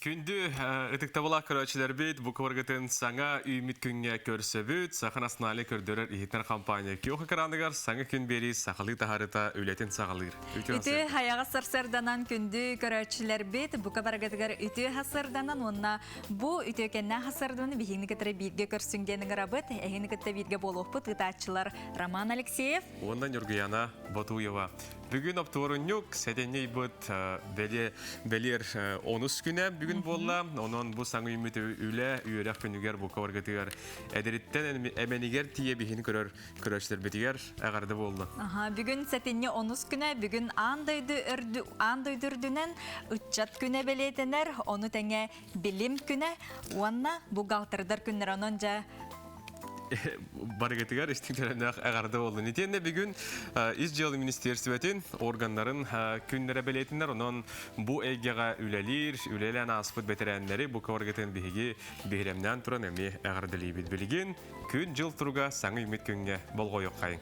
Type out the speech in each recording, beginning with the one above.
Күндү ытыктабылаах көрөөччүлэрбит, бу кыбаргытын саҥа үүммүт күҥҥэ көрсөбүт. Саха национальнай көрдөрөр иһитинэр компания күөх экраныгар саҥа күн биэрии сахалыы таһаарыта үлэтин саҕалыыр. Үтүө Үтүө хайаҕас сарсыарданан күндү көрөөччүлэрбит, бука барыгытыгар үтүө сарсыарданан уонна бу үтүөкэннээх сарсыарданы биһигини кытары бииргэ көрсүҥ диэн ыҥырабыт. Эһигини кытта бииргэ буолуохпут ыытааччылар Роман Алексеев уонна Ньургуяна Ботуева. Бүгүн оптуорунньук сэтинньи ыйбыт бэлиэ бэлиэр онус күнэ бүгүн буолла. Онон бу саҥа үүммүт үлэ үөрэх күнүгэр бука баргытыгар эдэриттэн эмэнигэр тиийэ биһини көрөр көрөөччүлэрбитигэр эҕэрдэ буолла. Аха, бүгүн сэтинньи онус күнэ, бүгүн аан дойду өрдү, аан дойду үрдүнэн ыччат күнэ бэлиэтэнэр, ону тэҥэ билим күнэ уонна бухгалтердар күннэрэ. Онон дьэ барыгытыгар истиҥ төлөннөөх эҕэрдэ буоллун. Итиэннэ бүгүн Ис дьыала министиэристибэтин органнарын күннэрэ бэлиэтинэр. Онон бу эйгэҕэ үлэлиир, үлэлээн ааспыт бэтэрээннэри бу кыбаргытын биһиги биһирэмнээн туран эмиэ эҕэрдэлиибит. Билигин күн-дьыл туруга саҥа үүммүт күҥҥэ болҕойуоххайыҥ.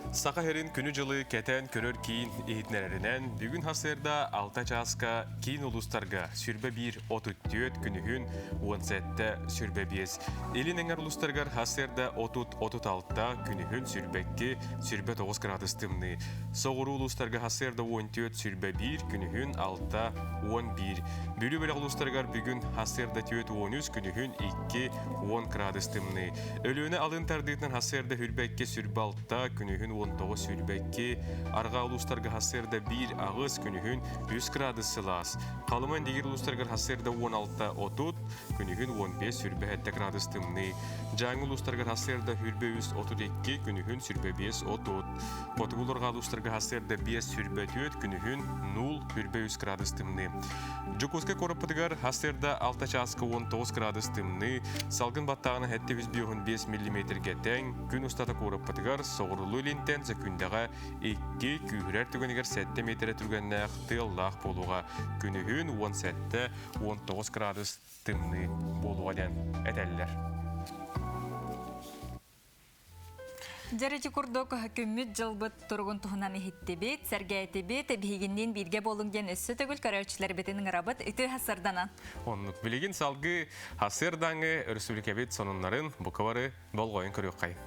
Саха сирин күнү-дьылы кэтээн көрөр киин иһитиннэрэринэн, бүгүн сарсыарда 6 чааска киин улуустарга 21.34, күнүһүн 17.25. Илин эҥэр улуустарыгар сарсыарда 30.36, күнүһүн 22.29 градус тымныы. Соҕуруу улуустарга сарсыарда 14.21, күнүһүн 6.11. Бүлүү бөлөх улуустарыгар бүгүн сарсыарда 4.13, күнүһүн 2.10 градус тымныы. Өлүөнэ алын тардыытынан сарсыарда 22 26, күнүһүн 19 22, арҕаа улуустарга сарсыарда 1 8, күнүһүн 3 градус сылаас. Халыма Индигир улуустарыгар сарсыарда 16 30, күнүһүн 15 27 градус тымныы. Дьааҥы улуустарыгар сарсыарда 23 32, күнүһүн 25 30. Хотугу арҕаа улуустарга сарсыарда 5 24, күнүһүн 0 23 градус тымныы. Дьокуускай куораппытыгар сарсыарда 6 чааска 19 градус тымныы, салгын баттааҕына 755 миллиметргэ тэҥ, күн устата куораппытыгар соҕурулуу илинтэн сөкүүндэҕэ 2, күүһүрэр түгэнигэр 7 миэтэрэ түргэннээх тыаллаах буолуоҕа. Күнүһүн 17-19 градус тымныы буолуоҕа диэн этэллэр. Дьэр ити курдук күммүт-дьылбыт туругун туһунан иһиттибит, сэргээтибит, биһигинниин бииргэ буолуҥ диэн өссө төгүл көрөөччүлэрбитин ыҥырабыт. Үтүө сарданан. Оннук. Билигин салгыы сарсыардааҥы өрөспүүбүлүкэбит сонуннарын бука бары болҕойон көрүөххэйиҥ.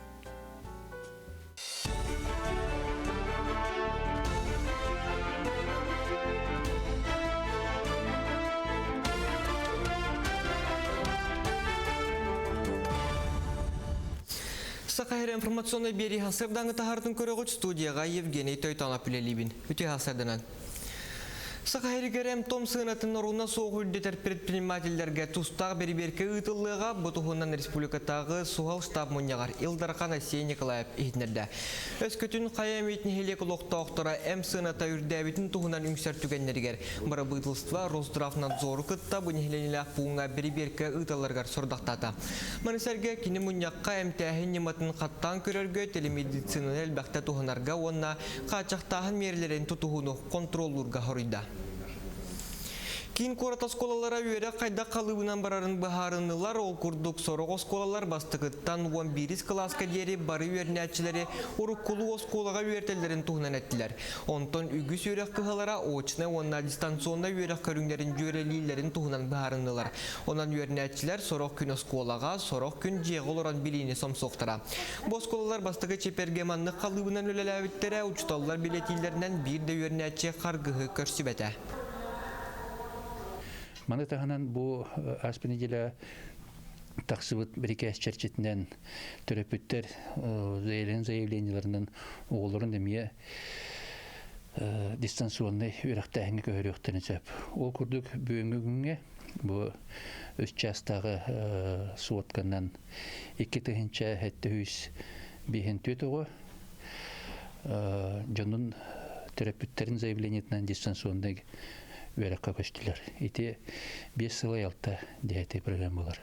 Саха сирэ информационнай биэрии сарсыардааҥы таһаартын көрөҕүт студияҕа Евгений Тойтонов үлэлиибин. Үтүө сарсыарданан. Саха сиригэр эмтом сыанатын оруна суох үрдэтэр предпринимателлэргэ тустаах бэрэбиэркэ ыытыллыаҕа. Бу туһунан республикатааҕы суһал штаб мунньаҕар Ил Дархан Айсен Николаев иһитиннэрдэ. Өскөтүн хайа эмит нэһилиэк олохтоохторо эм сыаната үрдээбитин туһунан үҥсэр түгэннэригэр бырабыыталыстыба Росздравнадзору кытта бу нэһилиэнньэлээх пууҥҥа бэрэбиэркэ ыыталларыгар сорудахтаата. Маны сэргэ кини мунньахха эмтээһин ньыматын хаттаан көрөргө, телемедицинаны элбэхтэ туһанарга уонна хааччахтааһын миэрэлэрин тутуһууну хонтуруоллуурга хоруйда. Киин куорат оскуолалара үөрэх хайдах халыыбынан барарын быһаарыннылар. Ол курдук сорох оскуолалар бастакыттан 11 кылааска диэри бары үөрэнээччилэри уруккулуу оскуолаҕа үөрэтэллэрин туһунан эттилэр. Онтон үгүс үөрэх кыһалара очнай уонна дистанционнай үөрэх көрүҥнэрин дьүөрэлииллэрин туһунан быһаарыннылар. Онон үөрэнээччилэр сорох күн оскуолаҕа, сорох күн дьиэҕэ олорон билиини сомсуохтара. Бу оскуолалар бастакы чипергэ маннык халыыбынан үлэлээбиттэрэ, учууталлар билэтиилэринэн биир да үөрэнээччи харгыһы көрсүбэтэ. Маны таһынан бу ааспыт неделя тахсыбыт бирикээс чэрчитинэн төрөппүттэр заявлениеларынан оҕолорун эмиэ дистанционнай үөрэхтээһиҥҥэ көһөрүөхтэрин сөп. Ол курдук бүгүҥҥү күҥҥэ бу үс чаастааҕы сводканан 2754 оҕо дьонун төрөппүттэрин заявлениетынан дистанционнай үөрэххэ көстүлэр. Ити 5 сыл айалта диэти программалар.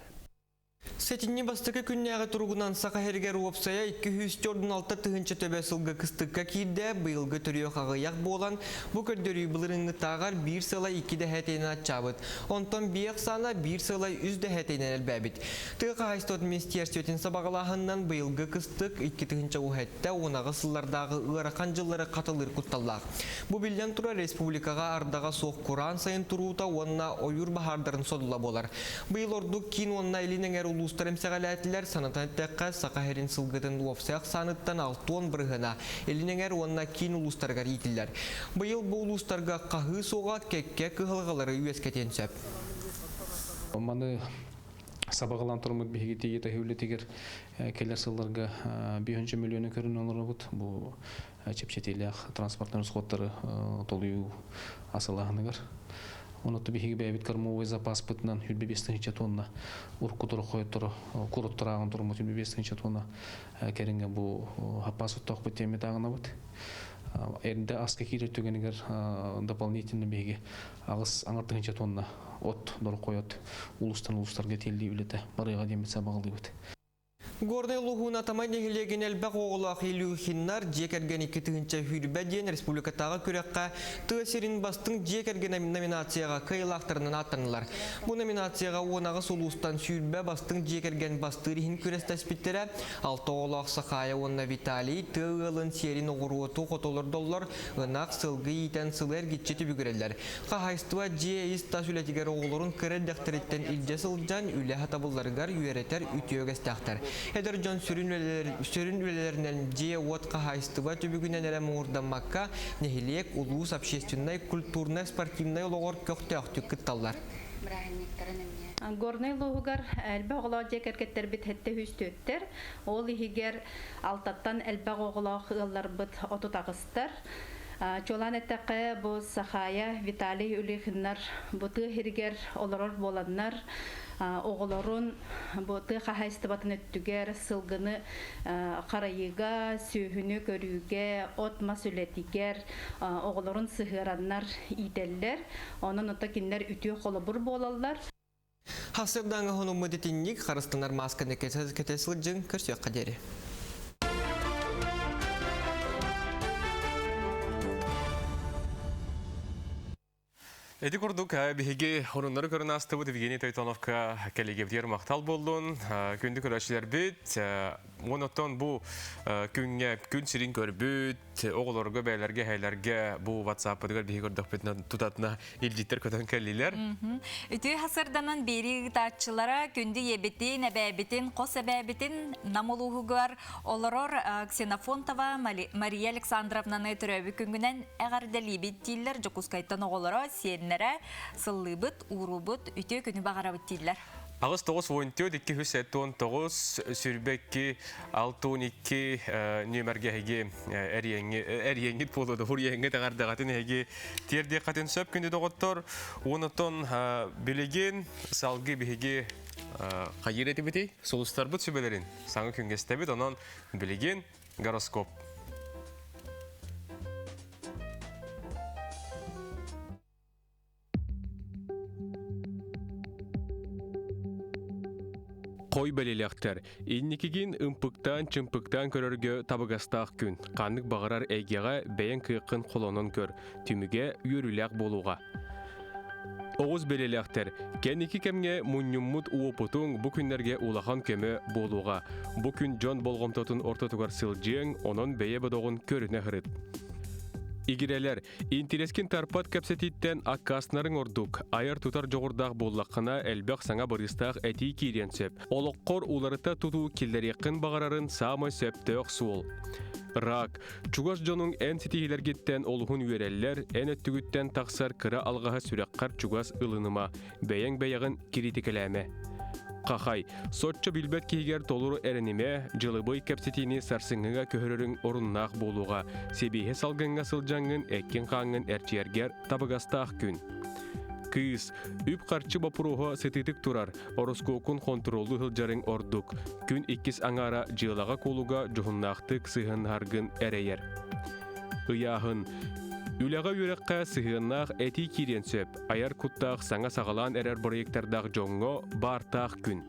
Сэтинньи бастакы күннээҕи туругунан Саха сиригэр уопсайа 246 тыһыынча төбө сылгы кыстыкка киирдэ, быйылгы төрүөх аҕыйах буолан, бу көрдөрүү былырыыҥҥытааҕар биир сыла икки дэһээтинэн аччаабыт. Онтон биэ ахсаана биир сыла үс дэһээтинэн элбээбит. Тыа хаһаайыстыбатын министиэристибэтин сабаҕалааһынынан быйылгы кыстык 2 тыһыынча уһэтте уонаҕы сыллардааҕы ыарахан дьыллары хатылыыр кутталлаах. Бу биллэн турар республикаҕа ардаҕа суох кураан сайын туруута уонна ойуур баһаардарын содула буолар. Быйыл ордук киин уонна илин эҥэр улуустар эмсэҕэлээтилэр. Санатан эттэххэ, Саха сирин сылгытын уопсай ахсааныттан 60 бырыһыана илин эҥэр уонна киин улуустарыгар иитиллэр. Быйыл бу улуустарга хаһыы суоҕа кэккэ кыһалҕалары үөскэтиэн сөп. Маны сабаҕалаан туруммут биһиги тиийэ таһыы үлэтигэр кэлэр сылларга 5 миллиону көрүн олоробут. Бу чэпчэтиилээх транспортнай расходтары толуйуу асылааһыныгар. Оноту биһиги бэйэбит кормовой запаспытынан 25 тыһыынча тонна урукку хойотторо куруттарааҕын туруммут 25 тыһыынча тонна кэриҥэ бу хаппаас оттоохпут тиэммит ааҕынабыт. Эрдэ аска киирэр түгэнигэр дополнительно биһиги аҕыс аҥар тыһыынча тонна от, дороххой от улуустан улуустарга тиэллии үлэтэ барыаҕа диэммит сабаҕалыыбыт. Горнай улууһун Атамай нэһилиэгин элбэх оҕолоох Илюхиннар дьиэ кэргэн 2020 диэн республикатааҕы күрэххэ тыа сирин бастыҥ дьиэ кэргэн номинацияҕа кыайыылаахтарынан ааттаннылар. Бу номинацияҕа 18 улуустан сүүрбэ бастыҥ дьиэ кэргэн бастыыр иһин күрэстэспиттэрэ. Алта оҕолоох Сахаайа уонна Виталий тыа ыалын сиэрин оҕуруоту хотолордоллор, ынах, сылгы иитэн сылы эргиччи түбүгүрэллэр. Хаһаайыстыба дьиэ ис-тас үлэтигэр оҕолорун кыра эрдэхтэриттэн илдьэ сылдьан үлэ сатабылларыгар үөрэтэр үтүө үгэстээхтэр. Эдэр дьон сүрүн, үлэлэр, сүрүн үлэлэринэн дьиэ-уот хаһаайыстыба түбүгүнэн эрэ муҥурдаммакка, нэһилиэк, улуус общественнай, культурнай, спортивнай олоҕор көхтөөхтүк кытталлар. Горнай улууһугар элбэх оҕолоох дьиэ кэргэттэрбит сэттэ үс түөттэр, ол иһигэр алтаттан элбэх оҕолоох ыалларбыт 38-тар. Чуолаан эттэххэ, бу Сахаайа, Виталий Улихиннар бу тыа сиригэр олорор буоланнар, оҕолорун бу тыа хаһаайыстыбатын өттүгэр сылгыны харайыыга, сүөһүнү көрүүгэ, от-мас үлэтигэр оҕолорун сыһыараннар иитэллэр. Онон ото кинилэр үтүө холобур буолаллар. Хасырдааҥы хонуммут итинник харыстанар маасканы кэтэ сылдьыҥ, көрсүөххэ диэри. Эти курдук биһиги оруннары көрөн астыбыт Евгений Тойтоновка кэлигибитигэр махтал буоллун. Күндү көрөөччүлэрбит, онотон бу күҥҥэ күн сирин көрбүт, оҕолорго бэйэлэргэ эһээлэргэ бу WhatsApp-ытыгар биһи көрдөхпүтүнэ тутатына илдьиттэр көтөн кэллилэр. Үтүө хасырданан биэрии ыытааччылара күндү ийэбитин, эбээбитин, хос эбээбитин Нам улууһугар олорор Ксенофонтова Мария Александровнаны төрөөбүт күҥҥүнэн эҕэрдэлиибит дииллэр Дьокуускайтан оҕолоро, сиэннэрэ сыллыыбыт, уурубут, үтүө күнү баҕарабыт дииллэр. Аҕыс тоҕус уон түөрт икки үс сэттэ уон тоҕус сүүрбэ икки алта уон икки нүөмэргэ эһиги эриэҥҥит буолуо хуруйэҥҥит эҕэрдэҕитин эһиги тиэрдиэххитин сөп күндү доҕоттор. Онотон билигин салгыы биһиги хайыыр этибитий? Сулустарбыт сүбэлэрин саҥа күҥҥэ истэбит. Онон билигин гороскоп. Хой бэлиэлээхтэр инникигин ымпыктаан-чымпыктаан көрөргө табыгастаах күн. Ханнык баҕарар эйгэҕэ бэйэҥ кыаххын холонон көр, түмүгэ үөрүүлээх буолуоҕа. Оҕус бэлиэлээхтэр кэнники кэмҥэ мунньуммут уопутуҥ бу күннэргэ улахан көмө буолуоҕа. Бу күн дьон болҕомтотун ортотугар сылдьыаҥ, онон бэйэ бодоҕун көрүнэ сырыт. Игирэлэр Интириэскин тарпат кэпсэтииттэн аккаастанарыҥ ордук. Айар-тутар дьоҕурдаах буоллаххына, элбэх саҥа барыыстаах этии киириэн сөп. Олоххор уларыта тутуу киллэриэххин баҕарарын саамай сөптөөх суол. Рак. Чугас дьонуҥ эн ситиһиилэргиттэн олуһун үөрэллэр, эн өттүгүттэн тахсар кыра алҕаһы сүрэххэр чугас ылыныма. Бэйэҥ бэйэҕин кириитикэлээмэ. Хахай, соччо билбэт киһигэр толору эрэнимэ, дьылыбый кэпсэтиини сарсыҥҥыга көһөрөрүҥ оруннаах буолуоҕа. Сибиэһи салгыҥҥа сылдьаҥҥын эккин-хааҥҥын эрчийэргэр табыгастаах күн. Кыыс, үп-харчы боппуруоһа сытыытык турар, ороскуоккун хонтуруоллуу сылдьарыҥ ордук. Күн иккис аҥаара дьыалаҕа-куолуга дьоһуннаахтык сыһыаннаһаргын эрэйэр. Ыйааһын. Үлэҕэ-үөрэххэ сыһыаннаах этии киириэн сөп. Айар куттаах саҥа саҕалаан эрэр проектардаах дьоҥҥо баартаах күн.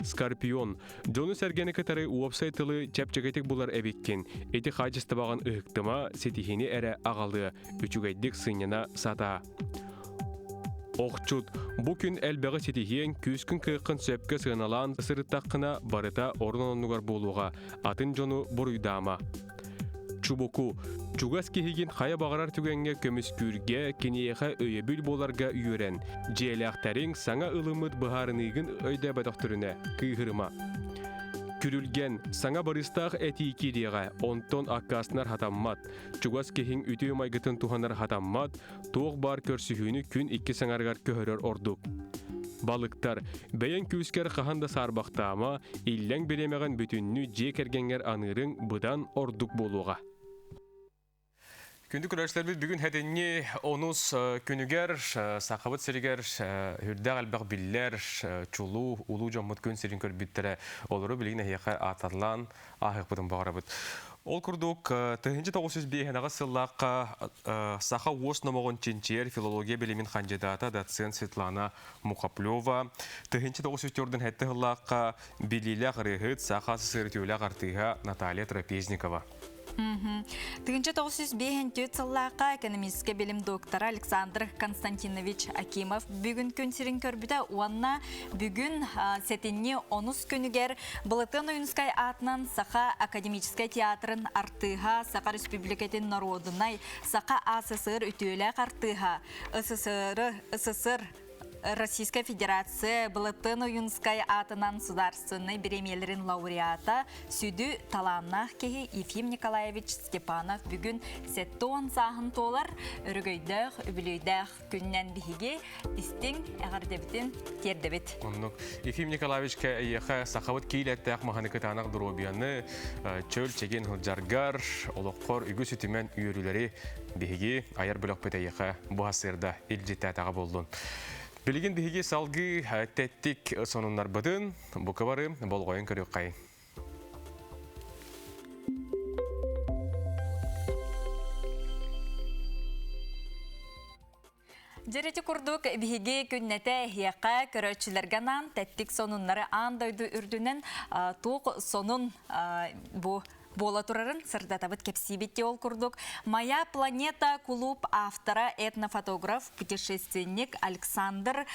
Скорпион, дьону-сэргэни кытары уопсай тылы чэпчэкитик булар эбиккин. Ити хаачыстыбаҕын ыһыктыма, ситиһиини эрэ аҕалыа, үчүгэйдик сынньана сатаа. Охчут, бу күн элбэҕи ситиһиэҥ, күүскүн кыаххын сөпкө сыаналаан сырыттаххына барыта орун-оннугар буолуоҕа, атын дьону буруйдаама. Чубуку, чугас киһигин хайа баҕарар түгэҥҥэ көмүскүүргэ, киниэхэ өйөбүл буоларга үөрэн, дьиэлээхтэриҥ саҥа ылыммыт быһаарыныыгын өйдөөбөтөхтөрүнэ кыыһырыма. Күрүлгэн, саҥа барыстаах этии киириэҕэ, онтон аккаастанар хатаммат. Чугас киһиҥ үтүө майгытын туһанар хатаммат, туох баар көрсүһүүнү күн иккис аҥарыгар көһөрөр ордук. Балыктар, бэйэҥ күүскэр хаһан да саарбахтаама, иллэҥ бириэмэҕин бүтүннүү дьиэ кэргэҥҥэр аныырыҥ быдан ордук буолуоҕа. Күндү көрөөччүлэрбит бүгүн хэтинни онус күнүгэр Сахабыт сиригэр үрдээх элбэх биллэр чулуу улуу дьоммут күн сирин көрбүттэрэ олору билигин эһиэхэ аатарлаан ааһыахпытын баҕарабыт. Ол курдук, 1905 сыллаахха саха уос номоҕун чинчийэр филология билимин хандьыдаата доцент Светлана Мухоплева, 1947 сыллаахха билиилээх ырыаһыт, саха СССР үтүөлээх артыыһа Наталья Трапезникова. 1905 сыллаахха экономическай билим доктора Александр Константинович Акимов бүгүн күн сирин көрбүтэ уонна бүгүн сэтинньи онус күнүгэр Былатыан Ойуунускай аатынан Саха академическай театрын артыыһа, Саха Республикатын норуодунай, Саха АССР үтүөлээх артыыһа, СССР, СССР Российская Федерация Былатыан Ойуунскай аатынан судаарственнай бириэмийэлэрин лауреата, сүдү талааннаах киһи Ефим Николаевич Степанов бүгүн 70 сааһын туолар өрөгөйдөөх, үбүлүөйдээх күннэн биһиги истиҥ эҕэрдэбитин тиэрдэбит. Оннук. Ефим Николаевичка эйиэхэ сахабыт киилэттээх маһаны кытаанах доруобуйаны, чөл чэгиэн сылдьаргар, олоххор үгүс үтүмэн үөрүүлэри биһиги айар бөлөхпүт эйиэхэ бу сырда илдьиттээтэҕэ буоллун. Билигин биһиги салгыы тэттик сонуннарбытын бука бары болҕойон көрүөххэйин. Дьэрити курдук биһиги күннэтэ эһиэхэ көрөөччүлэргэ анаан тэттик сонуннары аан дойду үрдүнэн туох сонун бу буола турарын сырдатабыт кэпсиибит ол курдук «Моя планета» кулууп автора этнофотограф, путешественник Александр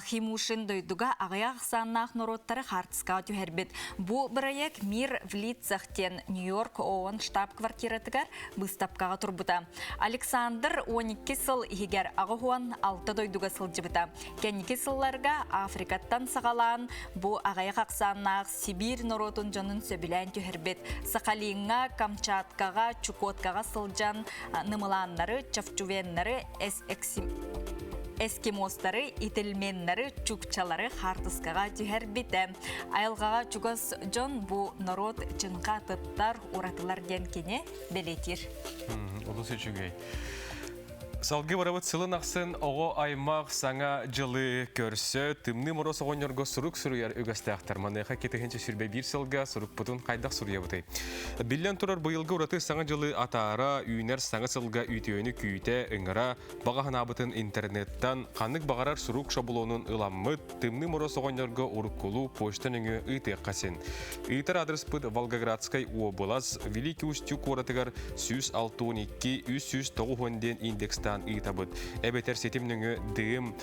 Химушин дойдуга аҕыйах ахсааннаах норуоттары хаартыскаҕа түһэрбит. Бу бырайыак «Мир в лицах» диэн Нью-Йорк ООН штаб-квартиратыгар быыстапкаҕа турбута. Александр 12 сыл иһигэр 86 дойдуга сылдьыбыта. Кэнники сылларга Африкаттан саҕалаан бу аҕыйах ахсааннаах Сибиир норуотун дьонун сөбүлээн түһэрбит. Сахалиҥҥа, Камчаткаҕа, Чукоткаҕа сылдьан нымылааннары, чавчувеннары, эскимостары, ительменнары, чукчалары хаартыскаҕа түһэрбитэ. Айылҕаҕа чугас дьон бу норуот чыҥха атыттар, уратылар диэн кини бэлиэтиир. Олус үчүгэй. Салгыы барабыт сылын ахсын оҕо аймах саҥа дьылы көрсө Тымныы Моруос оҕонньорго сурук суруйар үгэстээхтэр. Маныаха 2021 сылга сурукпутун хайдах суруйабытый? Биллэн турар быйылгы ураты саҥа дьылы атаара, үүнэр саҥа сылга үтүөнү күүтэ, ыҥыра, баҕа санаабытын интернеттан ханнык баҕарар сурук шаблонун ыламмыт Тымныы Моруос оҕонньорго уруккулуу почта нөҥүө ыытыахха син. Ыытар аадырыспыт Волгоградскай уобалас Великий Устюг куоратыгар 162 390 диэн индекстаан ыытабыт. Эбэтэр ситим нөҥүө дым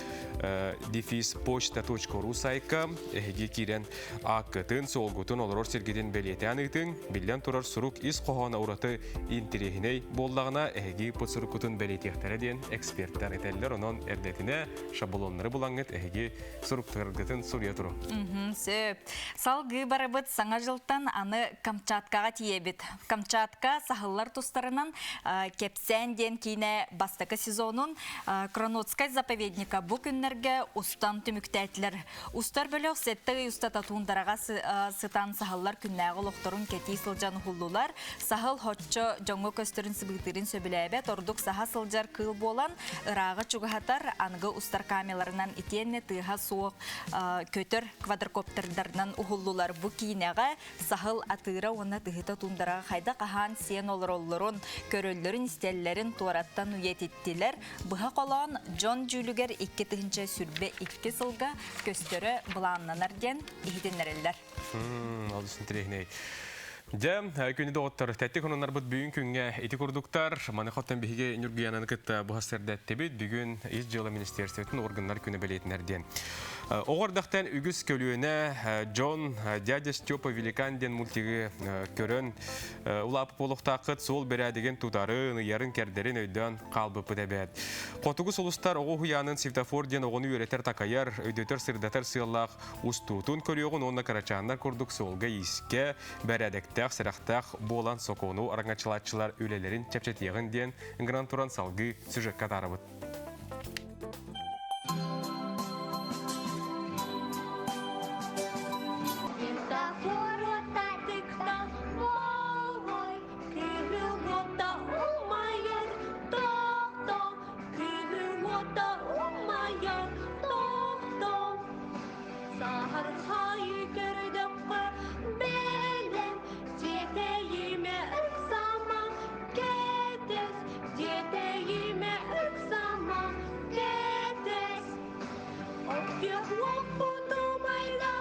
дефис почта.ру сайтка эһиги киирэн ааккытын, суолгутун, олорор сиргитин бэлиэтээн ыытыҥ. Биллэн турар сурук ис хоһооно ураты интэриэһинэй буоллаҕына, эһиги ыыппыт суруккутун бэлиэтиэхтэрэ диэн эксперттэр этэллэр. Онон эрдэтинэ шаблоннары булаҥҥыт эһиги суруктаргытын суруйа туруҥ. Сөп. Салгыы барыбыт Саҥа дьылтан аны Камчаткаҕа тиийэбит. Камчатка саһыллар тустарынан Кэпсээн диэн киинэ бастакы сезонун Кроноцкай заповедника бу күннэргэ устан түмүктээтилэр. Устар бөлөх сэттэ ый устата туундараҕа сытан саһыллар күннээҕи олохторун кэтии сылдьан уһуллулар. Саһыл хоччо дьоҥҥо көстөрүн сыбыытыырын сөбүлээбэт, ордук саһа сылдьар кыыл буолан, ырааҕы чугаһатар, аныгы устар камераларынан итиэннэ тыаһа суох көтөр квадрокоптердарынан уһуллулар. Бу киинэҕэ саһыл атыыра уонна тыһыта туундараҕа хайдах аһаан сиэн олороллорун, көрөллөрүн-истэллэрин туораттан үйэтиттилэр. эттилэр. Быһа холоон дьон дьүүлүгэр 2022 сылга көстөрө былааннанар диэн иһитиннэрэллэр. Олус интэриэһинэй. Дьэ, күнү доҕоттор, тэттик хонуннарбыт бүгүн күҥҥэ ити курдуктар. Маны хоттон биһиги Ньургуянаны кытта бу сэрдэттибит. Бүгүн Ис дьыала министерствотын органнар күнэ бэлиэтинэр диэн. Оҕо эрдэхтэн үгүс көлүөнэ дьон «Дядя Степа Великан» диэн мультигы көрөн улааппыт буолуохтааххыт суол бэрээдэгин тутарын, ыйарын-кэрдэрин өйдөөн хаалбыппыт эбээт. Хотугу сулустар оҕо уһуйаанын светофор диэн оҕону үөрэтэр-такайар, өйдөтөр-сырдатар сыаллаах устуутун көрүөҕүн уонна кырачааннар курдук суолга-иискэ бэрээдэктээх, сэрэхтээх буолан сокуону араҥаччылааччылар үлэлэрин чэпчэтиэҕин диэн ыҥыран туран салгыы сюжекка атаарабыт. Саһархай көрдөххө бэлэм, тиэтэйимэ ыксама, кэтэс, тиэтэйимэ ыксама, кэтэс. От уоппут умайда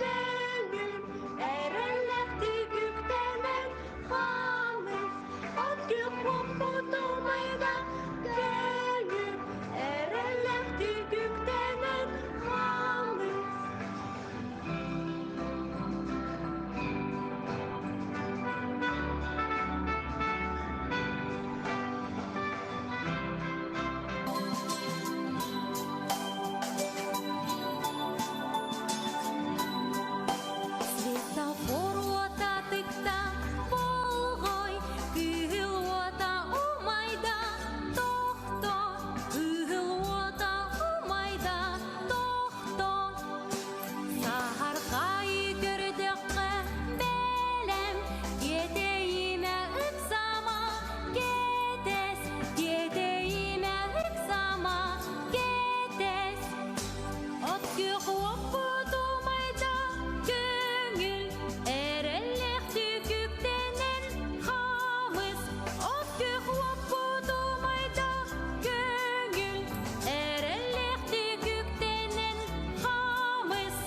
көҥүл, эрэллэхтик үктэнэн хаалыс. От уоппут умайда көҥүл, эрэллэхтик үктэнэн хаалыс. Светофор уота тыкта болҕой, кыһыл уота умайда, тохто, кыһыл уота умайда, тохто. Саһархай көрдөххө бэлэм, тиэтэйимэ ыксама, кэтэс, тиэтэйимэ ыксама, кэтэс. От күөх уоппут умайда көҥүл, эрэллэхтик үктэнэн хаамыс. От күөх уоппут умайда көҥүл, эрэллэхтик үктэнэн хаамыс.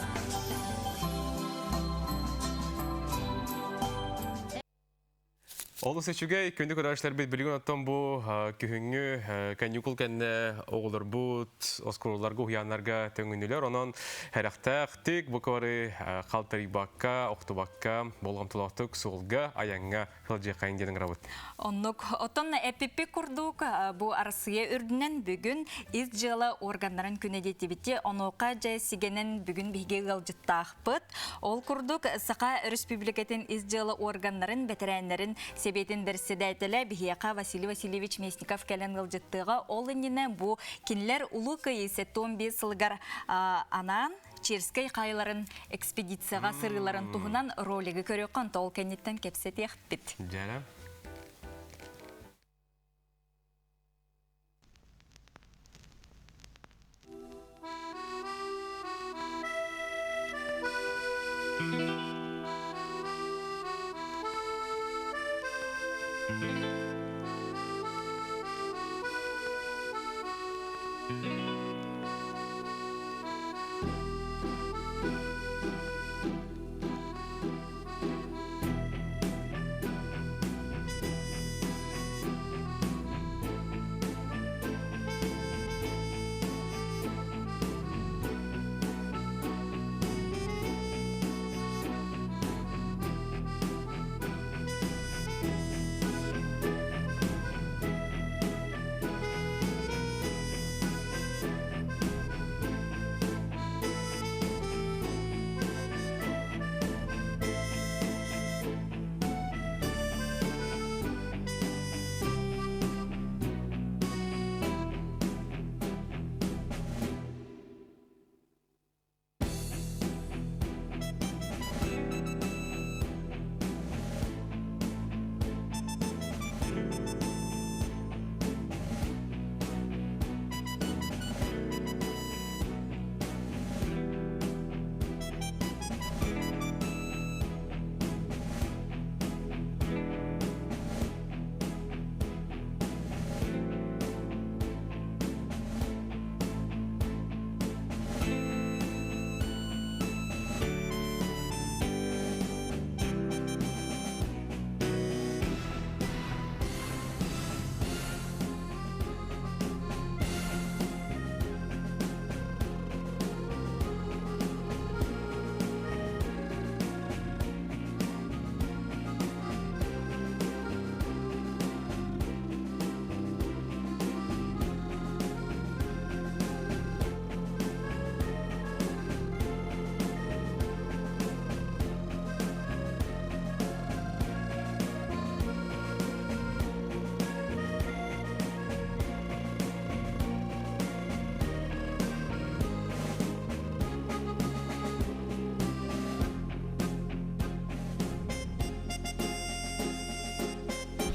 Олус үчүгэй күндү көрөөччүлэрбит билигин оттон бу күһүҥҥү каникул кэннэ оҕолорбут оскуолаларга уһуйааннарга төҥүнүлэр. Онон сэрэхтээхтик бу кыбары халтарыйбакка, охтубакка, болҕомтолоохтук суолга, айаҥҥа сылдьыаххайын диэн ыҥырабыт. Оннук. Оттон эппиппит курдук бу Арассыыйа үрдүнэн бүгүн ис дьыала органнарын күнэ диэтибити. Онуоха дьэ сигэнэн бүгүн биһиги ыалдьыттаахпыт. Ол курдук Саха Өрөспүүбүлүкэтин ис дьыала органнарын бэтэрээннэрин сэбиэтин бэрэссэдээтэлэ биһиэхэ Василий Васильевич Местников кэлэн ыалдьыттыаҕа. Ол иннинэ бу кинилэр Улуу Кыайыы 75 сылыгар анаан Черскэй хайаларын экспедицияҕа сырыыларын туһунан ролигы көрүөххэ, онто ол кэнниттэн кэпсэтиэхпит. Дьара.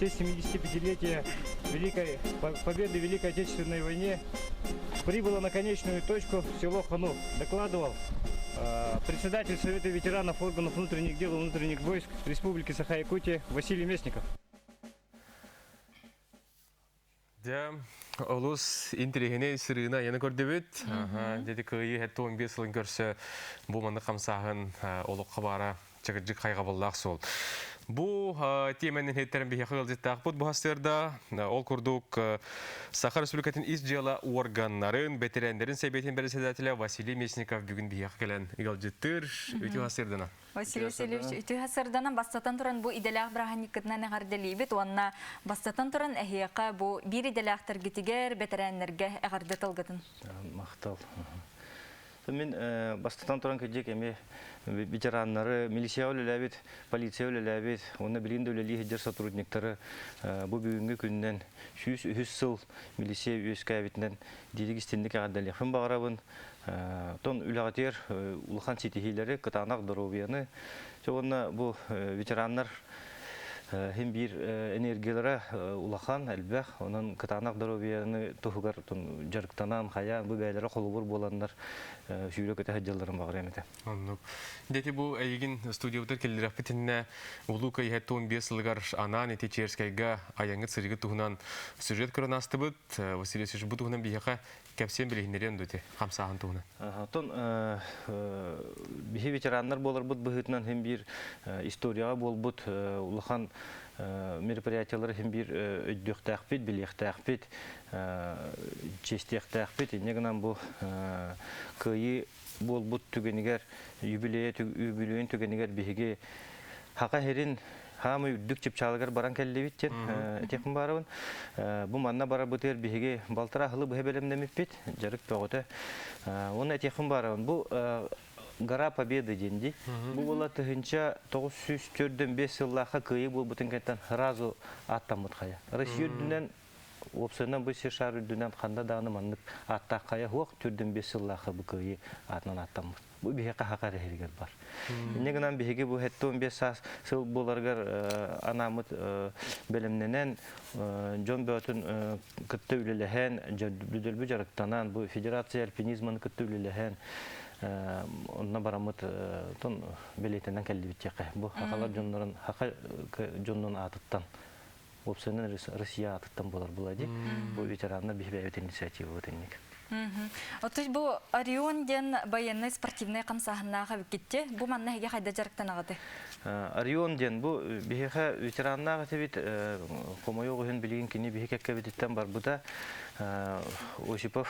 В честь 75-летия Великой Победы в Великой Отечественной войне прибыло на конечную точку в село Хану. Докладывал председатель Совета ветеранов органов внутренних дел и внутренних войск Республики Саха-Якутия Василий Местников. Дьэ, олус интэриэһинэй сырыына айаны көрдөбүт. Дьэ, кыайыы 75 сылын көрсө бу маннык хамсааһын олоххо баара чыгырдьык хайҕабыллаах суол. Бу тиэмэнин иһиттэрин биһиэхэ ыалдьыттаахпыт бу сарсыарда ол курдук Саха Республикатын ис дьыала органнарын, бэтэрээннэрин сэбиэтин бэрэссэдээтэлэ Василий Местников бүгүн биһиэхэ кэлэн ыалдьыттыыр. Үтүө сарсыардана. Василий Васильевич, үтүө сарданан бастатан туран бу идэлээх бырааһынньыккытынан эҕэрдэлиибит уонна бастатан туран эһиэхэ бу биир идэлээхтэргитигэр, бэтэрээннэргэ эҕэрдэ тылгытын. Махтал. Мин бастатан туран кырдьык эмиэ ветераннары, милицияҕа үлэлээбит, полиция үлэлээбит, уонна билигин да үлэлии сылдьар сотрудниктары бу бүгүҥҥү күнүнэн 103 сыл милиция үөскээбитинэн диирик истинник эҕэрдэлиэхпин баҕарабын. Тон үлэҕитигэр улахан ситиһиилэри, кытаанах доруобуйаны, уонна бу ветераннар хин биир энергиялара улахан, элбэх, онон кытаанах доруобуйаны туһугар дьарыктанан, хайаан бу бэйэлэрэ холобур буоланнар сүүрэ-көтө сылдьалларын баҕарыам этэ. Оннук. Дети бу эйигин студиябытыгар киллэрэхпитинэ Улуу Кыайыы 15 сылыгар анаан ити Черскайга айаҥҥыт сырыыгыт туһунан сюжет көрөн аастыбыт. Василий Васильевич бу туһунан биһиэхэ кэпсиэн билиһиннэриэн дуо ити хамсааһын туһунан? Оттон биһи ветераннар буоларбыт быһыытынан хин биир историяҕа буолбут улахан мероприятиялары хин биир өйдүөхтээхпит, билиэхтээхпит, чиэстиэхтээхпит. Инньэ гынан бу кыайыы буолбут түгэнигэр, юбилейа үбүлүөйүн түгэнигэр биһиги Хака сирин хаамай үрдүк чыпчаалыгар баран кэллибит диэн этиэхпин баарабын. Бу манна барарбытыгар биһиги балтараа сылы быһа бэлэмнэммиппит, дьарык бөҕөтө. Уонна этиэхпин баарабын, бу Гора Победы диэн дии. Бу буола 1945 сыллаахха кыайыы буолбутун кэнниттэн сразу ааттаммыт хайа. Россия үрдүнэн уопсайынан бу сир шар үрдүнэн ханна даҕаны маннык ааттаах хайа суох, 45 сыллаахха бу кыайыы аатынан ааттаммыт. Бу биһиэхэ хака эрэһиригэр бар. Инньэ гынан биһиги бу 75 саас сыл буоларыгар анааммыт бэлэмнэнэн, дьон бөҕөтүн кытта үлэлэһэн, дөлбү дьарыктанан, бу федерация альпинизманы кытта үлэлэһэн, онно бараммыт тон бэлиэтэнэн кэллибит диэххэ. Бу хахалар дьоннорун хака дьоннун аатыттан уопсайынан Россия аатыттан буолар була дии. Бу ветераннар биһи бэйэбит инициативабыт инник. Оттон бу Орион диэн военнай спортивнай хамсааһыннаах эбиккитти. Бу манна эһиги хайда дьарыктанаҕытый? Орион диэн бу биһиэхэ ветераннаах этибит. Хомойуох иһин билигин кини биһи кэккэбититтэн барбыта. Осипов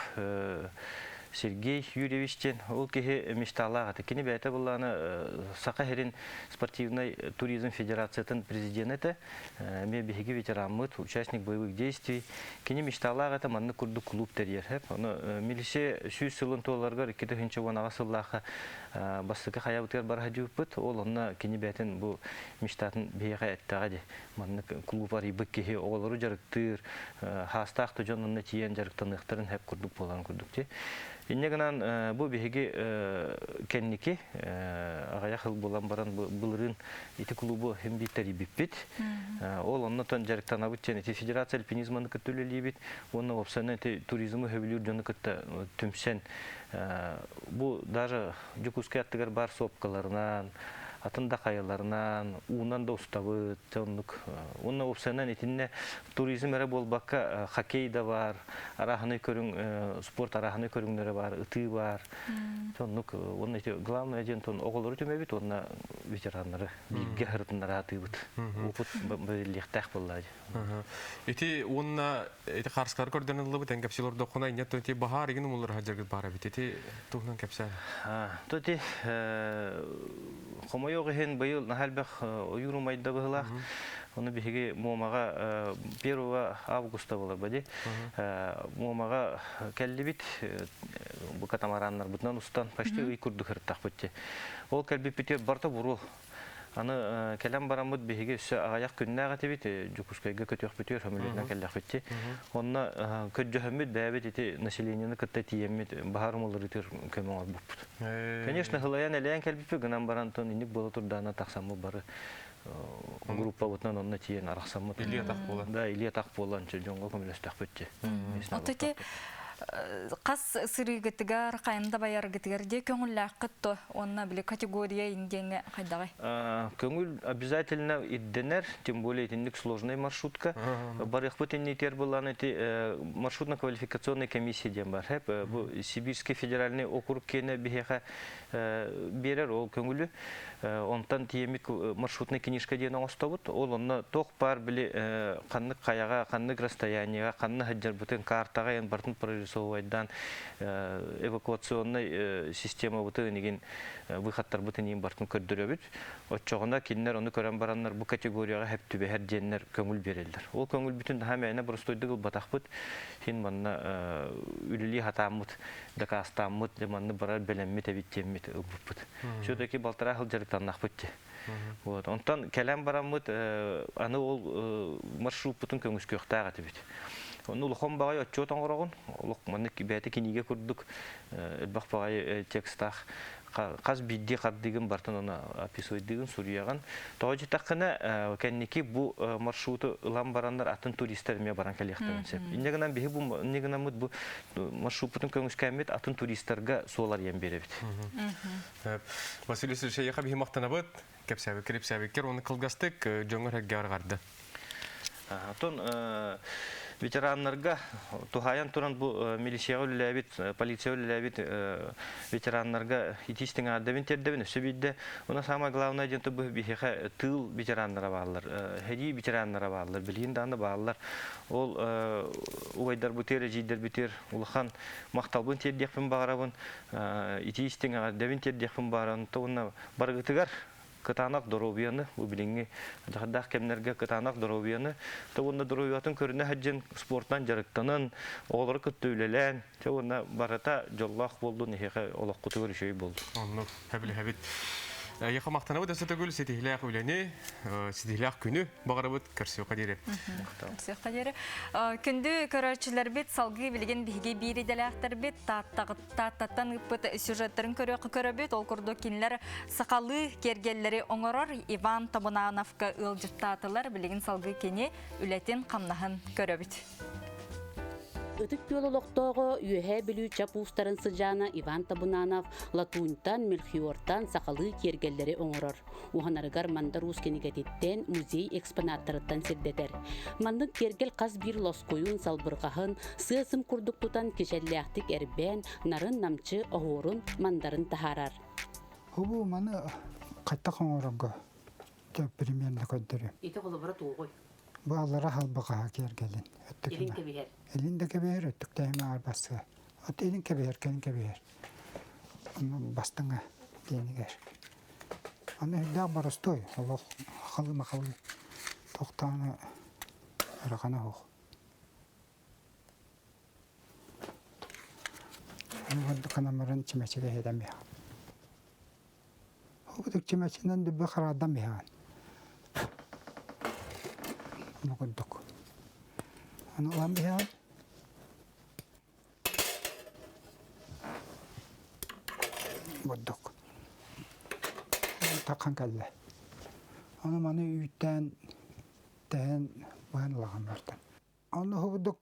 Сергей Юрьевич диэн ол киһи мечталаах этэ. Кини бэйэтэ былаана Саха сирин спортивнай туризм федерациятын президенэ этэ. Эмиэ биһиги ветераммыт, участник боевых действий. Кини мечталаах этэ маннык курдук клуб тэрийэр. Ону милиция 100 сылын туоларыгар 2018 сыллаахха бастакы хайабытыгар бара сылдьыбыппыт. Ол онно кини бэйэтин бу мечтатын биһиэхэ эттэҕэ дии. Маннык клуб арыйбыт киһи оҕолору дьарыктыыр, хаастаах да дьон онно тиийэн дьарыктаныахтарын сөп курдук буоларын курдук дии. Инньэ гынан бу биһиги кэнники аҕыйах сыл буолан баран былырыын ити клубу син биир тэрийбиппит. Ол оннотон дьарыктанабыт диэн ити федерация альпинизманы кытта үлэлиибит уонна уопсайынан ити туризмы сөбүлүүр дьону кытта түмсэн бу даже Дьокуускай аттыгар баар сопкаларынан, атын да хайаларынан, уунан да устабыт, оннук. Уонна уопсайынан итиннэ туризм эрэ буолбакка хоккей да баар, арааһынай көрүҥ, спорт арааһынай көрүҥнэрэ баар, ытыы баар. Оннук уонна ити главное диэн тон оҕолору түмэбит уонна ветераннары бииргэ сырытыннара сатыыбыт. Опыт бэриллиэхтээх буоллаа дии. Ити уонна ити харскар көрдөн ыллыбыт эн кэпсиил ордоххуна инньэ ити баһаар игин умуллар сылдьаргыт баар эбит. Ити туһунан кэпсээн. То ити хомойуох иһин быйыл наһаа элбэх ойуур умайда быһылаах. Ону биһиги Муомаҕа 1 августа буолар бади. Муомаҕа кэллибит бу катамараннарбытынан устан почти ый курдук ырыттахпыт. Ол кэлбиппитигэр барыта буруо. Аны кэлэн бараммыт биһиги өссө аҕыйах күннээх этибит, Дьокуускайга көтүөхпүтүгэр сөмөлүөтүнэн кэллэхпит. Онно көрдөһөммүт бэйэбит ити населениены кытта тиийэммит баһаар умулларыытыгар көмө оҥорбуппут. Конечно, һылайан элэйэн кэлбиппит гынан баран тон инник буола турдаана тахсаммыт бары. Группабытынан онно тиийэн арахсаммыт. Илии-атах буолан. Да, илии-атах буолан дьоҥҥо көмөлөстөхпүт. Ототи қас сырыгытыгар, хайында баяргытыгар де көңүллээххит то, онна били категория индиэҥҥэ хайдаҕай? Көҥүл обязательно ирдэнэр, тем более итинник сложный маршрутка. Барыахпыт иннитер булан эти маршрутно-квалификационная комиссия диэн бар. Бу Сибирский федеральный округ киэнэ биһиэхэ биэрэр ол көҥүлү. Онтон тиэмик маршрутный книжка диэн оҥостобут. Ол онно туох баар били ханнык хайаҕа, ханнык расстояниеға, ханна сылдьарбытын картаҕа эн бартын прорисовывайдаан эвакуационный системабытын игин выходтарбытын иин бартын көрдөрөбүт. Оччоҕуна кинилэр ону көрөн бараннар бу категорияҕа хэп түбэһэр диэннэр көҥүл биэрэллэр. Ол көҥүлбүтүн наһаа мээнэ боростуойдук ылбатахпыт. Син манна үлэлии хатааммыт, дакаастааммыт, манны барар бэлэммит эбит диэммит ылбыппыт. Все-таки балтараа сыл дьарыктаннахпыт дии. Вот. Онтон кэлэн бараммыт аны ол маршруппутун көҥүскүөхтээх этибит. Ону улахан баҕайы отчуот оҥороҕун, олох маннык бэйэтэ кинигэ курдук элбэх баҕайы текстаах хас биирдии хардыыгын бартын оны описывайдыгын суруйаҕын. Тоҕо диэтэххинэ кэнники бу маршруту ылан бараннар атын туристар эмиэ баран кэлиэхтэрин сөп. Инньэ гынан биһи бу инньэ гынаммыт бу маршруппутун көҥүскээммит атын туристарга суол арыйан биэрэбит. Василий Васильевич, эйиэхэ биһи махтанабыт, кэпсээбиккэр ипсээбиккэр уонна кылгастык дьоҥҥор эргэ арҕарды. Оттон ветераннарга туһаайан туран бу милицияҕа үлэлээбит, полицияҕа үлэлээбит ветераннарга итиистиҥ аардабын тиэрдэбин өссө биирдэ. Уонна самое главное диэн бу биһиэхэ тыыл ветераннара бааллар, сэрии ветераннара бааллар, билигин даҕаны бааллар. Ол убайдарбытыгар, эдьиийдэрбитигэр улахан махталбын тиэрдиэхпин баҕарабын, итиистиҥ эҕэрдэбин тиэрдиэхпин баҕарабын. Уонна барыгытыгар кытаанах доруобуйаны, бу билиҥҥи дьаһардаах кэмнэргэ кытаанах доруобуйаны, то уонна доруобуйатын көрүнэ сылдьан спортунан дьарыктанан, оҕолору кытта үлэлээн, те уонна барыта дьоллоох буоллун, эһиэхэ олоххутугар үчүгэй буоллун. Оннук, хэбилэһэбит. Эйиэхэ махтанабыт өссө төгүл ситиһилээх үлэни, ситиһилээх күнү баҕарабыт көрсүөххэ диэри. Көрсүөххэ диэри. Күндү көрөөччүлэрбит салгыы билигин биһиги биир идэлээхтэрбит Тааттаттан ыыппыт сюжеттарын көрүөххэ көрөбүт. Ол курдук кинилэр сахалыы киэргэллэри оҥорор Иван Табунановка ыалдьыттаатылар. Билигин салгыы кини үлэтин-хамнаһын көрөбүт. Ытык Күөл олохтооҕо Үөһээ Бүлүү Чап уустарын сыдьаана Иван Табунанов латуньтан, мельхиортан сахалыы киэргэллэри оҥорор. Уһанарыгар Мандар Уус кинигэтиттэн, музей экспонаттарыттан сирдэтэр. Маннык киэргэл хас биир лоскуйун, салбырҕаһын, сыа-сым курдук тутан кичэллээхтик эрбээн, нарын-намчы оһуорун, мандарын таһаарар. Бу маны хаттах оҥорорго примерно көрдөрүм. Ити холобура туоҕуй? Бу аллара халбаҕаһа киэргэлин. Илин кэбиһэр. Илин да кэбиһэр, өттүктээһин аарбасыа. От илин кэбиһэр, кэлин кэбиһэр. Бастыҥа диэнигэр. Аны үрдээх боростуой, олох халы-махалы тохтоон ырахана суох. Аны чимэчигэ иһитэн биһэҕин. Ол чимэчинэн дүббэ хараардан биһэҕин. Бу курдук. Аны ылан биһэҕин. Бурдук. Таххан кэллэ. Ону маны үүттээн тэһэн быһан ылаҕын бартан. Ону бурдук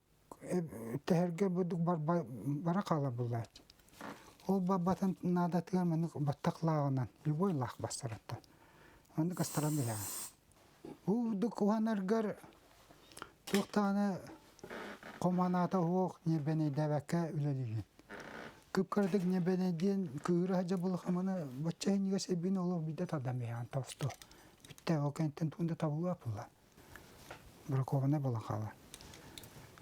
тэһэргэ бурдук бара хаалар буллааччы. Ол барбатын наадатыгар маннык баттах лааҕынан любой лаах бастараттан. Маннык астаран биһэҕин. Бурдук уһанаргар туох даҕаны хоманаата суох ньиэрбэнэйдээбэккэ үлэлиигин. Кып-кыратык ньиэрбэнэйдиэн кыыра сылдьар буоллаххына бачча иһинньигэс эбиин олох биирдэ тардан биһэҕин тосту. Бүттэ ол кэнниттэн тугун да табыллыбат буолла. Бракованнай буолан хаалар.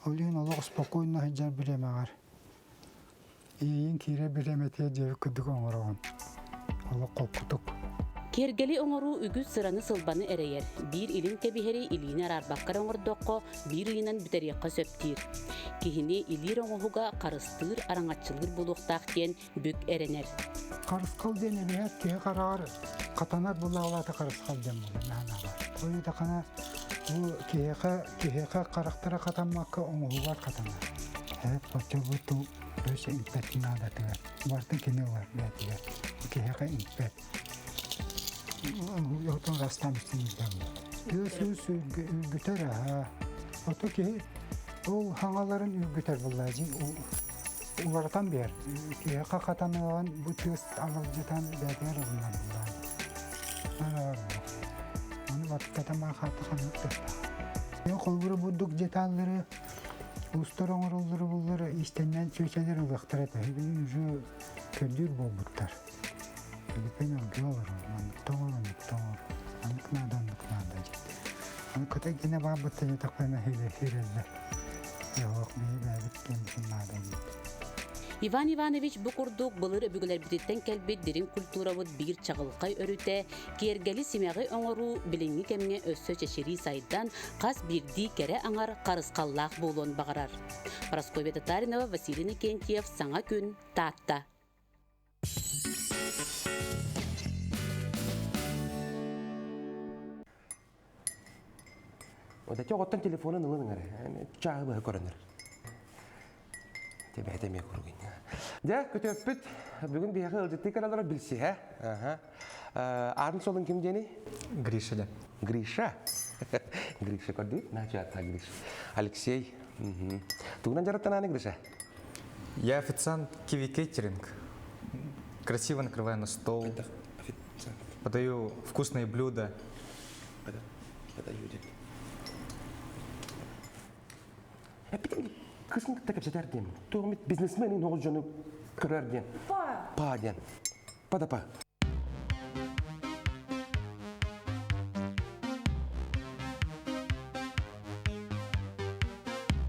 Ол иһин олох спокойно сылдьар бириэмэҕэр Иэйиҥ киирэр бириэмэтигэр диэбит курдук оҥороҕун. Олох холкутук. Киэргэли оҥоруу үгүс сыраны-сылбаны эрэйэр. Биир илин кэбиһэри илиини араарбакка эрэ оҥордоххо, биир ыйынан бүтэриэххэ сөп диир. Киһини илиир оҥоһуга харыстыыр, араҥаччылыыр буолуохтаах диэн бүк эрэнэр. Харысхал диэн эбиһээт киһи хараҕар хатанар булаалаата харысхал диэн буолар наһаа Ойутахана бу киһиэхэ киһиэхэ харахтара хатаммакка оҥоһугар хатанар. Ээ оччо бу тыл өс иҥпэт наадатыгар. Барытын кини ылар бэйэтигэр. Киһиэхэ иҥпэт. Отон растан истэн Тыас-уус үргүтэр аһа. Ото киһи ол хаҥаларын үргүтэр буллаажы уларытан биэр. Киһиэхэ хатаныан бу тыас алалдьытан бээтигэр ылынар буллаажы. Аны баттатама хата ханнык тастаах. Холбура бурдук деталлары устар оҥороллору буллар истэннэн чүөчэлэр ылыахтара этэ. Билигин уже көрдүүр буолбуттар. Билиппин ылгыы олорор, маннык тоҥор, оннук тоҥор, маннык наада, оннук наада диэн. Аны кытай гинэ баабыт диэтэхпинэ хирэллэр. Йоох, биһи бэйэбит киэммитин наада диэн. Иван Иванович бу курдук былыр өбүгэлэрбититтэн кэлбит дириҥ культурабыт биир чаҕылхай өрүтэ, киэргэли симэҕи оҥоруу билиҥҥи кэмҥэ өссө чэчирии сайдан, хас биирдии кэрэ аҥар харысхаллаах буолуон баҕарар. Прасковья Татаринова, Василий Иннокентьев, Саҥа күн, Таатта. Одати оҕоттон телефонун ылын ыҥар. Чааһы быһа көрөнөр. Тебэһэтэ эмиэ куругин. Дьэ, көтөппүт. Бүгүн биһиэхэ ыалдьыттыы кэлэллэр билсиһэ. Аатын солун ким диэни? Гриша да. Гриша. Гриша көрдүгүт? Начата Гриша. Алексей. Тугунан дьарыктанааны Гриша? Я официант Киви Кейтеринг. Красиво накрываю на стол. Подаю вкусные блюда. Подаю Кысын кытта кэпсэтэр диэн. Туох бизнесмен оҕус дьону көрөр диэн. Па. Па диэн. Па да па.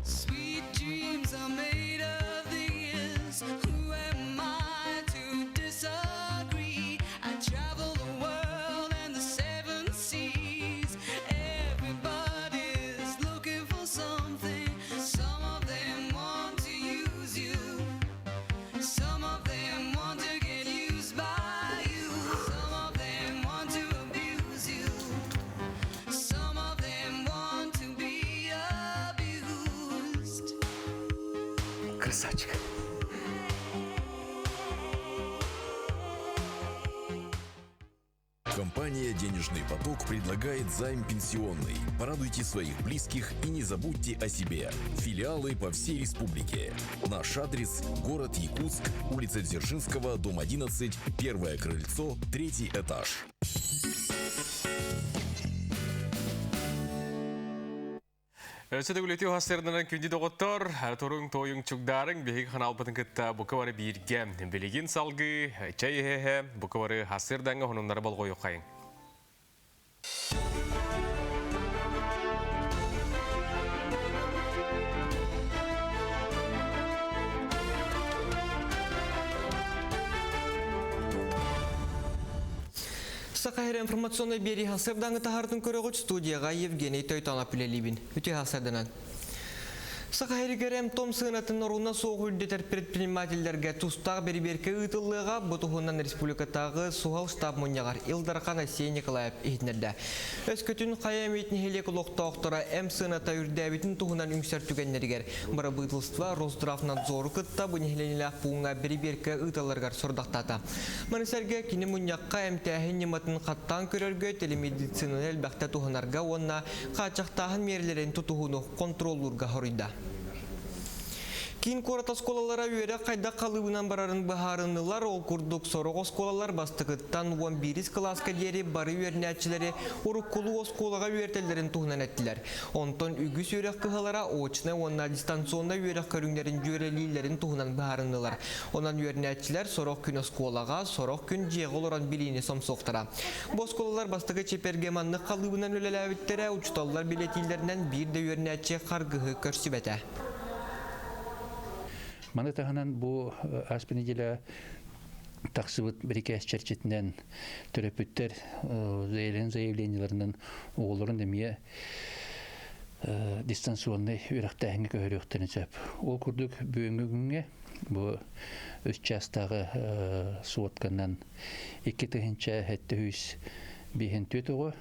Sweet dreams are made of these. Who am I to disagree? I travel the world and the seven seas. Everybody's looking for something. Some of them want to use you. Some of them want to get used by you. Some of them want to abuse you. Some of them want to be abused. Красавчик. Компания «Денежный поток» предлагает займ пенсионный. Порадуйте своих близких и не забудьте о себе. Филиалы по всей республике. Наш адрес – город Якутск, улица Дзержинского, дом 11, первое крыльцо, третий этаж. Өссө да үлэти хасырынан күндү доҕоттор, туруҥ тойуҥ чугдаарыҥ биһиги ханаалбытын кытта бука бары бииргэ. Билигин салгыы чэй иһэ-иһэ бука бары хасырдаҥҥа хонуннары болҕойуоххайыҥ. Саха Сирэ информационнай биэрии сарсыардааҥы таһаартын көрөҕүт студияҕа Евгений Тойтонов үлэлиибин. Үтүө сарсыарданан. Саха Сиригэр МТОМ сыанатын оруна суох үрдэтэр предпринимателлэргэ тустаах бэрибиэркэ ыытыллыаҕа. Бу туһунан республикатааҕы суһал штаб мунньаҕар Ил Дархан Айсен Николаев иһитиннэрдэ. Өскөтүн хайа эмит нэһилиэк олохтоохторо эм сыаната үрдээбитин туһунан үҥсэр түгэннэригэр бырабыыталыстыба Росздравнадзору кытта бу нэһилиэнньэлээх пууҥҥа бэрибиэркэ ыыталларыгар сорудахтаата. Маны сэргэ кини мунньахха эмтээһин ньыматын хаттаан көрөргө, телемедицинаны элбэхтэ туһанарга уонна хааччахтааһын миэрэлэрин тутуһууну хонтуруоллуурга хоруйда. Киин куорат оскуолалара үөрэх хайдах халыыбынан барарын быһаарыннылар. Ол курдук сорох оскуолалар бастакыттан 11 кылааска диэри бары үөрэнээччилэри уруккулуу оскуолаҕа үөрэтэллэрин туһунан эттилэр. Онтон үгүс үөрэх кыһалара очнай уонна дистанционнай үөрэх көрүҥнэрин дьүөрэлииллэрин туһунан быһаарыннылар. Онон үөрэнээччилэр сорох күн оскуолаҕа, сорох күн дьиэҕэ олорон билиини сомсуохтара. Бу оскуолалар бастакы чипергэ маннык халыыбынан үлэлээбиттэрэ, учууталлар билэтиилэринэн биир да үөрэнээччи харгыһы көрсүбэтэ. Маны таһынан бу ааспыт неделя тахсыбыт бирикээс чэрчитинэн төрөппүттэр заявлениеларынан оҕолорун эмиэ дистанционнай үөрэхтээһиҥҥэ көһөрүөхтэрин сөп. Ол курдук бүгүҥҥү күҥҥэ бу үс чаастааҕы суотканан 2754 оҕо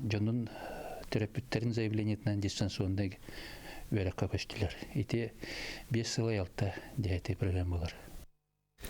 дьонун төрөппүттэрин заявлениетынан дистанционнай үөрэххэ көстүлэр. Ити 5 сыл айалта диэти программалар.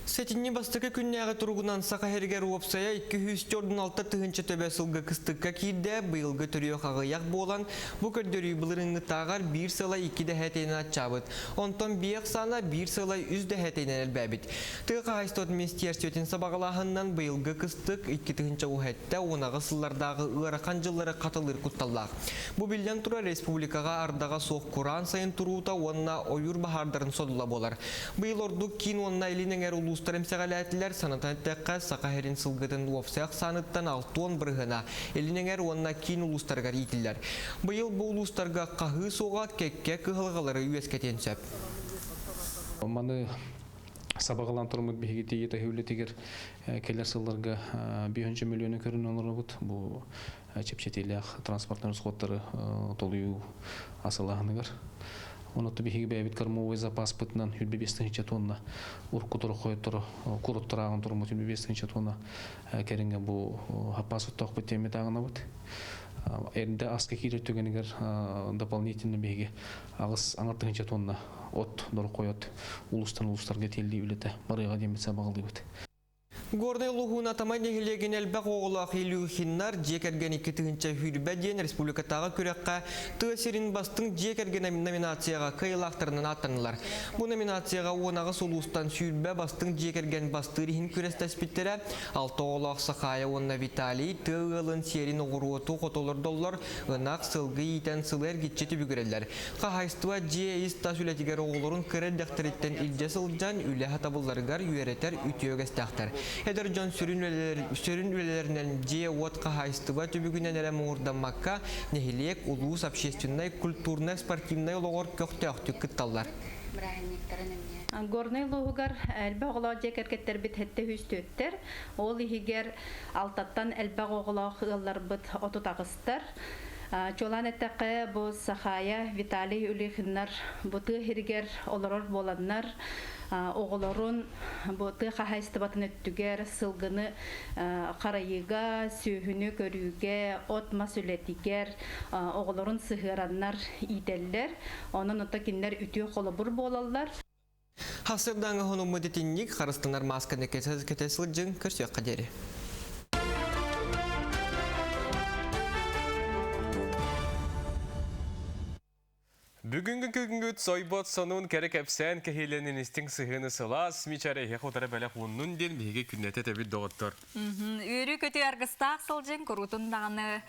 Сэтинньи бастакы күннээҕи туругунан Саха сиригэр уопсайа 246 тыһыынча төбө сылгы кыстыкка киирдэ, быйылгы төрүөх аҕыйах буолан, бу көрдөрүү былырыыҥҥытааҕар биир сыла икки дэһээтинэн аччаабыт. Онтон биэ ахсаана биир сыла үс дэһээтинэн элбээбит. Тыа хаһаайыстыбатын министиэристибэтин сабаҕалааһынынан быйылгы кыстык 2 тыһыынча уһэтте уонаҕы сыллардааҕы ыарахан дьыллары хатылыыр кутталлаах. Бу биллэн турар республикаҕа ардаҕа суох кураан сайын туруута уонна ойуур баһаардарын содула буолар. Быйыл ордук киин уонна илин эҥэр улуустар эмсэҕэлээтилэр. Санатан эттэххэ, Саха сирин сылгытын уопсай ахсааныттан 60 бырыһыана илин эҥэр уонна киин улуустарыгар иитиллэр. Быйыл бу улуустарга хаһыы суоҕа кэккэ кыһалҕалары үөскэтиэн сөп. Маны сабаҕалаан туруммут биһиги тиийэ таһыы үлэтигэр кэлэр сылларга 5 миллиону көрүн олоробут. Бу чэпчэтиилээх транспортнай расходтары толуйуу асылааһыныгар. Оноту биһиги бэйэбит кормовой запаспытынан 25 тыһыынча тонна урукку хойоттору куруттарааҕын туруммут 25 тыһыынча тонна кэриҥэ бу хаппаас оттоохпут диэммит ааҕынабыт. Эрдэ аска киирэр түгэнигэр дополнительно биһиги аҕыс аҥар тыһыынча тонна от, дороххой от улуустан улуустарга тиэллии үлэтэ барыаҕа диэммит сабаҕалыыбыт. Горнай улууһун Атамай нэһилиэгин элбэх оҕолоох Илюхиннар дьиэ кэргэн 2020 диэн республикатааҕы күрэххэ тыа сирин бастыҥ дьиэ кэргэн номинацияҕа кыайыылаахтарынан ааттаннылар. Бу номинацияҕа 18 улуустан сүүрбэ бастыҥ дьиэ кэргэн бастыыр иһин күрэстэспиттэрэ. Алта оҕолоох Сахая уонна Виталий тыа ыалын сиэрин оҕуруоту хотолордоллор, ынах, сылгы иитэн сылы эргиччи түбүгүрэллэр. Хаһаайыстыба дьиэ ис-тас үлэтигэр оҕолорун кыра эрдэхтэриттэн илдьэ сылдьан үлэ сатабылларыгар үөрэтэр үтүө үгэстээхтэр. Эдэр дьон сүрүн сүрүн үлэлэринэн дьиэ-уот хаһаайыстыба түбүгүнэн эрэ муҥурдаммакка, нэһилиэк, улуус общественнай, культурнай, спортивнай олоҕор көхтөөхтүк кытталлар. Горнай улууһугар элбэх оҕолоох дьиэ кэргэттэрбит сэттэ үс түөттэр, ол иһигэр алтаттан элбэх оҕолоох ыалларбыт 38-тар. Чуолаан эттэххэ, бу Сахая, Виталий Улихиннар бу тыа сиригэр олорор буоланнар, оҕолорун бу тыа хаһаайыстыбатын өттүгэр сылгыны харайыыга, сүөһүнү көрүүгэ, от-мас үлэтигэр оҕолорун сыһыараннар иитэллэр. Онон ото кинилэр үтүө холобур буолаллар. Хасырдааҥы хонуммут итинник харыстанар маасканы кэтэ сылдьыҥ, көрсүөххэ диэри. Бүгүҥҥү күҥҥүт сойбот сонун кэрэ кэпсээн кэһиилэнин истиҥ сыһыаны сылаас мичээрэ эһиэхэ утары бэлэх ууннун диэн биһиги күннэтэ этэбит доҕоттор. Үөрүү-көтүү аргыстаах сылдьыҥ, куруутун даҕаны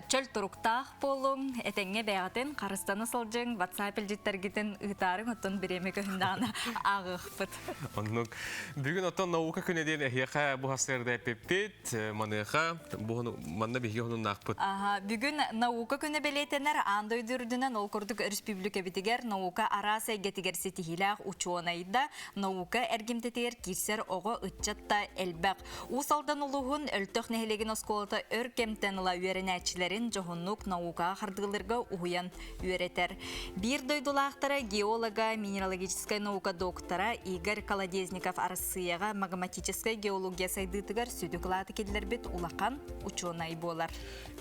чөл туруктаах буолуҥ, этэҥҥэ бэйэҕитин харыстана сылдьыҥ, WhatsApp илдьиттэргитин ыытаарыҥ, оттон бириэмэ көһүн даҕаны ааҕыахпыт. Оннук. Бүгүн оттон наука күнэ диэн эһиэхэ бу сарсыарда эппиппит, маныаха бу манна биһиги хонуннаахпыт. Бүгүн наука күнэ бэлиэтэнэр аан дойду үрдүнэн ол курдук өрөспүүбүлүкэбитигэр наука араас эйгэтигэр ситиһиилээх учуонайда наука эргимтэтигэр киирсэр оҕо ыччат да элбэх. Уус Алдан улууһун Өлтөх нэһилиэгин оскуолата өр кэмтэн ыла үөрэнээччилэрин дьоһуннук наукаҕа хардыыларга уһуйан үөрэтэр. Биир дойдулаахтара геолога, минералогическай наука доктора Игорь Колодезников Арассыыйаҕа магматическай геология сайдыытыгар сүдү кылааты киллэрбит улахан учуонай буолар.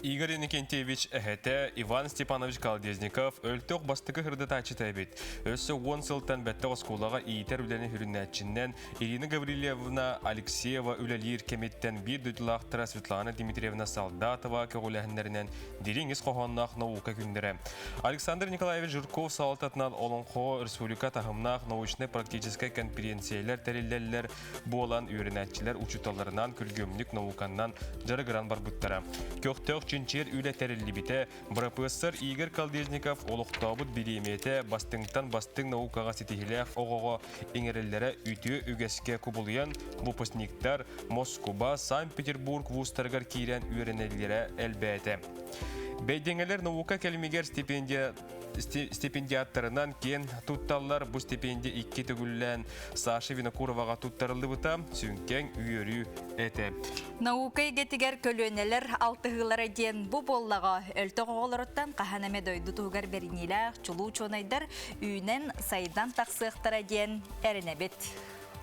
Игорь Иннокентьевич эһэтэ Иван Степанович Колодезников Өлтөх бастакы хырдатааччыта эбит. Өссө уон сылтан бэттэх оскуолаҕа иитэр үлэни сүрүннээччинэн Ирина Гаврильевна Алексеева үлэлиир кэмиттэн биир дойдулаахтара Светлана Дмитриевна Солдатова көҕүлээһиннэринэн дириҥ ис хоһоонноох наука күннэрэ. Александр Николаевич Жирков салалтатынан Олоҥхо республика таһымнаах научнай-практическай конференциялар тэриллэллэр буолан үөрэнээччилэр учууталларынан күргүөмнүк науканнан дьарыгыран барбыттара. Көхтөөх чинчийэр үлэ тэриллибитэ, бырапыассар Игорь Колодезников олохтообут бириэмийэтэ бастыҥтан бастыҥ наукаҕа ситиһилээх оҕоҕо иҥэриллэрэ үтүө үгэскэ кубулуйан, выпускниктар Москуба, Санкт-Петербург вузтарыгар киирэн үөрэнэллэрэ элбээтэ. Бэйдиҥэлэр наука кэлимигэр стипендия стипендиаттарынан киэн тутталлар. Бу стипендия икки төгүллээн Саша Винокуроваҕа туттарыллыбыта сүҥкэҥ үөрүү этэ. Наука эйгэтигэр көлүөнэлэр алтыһыылара диэн бу буоллаҕа өлтөх оҕолоруттан хаһан эмэ дойду туһугар бэриниилээх чулуу учуонайдар үүнэн сайдан тахсыахтара диэн эрэнэбит.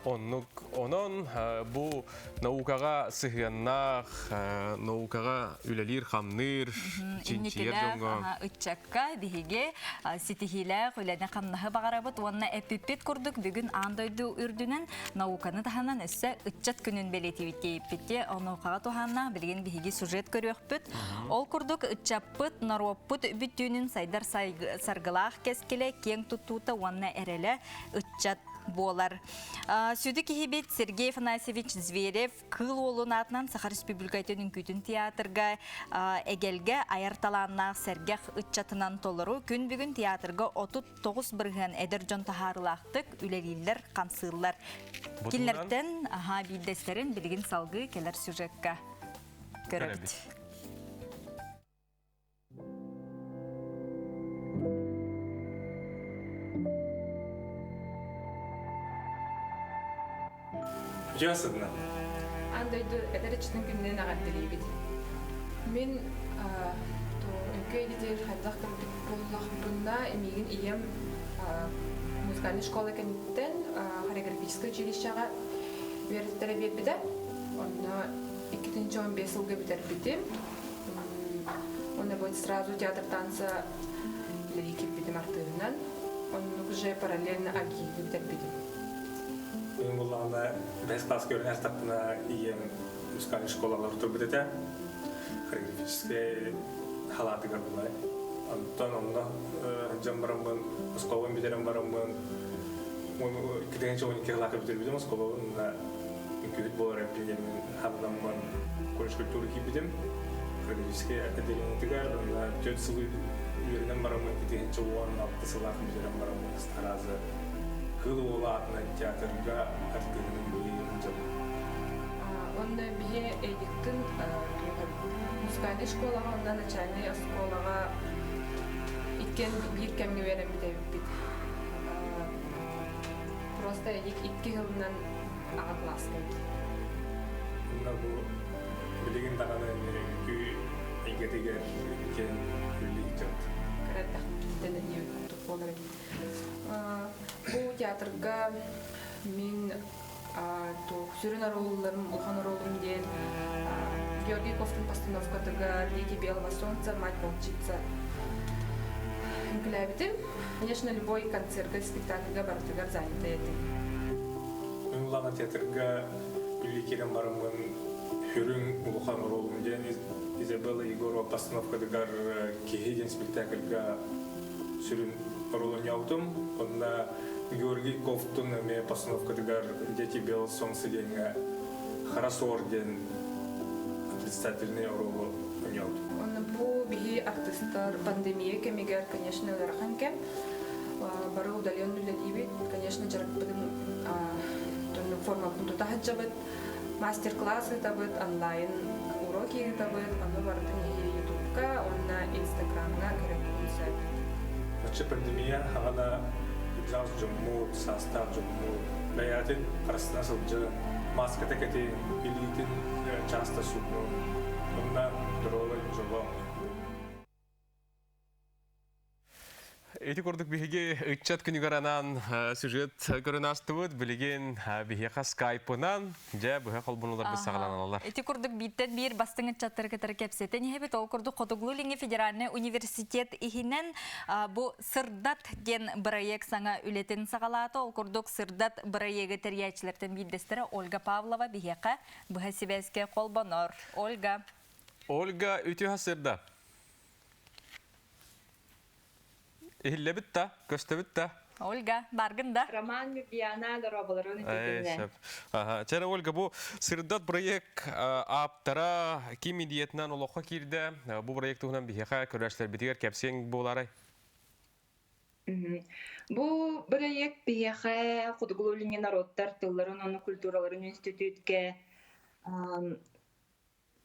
Оннук онон бу наукаҕа сыһыаннаах, наукаҕа үлэлиир-хамныыр, чинчийэр дьоҥҥо ыччакка биһиги ситиһиилээх үлэни-хамнаһы баҕарабыт уонна эппиппит курдук бүгүн аан дойду үрдүнэн науканы таһынан өссө ыччат күнүн бэлиэтиибит диэбиппит онуохаҕа туһааннаах билигин биһиги сюжет көрүөхпүт. Ол курдук ыччаппыт, норуоппут бүттүүнүн сайдар саргылаах кэскилэ, киэҥ туттуута уонна эрэлэ ыччат буолар. Сүдү киһибит Сергей Афанасьевич Зверев Кыыл Уолун аатынан Саха Республикатын үҥкүүтүн театрга эгэлгэ айар талааннаах сэргэх ыччатынан толору күн бүгүн театрга 39% эдэр дьон таһаарыылаахтык үлэлииллэр, хамсыыллар. Кинилэртэн аха биирдэстэрин билигин салгыы кэлэр сюжекка көрөбүт. Дьиасыдна. Аан дойду эдэр ыччатын күнүнэн эҕэрдэлиибит. Мин үҥкүү эйгэтигэр хайдах кэлбит буоллахпына, миигин ийэм музыкальнай школа кэнниттэн хореографическай училищеҕа үөрэттэрэ биэрбитэ. Онно 2015 сылга бүтэрбитим. Уонна будет сразу театр танца үлэлии киирбитим артыыһынан. Оннук уже параллельно АГИ-га бүтэрбитим. Мин буллаҕына бэс класска үөрэнэр тахпына ийэм музыкальнай школалар турбут этэ. Хореографическай халаатыгар булай. Онтон онно сылдьан бараммын, оскуолабын бүтэрэн бараммын, 2012 халаакка бүтэрбитим оскуолабын үҥкүүһүт буолар эппиэмин ханнаммын колледж культуры киирбитим. Хореографическай отделениетыгар уонна 4 сыл үөрэнэн бараммын 2016 сылаах бүтэрэн бараммын сразу Кыыл Уола аатынан театрга артыыһынан үлэлии сылдьабын. Онно биһи Эдиктин музыкальнай школаҕа уонна начальнай оскуолаҕа иккиэн биир кэмҥэ үөрэммит эбиппит. Просто Эдик икки сылынан аҕа кылааска эбит. Онно бу билигин даҕаны үҥкүү эйгэтигэр иккиэн үлэлии сылдьабыт. Кыра эрдэхпиттэн эмиэ курдук буолар эбит. Бу театрга мин сүрүн оруолларым, улахан оруолум диэн Георгий Ковтун постановкатыгар «Дети белого солнца», «Мать-волчица» үҥкүүлээбитим. Конечно, любой концертга, спектакльга барытыгар занята этим. Мин улахан театрга үлэлии киирэн бараммын Хүрүҥ улахан оруолум диэн Изабелла Егорова постановкатыгар «Киһи» диэн спектакльга сүрүн оруолун оонньообутум. Онно Георгий Ковтун эмиэ постановкатыгар «Дети белого солнца» диэҥҥэ Хара суор диэн отрицательный оруолу оонньообутум. Онно бу биһи артыыстар пандемия кэмигэр, конечно, ыарахан кэм. Бары удален үлэлиибит. Конечно, дьарыкпытын түннүк формабытын тута сылдьабыт. Мастер-класс ыытабыт, онлайн уроки ыытабыт. Ону барытын Ютубка уонна Инстаграмҥа көрөбүн сөп. Оччо пандемия хаҕана кырдьаҕас дьоммут, саастаах дьоммут бэйэҕитин харыстана сылдьан, маската кэтин, илиитин часто суунун, онно доруобай дьоло. Ити курдук биһиги ыччат күнүгэр анаан сюжет көрөн аастыбыт. Билигин биһиэхэ скайпынан дьэ быһа холбонуларбыт саҕаланаллар. Ити курдук бииртэн биир бастыҥ ыччаттары кытары кэпсэтэн иһэбит. Ол курдук Хотугулуу-Илиҥҥи федеральнай университет иһинэн бу Сырдат диэн бырайыак саҥа үлэтин саҕалаата. Ол курдук Сырдат бырайыагы тэрийээччилэртэн биирдэстэрэ Ольга Павлова биһиэхэ быһа сибээскэ холбонор. Ольга. Ольга, үтүө сырда. Иһиллэбит да, көстөбүт да. Ольга, баргын да? Роман Любьяна дороболорун үтүөтүнэн. Чэрэ, Ольга, бу Сырдат проект ааптара ким идеятынан олоххо киирдэ? Бу проект туһунан биһиэхэ көрөөччүлэрбитигэр кэпсиэҥ буолаарай? Бу бырайыак биһиэхэ Хотугулуу-Илиҥҥи норуоттар тылларын уонна культураларын институтка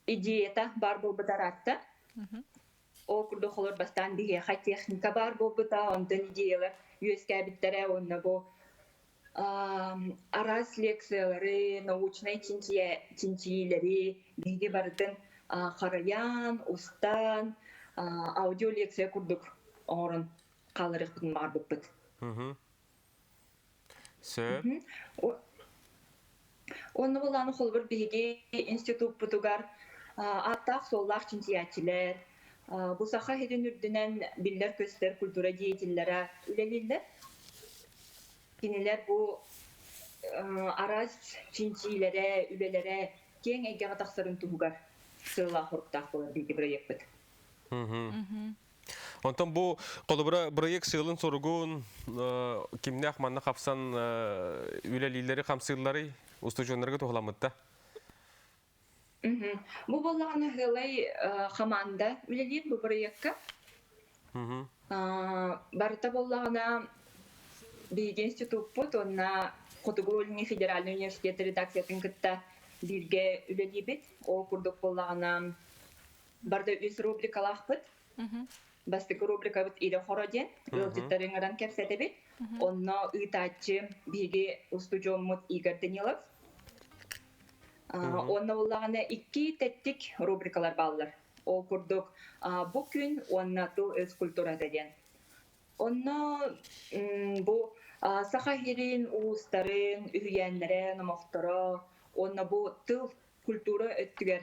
идеята баар буолбута ыраатта. Ол курдук холор бастаан биһиэхэ техника баар буолбута, онтон идеялар үөскээбиттэрэ уонна бу араас лекциялары, научнай чинчийиилэри биһиги барытын харайан, устан, аудиолекция курдук оҥорон хааларыахпытын баҕарбыппыт. Сөп. Онно булааны холбур биһиги институппутугар ааттаах-суоллаах чинчийээччилэр, бу саха сирин үрдүнэн биллэр-көстөр культура деятеллэрэ үлэлииллэр. Кинилэр бу араас чинчиилэрэ, үлэлэрэ киэҥ эйгэҕэ тахсарын туһугар сыаллаах-соруктаах буолар биһиги бырайыакпыт. Онтон бу холобура бырайыак сыалын-соругун кимнээх манна хапсан үлэлииллэри хамсыылларый устудьуоннарга туһуламмытта? Бу буоллаҕына Һыалай хамаанда үлэлиир бу бырайыакка. Барыта буоллаҕына биһиги институппут уонна Хотугу Илиҥҥи федеральнай университет редакциятын кытта бииргэ үлэлиибит. Ол курдук буоллаҕына барыта үс рубрикалаахпыт. Бастакы рубрикабыт Илэ хоро диэн ыалдьыттары ыҥыран кэпсэтэбит. Онно ыытааччы биһиги устудьуоммут Игорь Данилов. Уонна буоллаҕына икки тэттик рубрикалар бааллар. Ол курдук бу күн уонна тыл-өс культурата диэн. Онно бу саха иһирин, уустарын, үһүйээннэрэ, номохторо уонна бу тыл культура өттүгэр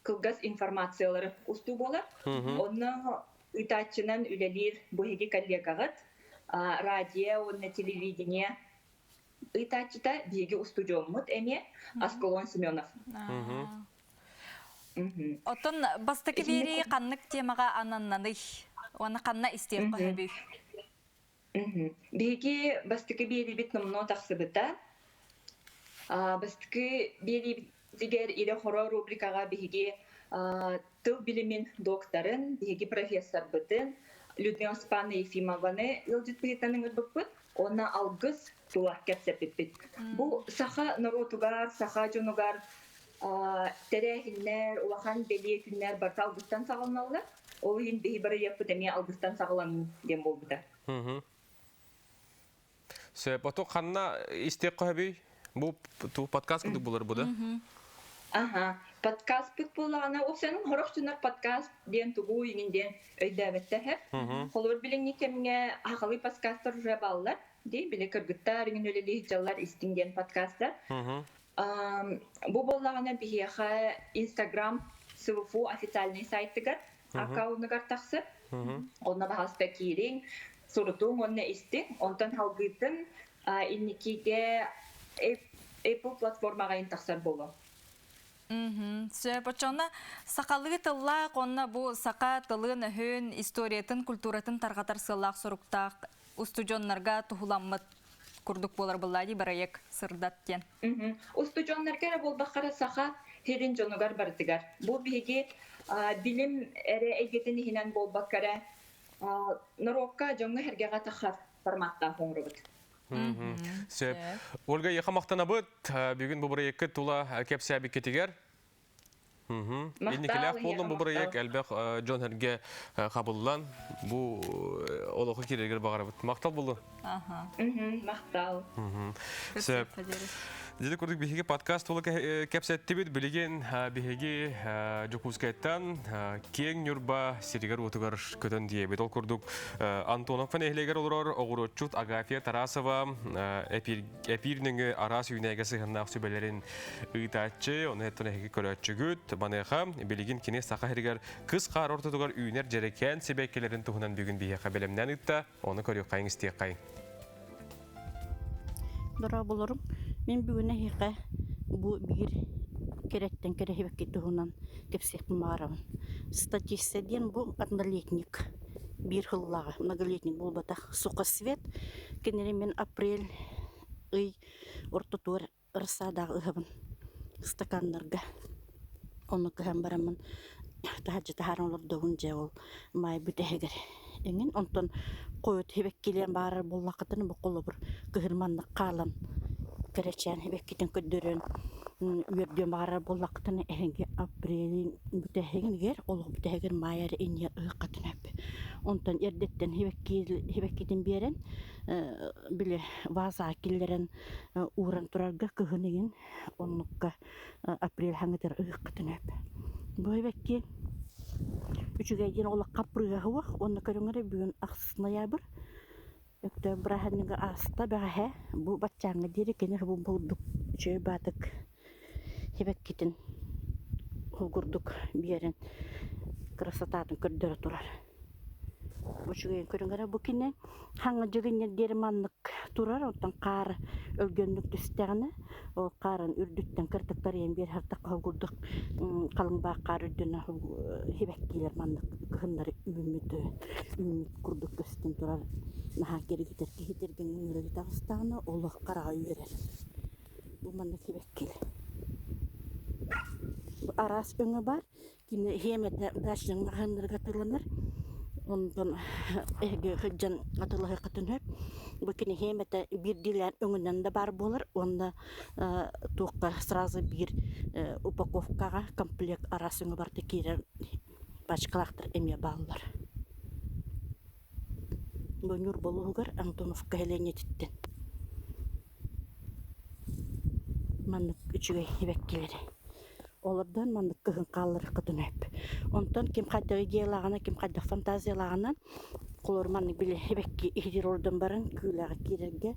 кылгас информациялары устуу буолар. Онно ыытааччынан үлэлиир бу эһиги коллегаҕыт радио уонна телевидение ыытааччыта биһиги устудьуоммут эмиэ Аскалон Семенов. Оттон бастакы биэрии ханнык темаҕа ананнаный? Уонна ханна истиэххэ сөбүй? Биһиги бастакы биэриибит номнуо тахсыбыта. Бастакы биэриибитигэр Ирэ-хоро рубрикаҕа биһиги тыл билимин докторын, биһиги профессорбытын Людмила Степановна Ефимованы ыалдьыт быһыытынан ыҥырбыппыт уонна алгыс тула кэпсэппиппит. Бу саха норуотугар, саха дьонугар тэрээһиннэр, улахан бэлиэ күннэр барыта алгыстан саҕаланаллар. Ол иһин биһи бырайыакпыт эмиэ алгыстан саҕаланыы диэн буолбута. Сөп. Ото ханна истиэххэ сөбүй? Бу подкаст курдук булар бу да? Аха, подкастпыт буоллаҕына, ол сенин хорох дьоннор подкаст диэн тугу иҥин диэн өйдөөбөттөр һэп. Холобур билиҥҥи кэмҥэ сахалыы подкастар уже бааллар. Дии, били кыргыттар иҥин үлэлии сылдьаллар истиҥ диэн подкастар. Бу буоллаҕына биһиэхэ Инстаграм СВФУ официальный сайтыгар аккаунугар тахсып, онно баһаста киириҥ, сурутуҥ уонна истиҥ. Онтон салгыытын инникигэ Apple платформаҕа ин тахсар буолуо. Сөп, оччоҕуна сахалыы тыллаах уонна бу саха тылын-өһүн, историятын, культуратын тарҕатар сыаллаах-соруктаах устудьуоннарга туһуламмыт курдук буолар буоллаа дии бырайыак сырдат диэн. Устудьуоннарга эрэ буолбахха саха сирин дьонугар барытыгар. Бу биһиги билим эрэ эйгэтин иһинэн буолбакка эрэ норуокка дьоҥҥо-сэргэҕэ тахар форматтаах оҥоробут. Сөп. Ольга, яха махтанабыт. Бүгүн бу бырайыакка тула кэпсээбиккитигэр. Инникилээх буоллун бу бырайыак элбэх дьон сэргэ хабыллан бу олоху киирэргэр баҕарабыт. Махтал буллун. Махтал. Сөп. Дьэ курдук биһиги подкаст тула кэпсэттибит. Билигин биһиги Дьокуускайтан киэҥ Ньурба сиригэр-уотугар көтөн диэбит. Ол курдук Антоновка нэһилиэгэр олорор оҕуруотчут Агафья Тарасова эпиир нөҥүө араас үүнээйгэ сыһыаннаах сүбэлэрин ыытааччы, ону эттэн эһиги көрөөччүгүт. Маныаха билигин кини Саха сиригэр кыс хаар ортотугар үүнэр дьэрэкээн сибэккилэрин туһунан бүгүн биһиэхэ бэлэмнээн ыытта. Ону көрүөххэйиҥ, истиэххэйиҥ. Дорооболорум. Мин бүгүн эһиэхэ бу биир кэрэттэн кэрэһибэкки туһунан кэпсиэхпин баҕарабын. Статистика диэн бу однолетник биир сыллааҕы многолетник буолбатах сухосвет. Кинини мин апрель ый ортотугар рассадаҕа ыһабын стаканнарга. Ону кыһан бараммын таһырдьа таһааран олордобун дьэ ол маай бүтэһигэр эҥин. Онтон хойут сибэккилиэн баарар буоллаххытына бу холобур кыһын маннык хаалан кэрэчээн сибэккитин көрдөрөн үөрдүөн баҕарар буоллаххытына эһиги апрелин бүтэһигэр олох бүтэһигэр маай эрэ иннигэр ыһыаххытын сөп. Онтон эрдэттэн сибэккитин биэрэн били вазаҕа киллэрэн ууран турарга кыһын ыйын оннукка апрель хаҥытыгар ыһыаххытын сөп. Бу эбэкки үчүгэй диэн олох хаппырыыһа суох уонна көрүҥ эрэ бүгүн ахсыс ноябрь Өктөөп бырааһынньыга ааста бэҕэһээ бу баччааҥҥа диэри кини бу бурдук Үчүгэй баатык сибэккитин курдук биэрэн красотатын көрдөрө турар. Үчүгэйин көрүҥ эрэ бу кини хаҥа дьыгынньар диэри маннык турар, оттон хаар өлгөмнүк түстэҕинэ, ол хаарын үрдүттэн кыртыктарыйан биэр хартахха курдук халыҥ баах хаар үрдүнэн сибэккилэр маннык кыһыннары үүммүт үүммүт курдук көстөн турар наһаа кэргитэр киһи тэргэҥҥэ үөрэ таҕыстаҕына олох хараҕа үөрэр. Бу маннык сибэккилэр. Бу араас өҥө баар. Кини хиэмэтэ дачнай маҕаһыыннарга атыыланар. Онтон эһиги сылдьан атыылаһыаххытын сөп. Бу кини хиэмэтэ биирдиилээн өҥүнэн да баар буолар уонна туохха сразу биир упаковкаҕа комплект араас өҥө барыта киирэр пачкалаахтар эмиэ бааллар. Бу Ньурба улууһугар Антоновка сэлиэнньэтиттэн маннык үчүгэй сибэккилэри олордон маннык кыһын хаалларыаххытын сөп. Онтон ким хайдах идеялааҕынан, ким хайдах фантазиялааҕынан холор маннык били сибэкки иһитир олордон баран күүлэҕэ киирэргэ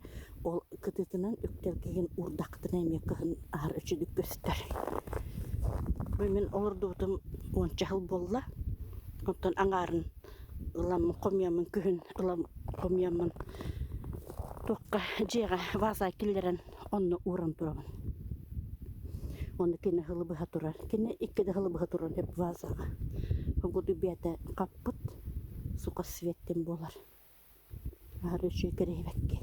ол кытыытынан үктэлгигин уурдаххытына эмиэ кыһын аһар үчүгэй көстөр. Бу мин олордубутум уонча сыл буолла. Онтон аҥаарын ыламмын хомуйаммын күһүн ылан хомуйаммын туохха дьиэҕэ ваза киллэрэн онно ууран турабын. Онно кини сылы быһа турар. Кини икки да сылы быһа турар сөп вазаҕа. Курдук бэйэтэ хаппыт сука светтэн буолар. Аһары үчүгэй кэрэһибэккэ.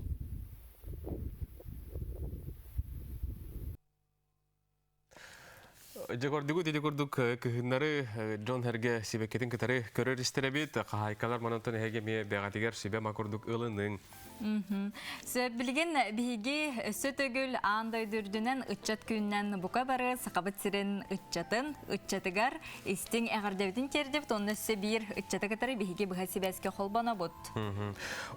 Дьэ ити курдук кыһыннары дьон эргэ сибэккитин кытары көрөр истэрэбит. Хаһаайкалар манантан эһэги эмиэ бэҕэтигэр сүбэ-ма курдук ылыныҥ. Сөп билигин биһиги өссө төгүл аан дойду үрдүнэн ыччат күнүнэн бука бары Сахабыт сирин ыччатын, ыччатыгар истиҥ эҕэрдэбитин тиэрдибит уонна өссө биир ыччаты кытары биһиги быһа сибээскэ холбонобут.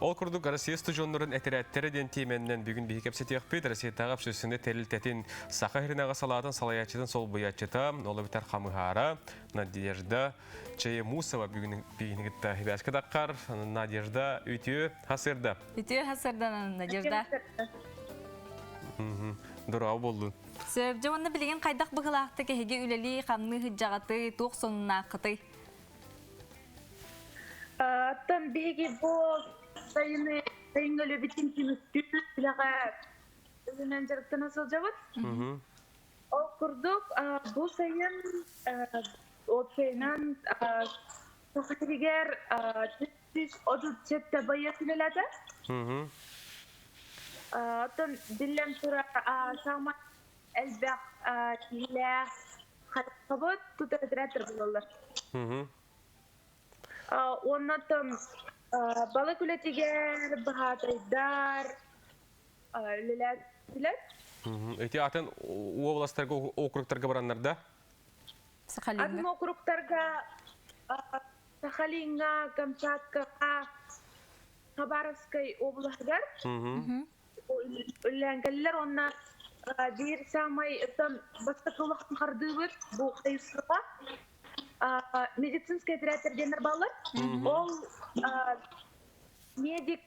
Ол курдук Россия студеннарын этэрээттэрэ диэн тиэмэннэн бүгүн биһи кэпсэтиэхпит. Россиятааҕы общественнай тэрилтэтин Саха сиринээҕи салаатын салайааччытын солбуйааччыта, ол эбэтэр хамыһаара Надежда Чаемусова бүгүн биһигини кытта сибээскэ таххар. Надежда, үтүө хасырда. Үтүө хасырда, Надежда. Дороо боллун. Сөп, дьэ уонна билигин хайдах быһыылаахтык эһиги үлэлии, хамныы сылдьаҕытый, туох сонуннааххытый? Оттон биһиги бу сайыны сайыҥҥы үлэбитин түмүктүүр үлэҕэ үлэнэн дьарыктана сылдьабыт. Ол курдук бу сайын уопсайынан Саха сиригэр 437 байыас үлэлээтэ. Оттон биллэн турар саамай элбэх киһилээх хайысхабыт тута оператор буолаллар. Уонна оттон балык үлэтигэр баһаатайдар үлэлээтилэр. Ити атын уобаластарга округтарга бараннар да? Атын округтарга Сахалиҥҥа, Камчаткаҕа, Хабаровскай облаһыгар үлэлээн кэллилэр уонна биир саамай бастакы улахан хардыыбыт бу хайысхаҕа медицинскэй оператор диэннэр бааллар. Ол медик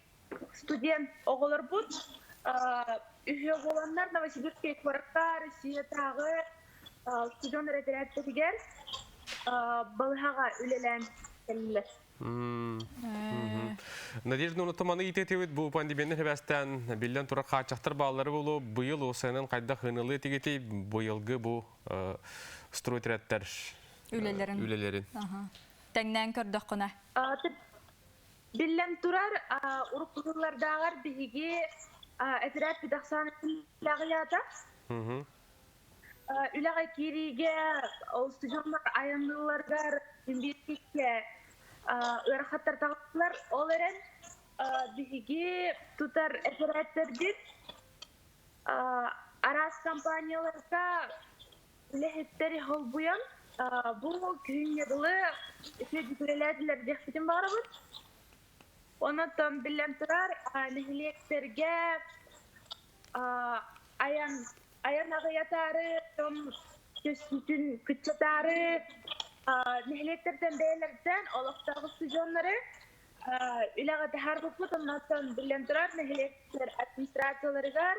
студент оҕолорбут үһүө буоланнар Новосибирскай куоракка Россиятааҕы студент эрэдэрээттэригэр балыһаҕа үлэлээн кэллилэр. Надежда Нуртуманы иитэтибит бу пандемияны хэбэстээн биллэн турар хааччахтар бааллары болу быйыл осайынан хайдах ынылы тигити быйылгы бу стройтрядтар үлэлэрин үлэлэрин тэҥнээн көрдөххүнэ Биллэн турар, урукку сыллардааҕар биһиги этэрээт ахсаан аҕыйаата. Үлэҕэ киириигэ устудьуоннар айанныылларыгар бииргэ ыарахаттар таҕыстылар. Ол эрэн биһиги тутар этэрээттэрбит араас компанияларга үлэһиттэри холбуйан бу күһүҥҥэ дылы үчүгэйдик үлэлээтилэр диэхпитин баҕарабыт. Онон биллэн турар, нэһилиэктэргэ айан айан аҕыйатаары, дьон көстүүтүн кыччатаары нэһилиэктэртэн бэйэлэриттэн олохтоох устудьуоннары үлэҕэ таһаарбыппыт. Оннооттон биллэн турар, нэһилиэктэр администрацияларыгар.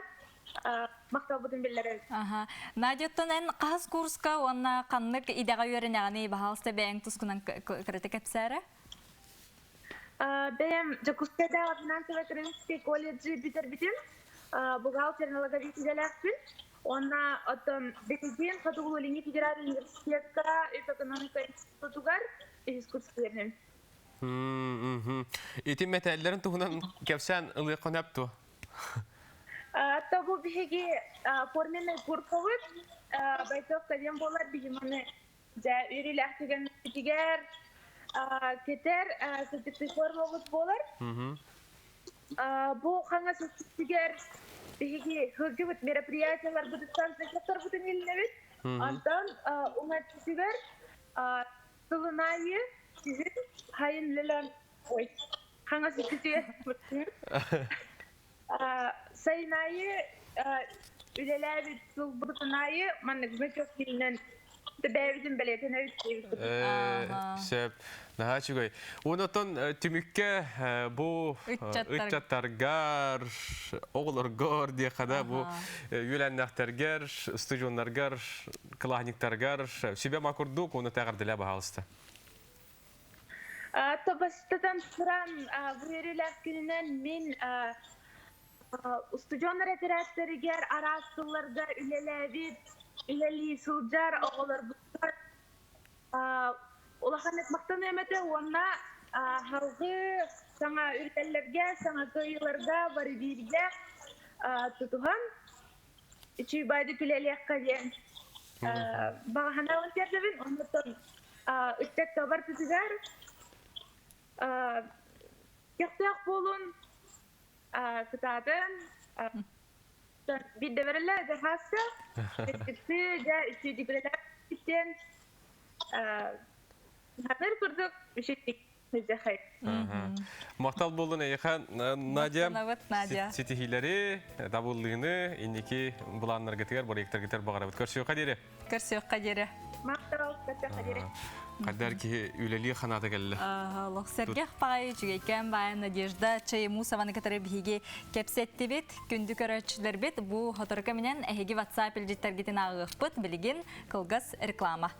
Махталбытын биллэрэбит. Аха. Надя, оттон эн хаһыс курска уонна ханнык идэҕэ үөрэнэҕиний? Баһаалыста бэйэҥ тускунан кырата кэпсээрэ. Бэйэм Дьокуускайдааҕы финансово-экономическай колледжы бүтэрбитим. Бухгалтер налоговик идэлээхпин. Уонна оттон билигин Хотугулуу-Илиҥҥи федеральнай университекка үп экономика институтугар үһүс курс үөрэнэбин. Ити мэтээллэрин туһунан кэпсээн ылыаххын сөп дуо? Тобу биһиги форменный куркабыт бойцовка диэн буолар биһи маны дьэ үөрүүлээх түгэммитигэр кэтэр сырдыктыы формабыт буолар. Бу хаҥас өттүгэр биһиги сылдьыбыт мероприятиеларбытыттан значоктарбытын илинэбит. Онтон уҥа өттүгэр сылын аайы күһүн хайын үлэлээн ой хаҥас өттүгэр сайын аайы үлэлээбит сылбытын аайы маннык значок иһинэн бэйэбитин бэлиэтэнэбит диэбит. Сөп. Наһаа үчүгэй. Онотон түмүккэ бу ыччаттаргар, оҕолоргор диэххэ да бу үөлээннээхтэргэр, устудьуоннаргар, кылааһынньыктаргар сүбэ ма курдук уонна тэҕэрдэлээ баһаалыста. Тобастатан туран бу үөрүүлээх күнүнэн мин устудьуоннар этэрээттэригэр араас сылларга үлэлээбит, үлэлии сылдьар оҕолорбутугар улаханнык махтаныам этэ уонна салгыы саҥа үрдэллэргэ, саҥа кыайыыларга бары бииргэ тутуһан үчүгэй үлэлиэххэ диэн баҕа санаабын тиэрдэбин. Оннуттан ыччакка барытыгар көхтөөх буолун, кытаатын, биирдэ бэриллэ дьаһааска, дьэ үчүгэй ханыр курдук үчүгэй Махтал буоллун эйиэхэ, Надя. Надя. Ситиһиилэри, табыллыыны, инники былааннаргытыгар, проекттаргытыгар баҕарабыт. Көрсүөххэ диэри. Көрсүөххэ диэри. Махтал, көрсүөххэ диэри. Хайдар киһи үлэлии ханаата кэллэ. Олох сэргэх баҕайы үчүгэйкээн баайа Надежда Чайымусованы кытары биһиги кэпсэттибит. Күндү көрөөччүлэрбит бу сотору кэминэн эһиги WhatsApp илдьиттэргитин ааҕыахпыт. Билигин кылгас реклама.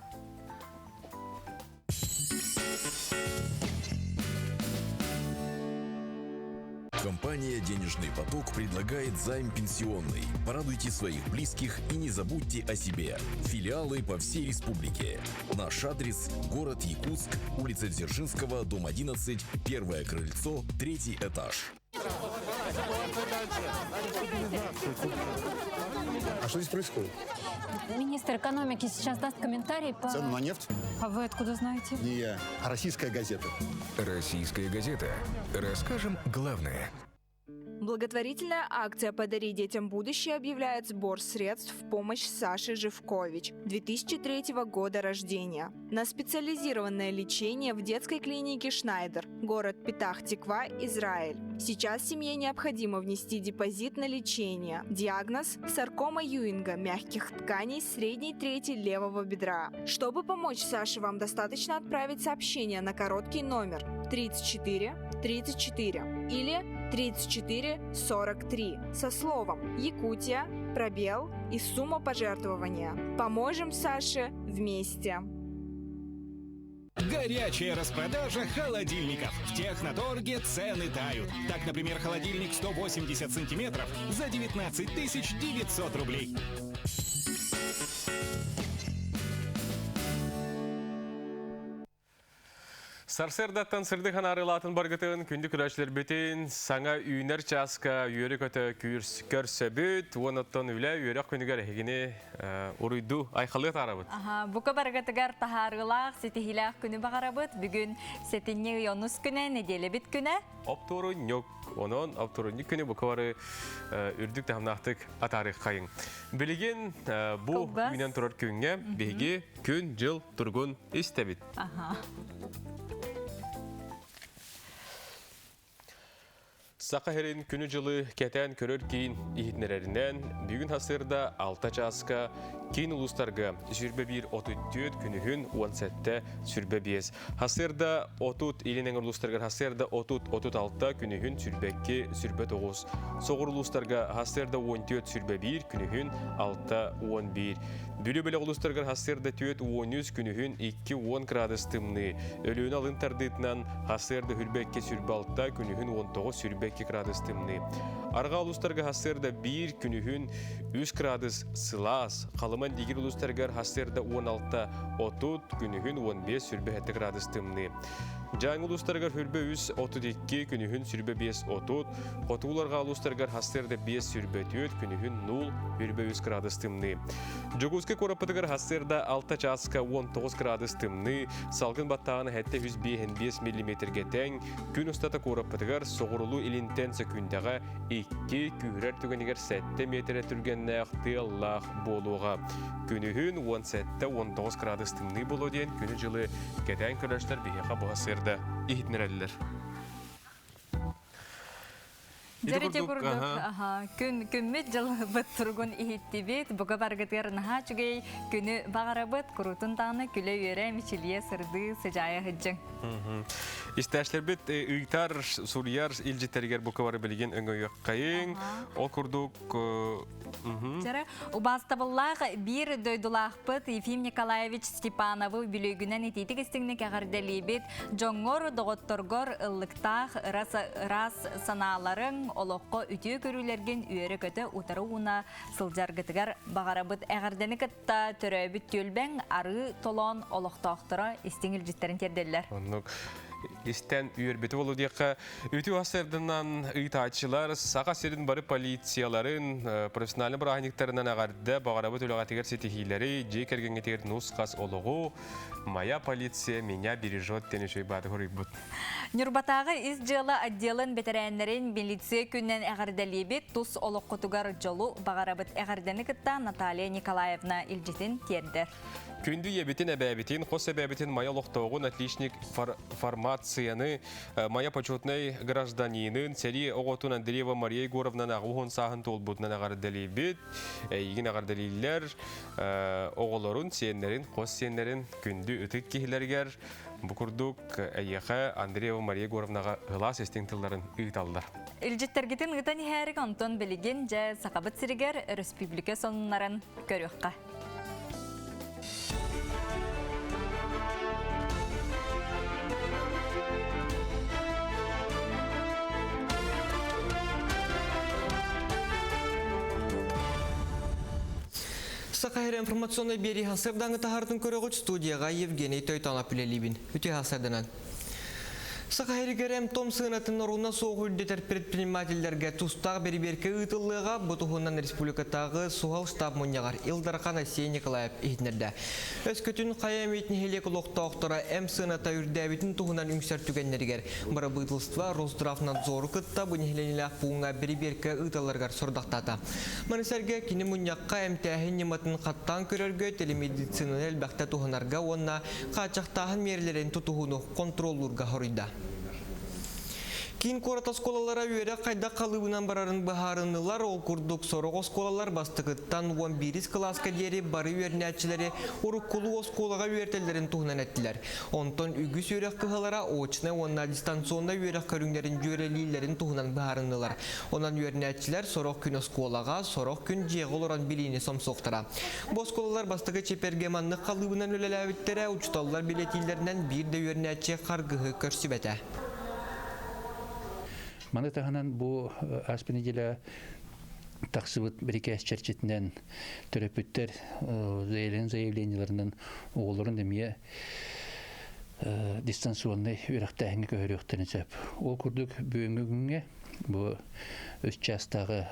Компания «Денежный поток» предлагает займ пенсионный. Порадуйте своих близких и не забудьте о себе. Филиалы по всей республике. Наш адрес – город Якутск, улица Дзержинского, дом 11, первое крыльцо, третий этаж. А что здесь происходит? Министр экономики сейчас даст комментарий по... Цену на нефть? А вы откуда знаете? Не я, а российская газета. Российская газета. Расскажем главное. Благотворительная акция «Подари детям будущее» объявляет сбор средств в помощь Саше Живкович, 2003 года рождения, на специализированное лечение в детской клинике «Шнайдер», город Петах-Тиква, Израиль. Сейчас семье необходимо внести депозит на лечение. Диагноз – саркома Юинга мягких тканей средней трети левого бедра. Чтобы помочь Саше, вам достаточно отправить сообщение на короткий номер 34 34 или 34 43 со словом «Якутия», пробел и сумма пожертвования. Поможем Саше вместе! Горячая распродажа холодильников. В Техноторге цены тают. Так, например, холодильник 180 сантиметров за 19 900 рублей. Сарсыардаттан сырдык анаарылаатын баргытын күндү көрөөчүлэрбитин саҥа үүнэр чааска үөрэ-көтө көрсөбүт уонуттан үлэ үөрэх күнүгэр эһигини уруйду айхалыы таарабыт. Аха, бука баргытыгар таһаарыылаах, ситиһиилээх күнү баҕарабыт. Бүгүн сэтинньи ый онус күнэ, нэдиэлэбит күнэ. Оптуорунньук. Онон оптуорунньук күнү бука бары үрдүк таһымнаахтык атаарыаххайыҥ. Билигин бу үүнэн турар күҥҥэ биһиги күн-дьыл тургун истэбит. Саха сирин күнү-дьылы кэтээн көрөр киин иһитиннэрэринэн, бүгүн сарсыарда 6 чааска киин улуустарга 21.34 күнүһүн 17 25. Сарсыарда 30 илин эҥэр улуустарыгар сарсыарда 30-36 күнүһүн 22 29. Соҕуруу улуустарга сарсыарда 14 21 күнүһүн 6-11. Бүлүү бөлөх улуустарыгар сарсыарда 4-13 күнүһүн 2-10 градус тымныы. Өлүөнэ алын тардыытынан сарсыарда 22 26, күнүһүн 19 22 градус тымныы. Арҕаа улуустарга сарсыарда 1, күнүһүн 3 градус сылаас. Халыман дигир улуустарыгар сарсыарда 16 30, күнүһүн 15 27 градус тымныы. Дьааҥы улуустарыгар хүрбэ 3 32, күнүһүн сүрбэ 5 30, хотугуларга улуустарыгар сарсыарда 5 сүрбэ 4, күнүһүн 0 хүрбэ 3 градус тымныы. Дьокуускай куораппытыгар сарсыарда 6 чааска 19 градус тымныы, салгын баттааҕына 755 миллиметргэ тэҥ, күн устата куораппытыгар соҕурулуу илинтэн сөкүүндэҕэ 2, күүһүрэр түгэнигэр 7 миэтэрэ түргэннээх тыаллаах буолуоҕа. Күнүһүн 17-19 градус тымныы буолуо диэн күнү-дьылы кэтээн көрөөччүлэр биһиэхэ бу сарсыарда иһитиннэрэллэр. Дьэрити курдук, күн күммүт дьылбыт туругун иһиттибит, буга баргытыгар наһаа үчүгэй күнү баҕарабыт, куруутун даҕаны күлэ-үөрэ, мичилийэ, сырдыы, сыдьаайа сылдьыҥ. Истээччилэрбит ыытар, суруйар илдьиттэригэр бука бары билигин өҥөйүөххэйиҥ. Ол курдук Чара убаастабыллаах биир дойдулаахпыт Ефим Николаевич Степановы бүлүүгүнэн итиитик истиҥник эҕэрдэлиибит. Дьоҥҥор, доҕотторгор ыллыктаах ырас, ыраас санааларыҥ, олоххо үтүө көрүүлэргин үөрэ-көтө утары ууна сылдьаргытыгар баҕарабыт. Эҕэрдэни кытта төрөөбүт түөлбэҥ арыы толоон олохтоохторо истиҥ илдьиттэрин тиэрдэллэр. Оннук истэн үөрбүтү болу диэххэ Үтүө сарсыарданан ыытааччылар Саха сирин бары полицияларын профессиональнай бырааһынньыктарынан эҕэрдэ, баҕарабыт үлэҕитигэр ситиһиилэри, дьиэ кэргэҥҥитигэр нус-хас олоҕу, Моя полиция меня бережет диэн үчүгэй бааты хоруйбут. Ньурбатааҕы ис дьыала отделын бэтэрээннэрин милиция күнүнэн эҕэрдэлиибит, тус олоххутугар дьолу баҕарабыт. Эҕэрдэни кытта Наталья Николаевна илдьитин тиэрдэр. Күндү ийэбитин, эбээбитин, хос эбээбитин Майа олохтооҕун отличник фармацияны Майа почетнай гражданинын, сэрии оҕотун Андреева Мария Егоровнаны аҕа сааһын туолбутунан эҕэрдэлиибит. Эйигин эҕэрдэлииллэр оҕолорун, сиэннэрин, хос сиэннэрин күндү ытык киһилэригэр бу курдук эйиэхэ Андреева Мария Егоровнаҕа ылаас истиҥ тылларын ыыталлар. Илдьиттэргитин ыытан иһээрик, онтон билигин дьэ Сахабыт сиригэр өрөспүүбүлүкэ сонуннарын көрүөххэ. Саха сирэ информационнай биэрии сарсыардааҥы таһаартын көрөҕүт студияҕа Евгений Тойтонов үлэлиибин. Үтүө сарсыарданан. Саха сиригэр эмтом сыанатын оруна суох үрдэтэр предпринимателлэргэ тустаах бэрэбиэркэ ыытыллыаҕа. Бу туһунан республикатааҕы суһал штаб мунньаҕар Ил Дархан Айсен Николаев иһитиннэрдэ. Өскөтүн хайа эмит нэһилиэк олохтоохторо эм сыаната үрдээбитин туһунан үҥсэр түгэннэригэр бырабыыталыстыба Росздравнадзору кытта бу нэһилиэнньэлээх пууҥҥа бэрэбиэркэ ыыталларыгар сорудахтаата. Маны сэргэ кини мунньахха эмтээһин ньыматын хаттаан көрөргө, телемедицинаны элбэхтэ туһанарга уонна хааччахтааһын миэрэлэрин тутуһууну хонтуруоллуурга хоруйда. Киин куорат оскуолалара үөрэх хайдах халыыбынан барарын быһаарыннылар. Ол курдук сорох оскуолалар бастакыттан 11 кылааска диэри бары үөрэнээччилэри уруккулуу оскуолаҕа үөрэтэллэрин туһунан эттилэр. Онтон үгүс үөрэх кыһалара очнай уонна дистанционнай үөрэх көрүҥнэрин дьүөрэлииллэрин туһунан быһаарыннылар. Онон үөрэнээччилэр сорох күн оскуолаҕа, сорох күн дьиэҕэ олорон билиини сомсуохтара. Бу оскуолалар бастакы чипергэ маннык халыыбынан үлэлээбиттэрэ, учууталлар билэтиилэринэн биир да үөрэнээччи харгыһы көрсүбэтэ. Маны таһынан бу ааспыт неделя тахсыбыт бирикээс чэрчитинэн төрөппүттэр заявлениеларынан оҕолорун эмиэ дистанционнай үөрэхтээһиҥҥэ көһөрүөхтэрин сөп. Ол курдук бүгүҥҥү күҥҥэ бу үс чаастааҕы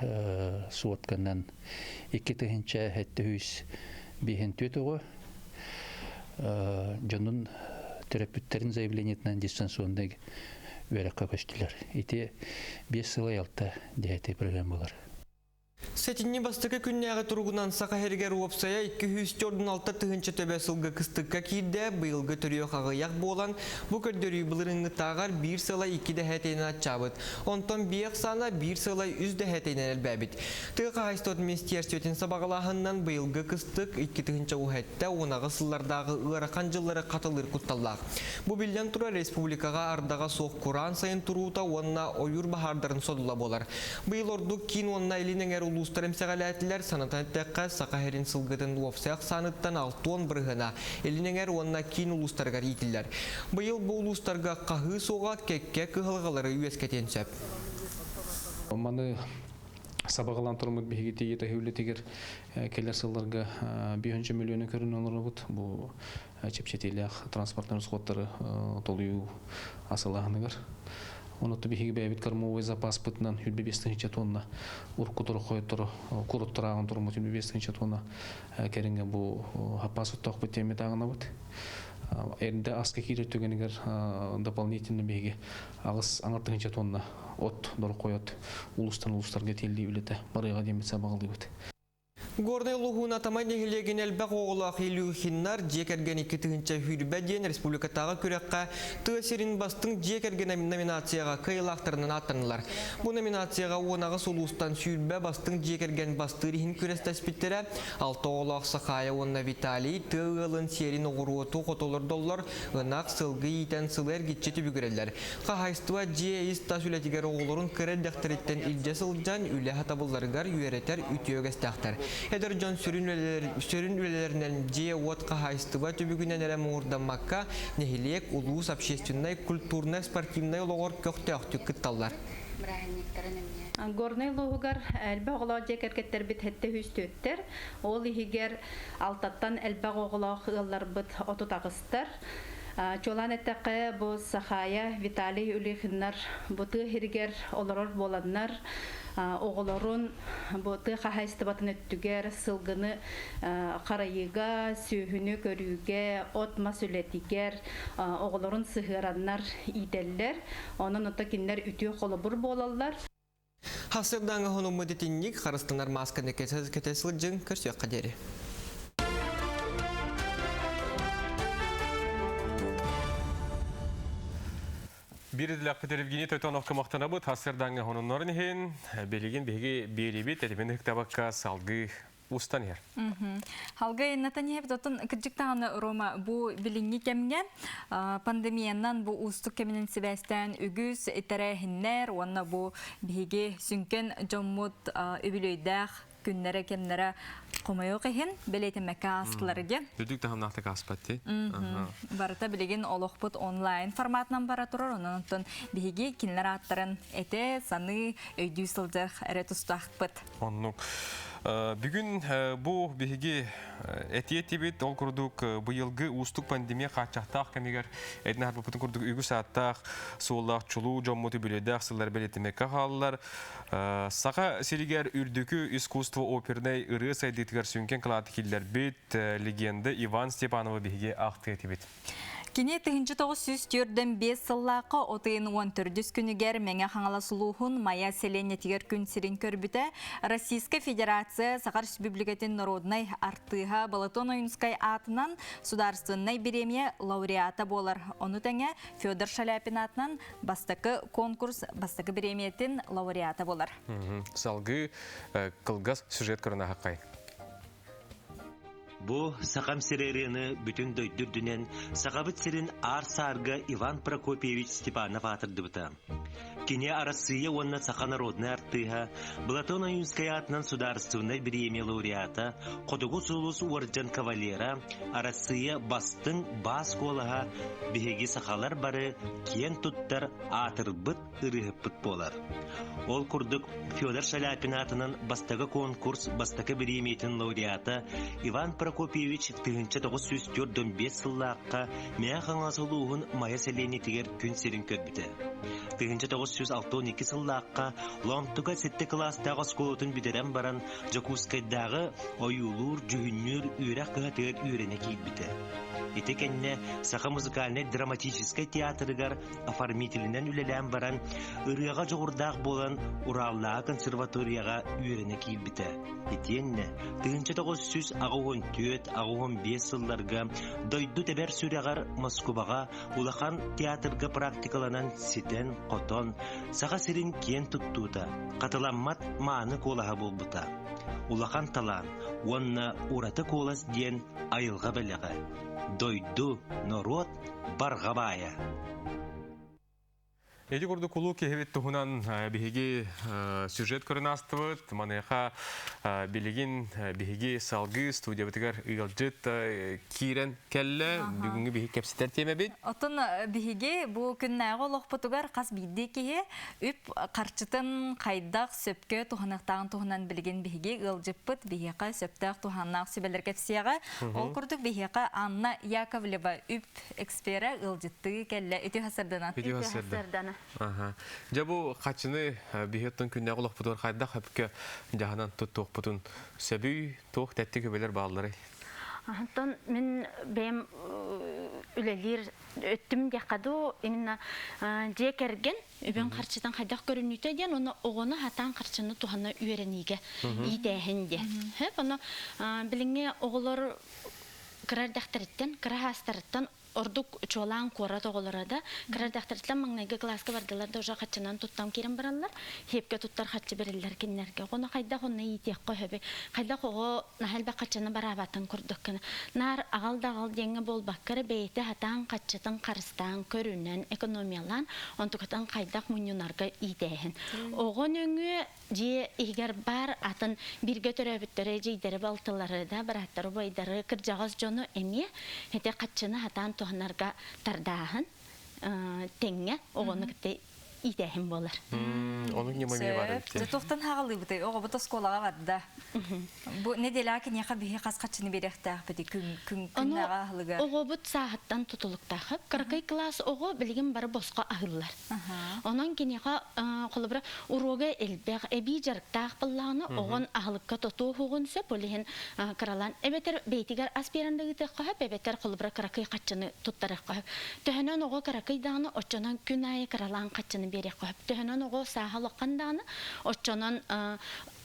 суотканан 2754 оҕо дьонун төрөппүттэрин заявлениетынан дистанционнай үөрэххэ көстүлэр. Ити 5 сыл айалта диэти программалар. Сэтинньи бастакы күннээҕи туругунан Саха сиригэр уопсайа 246 тыһыынча төбө сылгы кыстыкка киирдэ, быйылгы төрүөх аҕыйах буолан, бу көрдөрүү былырыыҥҥытааҕар биир сыла икки дэһээтинэн аччаабыт. Онтон биэ ахсаана биир сыла үс дэһээтинэн элбээбит. Тыа хаһаайыстыбатын министиэристибэтин сабаҕалааһынынан быйылгы кыстык 2 тыһыынча уһэтте уонаҕы сыллардааҕы ыарахан дьыллары хатылыыр кутталлаах. Бу биллэн турар республикаҕа ардаҕа суох кураан сайын туруута уонна ойуур баһаардарын содула буолар. Быйыл ордук киин уонна илин эҥэр улуустар эмсэҕэлээтилэр. Санатан эттэххэ, Саха сирин сылгытын уопсай ахсааныттан 60 бырыһыана илин эҥэр уонна киин улуустарыгар иитиллэр. Быйыл бу улуустарга хаһыы суоҕа кэккэ кыһалҕалары үөскэтиэн сөп. Маны сабаҕалаан туруммут биһиги тиийэ таһыы үлэтигэр кэлэр сылларга 5 миллиону көрүн олоробут. Бу чэпчэтиилээх транспортнай расходтары толуйуу асылааһыныгар. Оноту биһиги бэйэбит кормовой запаспытынан 25 тыһыынча тонна урукку хойоттору куруттарааҕын туруммут 25 тыһыынча тонна кэриҥэ бу хаппаас оттоохпут тиэммит ааҕынабыт. Эрдэ аска киирэр түгэнигэр дополнительно биһиги аҕыс аҥар тыһыынча тонна от, дороххой от улуустан улуустарга тиэллии үлэтэ барыаҕа диэммит сабаҕалыыбыт. Горнай улууһун Атамай нэһилиэгин элбэх оҕолоох Илюхиннар дьиэ кэргэн 2020 диэн республикатааҕы күрэххэ тыа сирин бастыҥ дьиэ кэргэн номинацияҕа кыайыылаахтарынан ааттаннылар. Бу номинацияҕа 18 улуустан сүүрбэ бастыҥ дьиэ кэргэн бастыыр иһин күрэстэспиттэрэ. Алта оҕолоох Сахая уонна Виталий тыа ыалын сиэрин оҕуруоту хотолордоллор, ынах, сылгы иитэн сылы эргиччи түбүгүрэллэр. Хаһаайыстыба дьиэ ис-тас үлэтигэр оҕолорун кыра эрдэхтэриттэн илдьэ сылдьан үлэ сатабылларыгар үөрэтэр үтүө үгэстээхтэр. Эдэр дьон сүрүн сүрүн үлэлэринэн дьиэ-уот хаһаайыстыба түбүгүнэн эрэ муҥурдаммакка, нэһилиэк, улуус общественнай, культурнай, спортивнай олоҕор көхтөөхтүк кытталлар. Горнай улууһугар элбэх оҕолоох дьиэ кэргэттэрбит сэттэ үс түөттэр, ол иһигэр алтаттан элбэх оҕолоох ыалларбыт 38-тар. Чуолаан эттэххэ, бу Сахая, Виталий Улихиннар бу тыа сиригэр олорор буоланнар, оҕолорун бу тыа хаһаайыстыбатын өттүгэр сылгыны харайыыга, сүөһүнү көрүүгэ, от-мас үлэтигэр оҕолорун сыһыараннар иитэллэр. Онон ото кинилэр үтүө холобур буолаллар. Хасырдааҥы хонуммут итинник харыстанар маасканы кэтэ сылдьыҥ, көрсүөххэ диэри. Биир идэлээхпит Евгений Тойтоновка махтанабыт хасырдааҥы хонуннорун иһин, билигин биһиги биэрибит этимин ыктабакка салгыы устан иһэр. Халга иннатан иһэбит оттон кырдьык даҕаны Рома бу билиҥҥи кэмҥэ пандемиянан бу уустук кэминэн сибээстээн үгүс тэрээһиннэр уонна бу биһиги сүҥкэн дьоммут үбүлүөйдээх күннэрэ кэмнэрэ хомойуох иһин бэлиэтэммэккэ аастылар диэн. Үрдүк таһымнаахтык ааспат дии. Барыта билигин олохпут онлайн форматынан бара турар, онон оттон биһиги кинилэр ааттарын этэ, саныы, өйдүү сылдьар эрэ тустаахпыт. Оннук. Бүгүн бу биһиги этиэ этибит, ол курдук быйылгы уустук пандемия хааччахтаах кэмигэр этин аһарбыппытын курдук үгүс ааттаах, суоллаах чулуу дьоммут үбүлүөйдээх сыллар бэлиэтэммэккэ хааллар. Саха сиригэр үрдүкү искусство опернай ырыа сайдыытыгар сүҥкэн кылааты киллэрбит легенда Иван Степановы биһиги ахтыы этибит. Кини 1945 сыллаахха от ыйын 14 күнүгэр Мэҥэ Хаҥалас улууһун Майа сэлиэнньэтигэр күн сирин көрбүтэ. Российскай Федерация Саха Республикатын народнай артыыһа Балатон Ойунскай аатынан Судаарственнай бириэмийэ лауреата буолар. Ону тэҥэ Федор Шаляпин аатынан бастакы конкурс бастакы бириэмийэтин лауреата буолар. Салгыы кылгас сюжет көрөн аһаққай. Бу Сахам сирэ ырыаны бүтүн дойду үрдүнэн Сахабыт сирин аар-саарга Иван Прокопьевич Степанов аатырдыбыта. Кини Арассыыйа уонна саха народнай артыыһа, Платон Ойуунскай аатынан судаарыстыбаннай бириэмийэ лауреата, Хотугу сулус уордьан кавалера, Арассыыйа бастыҥ баас куолаһа, биһиги сахалар бары киэн туттар аатырбыт ырыаһыппыт буолар. Ол курдук Федор Шаляпин аатынан бастакы конкурс бастакы бириэмийэтин лауреата Иван Прокопьевич 1945 сыллаахха Мэҥэ Хаҥалас улууһун Майа сэлиэнньэтигэр күн сирин көрбүтэ. 1962 сыллаахха Лоомтука сэттэ кылаастаах оскуолатын бүтэрэн баран Дьокуускайдааҕы ойуулуур-дьүһүннүүр үөрэх кыһатыгар үөрэнэ киирбитэ. Ити кэннэ Саха музыкальнай драматическай театрыгар оформителинэн үлэлээн баран, ырыаҕа дьоҕурдаах буолан Ураллааҕы консерваторияҕа үөрэнэ киирбитэ. Итиэннэ 1984-85 сылларга дойду тэбэр сүрэҕэр Москубаҕа улахан театрга практикаланан ситэн-хотон, Саха сирин киэн туттуута, хатыламмат мааны куолаһа буолбута. Улахан талаан уонна ураты куолас диэн айылҕа бэлэҕэ, дойду, норуот барҕа баайа. Ити курдук улуу киһибит туһунан биһиги сюжет көрөн аастыбыт. Маныаха билигин биһиги салгыы студиябытыгар ыалдьыт киирэн кэллэ. Бүгүҥҥү биһиги кэпсэтэр тиэмэбит. Оттон биһиги бу күннээҕи олохпутугар хас биирдии киһи үп харчытын хайдах сөпкө туһаныахтааҕын туһунан билигин биһиги ыалдьыппыт биһиэхэ сөптөөх туһааннаах сүбэлэр кэпсиэҕэ. Ол курдук биһиэхэ Анна Яковлева үп эксперэ ыалдьыттыы кэллэ. Үтүө сарсыарданан. Үтүө сарсыарда. Аха. Дьэ бу хачыны биһиэттэн күннээҕи олохпутугар хайдах өпкө дьаһанан туттуохпутун сөбүй, туох тэттик үбэлэр баалларый? Онтон мин бэйэм үлэлиир өттүм диэххэ дуу, именно дьиэ кэргэн үбүн харчытын хайдах көрүнүүтэ диэн, уонна оҕону хатаан харчыны туһана үөрэниигэ иитээһин диэн. Хөп, ону билиҥҥи оҕолор кыра эрдэхтэриттэн, кыра хаастарыттан ордук чуолаан куорат оҕолоро да кыра эрдэхтэриттэн маҥнайгы кылааска бардылар да уже хаччынан туттан киирэн бараллар. Хиэпкэ туттар хаччы бэриллэр кинилэргэ. Оҕону хайдах онно иитиэххэ сөбүй? Хайдах оҕо наһаа элбэх хаччыны бараабатын курдук гына. Наар аҕал да аҕал диэҥҥэ буолбакка эрэ бэйэтэ сатаан хаччытын харыстаан, көрүнэн, экономиялаан, онтукатын хайдах мунньунарга иитээһин. Оҕо нөҥүө дьиэ иһигэр баар атын бииргэ төрөөбүттэрэ, эдьиийдэри, балтылары да, бырааттары, убайдары, кырдьаҕас дьону эмиэ ити хаччыны хатаан туһанарга тардааһын тэҥҥэ оҕону кытта иитээһин буолар. Онук ньыма эмиэ баар эбит. Дьэ туохтан хаҕалыыбытый? Оҕобут оскуолаҕа барда. Бу нэдиэлэҕэ киниэхэ биһи хас хаччыны биэриэхтээхпитий күн күн күннээҕи аһылыгар? Оҕобут сааһыттан тутулуктаах. Кыракый кылаас оҕо билигин бары босхо аһыыллар. Онон киниэхэ холобура уруога элбэх, эбии дьарыктаах буоллаҕына, оҕон аһылыкка тотуоһуоҕун сөп, ол иһин кыралаан эбэтэр бэйэтигэр ас биэрэн да ыытыахха сөп, эбэтэр холобура кыракый хаччыны туттарыахха сөп. Төһөнөн оҕо кыракый даҕаны, оччонон күн аайы кыралаан хаччыны биэриэххэ сөп. Төһөнөн оҕо сааһа улахан даҕаны, оччонон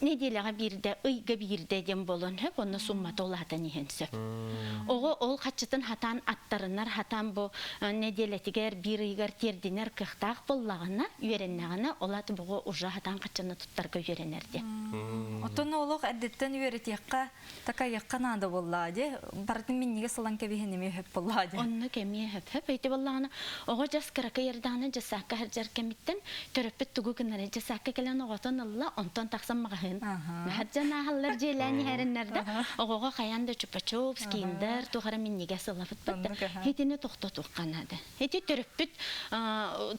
нэдиэлэҕэ биирдэ, ыйга биирдэ диэн буолуон сөп, онно суммата улаатан иһэн сөп. Оҕо ол хаччытын хатаан аттарынар, хатаан бу нэдиэлэтигэр биир ыйыгар тиэрдинэр кыахтаах буоллаҕына, үөрэннэҕинэ, ол аата буҕу уже хатаан хаччыны туттарга үөрэнэр диэн. Оттон олох эрдэттэн үөрэтиэххэ, такайыахха наада буоллаа дии. Барытын минньигэс ылан кэбиһэн эмиэ хөп буоллаа дии. Онно кэмиэ хөп хөп өйдө буоллаҕына, оҕо дьас кыракый эрдэҕинэ дьассаакка сылдьар кэмиттэн төрөппүт тугу гынарый дьассаакка кэлэн оҕотун ылла, онтон тахсан маҕаһыын. Наһардьан ааһаллар дьиэлээн иһэриннэр да, оҕоҕо хайаан да чупа-чупс, киндер, туох эрэ минньигэс ылабыт да, итини тохтотуохха наада. Ити төрөппүт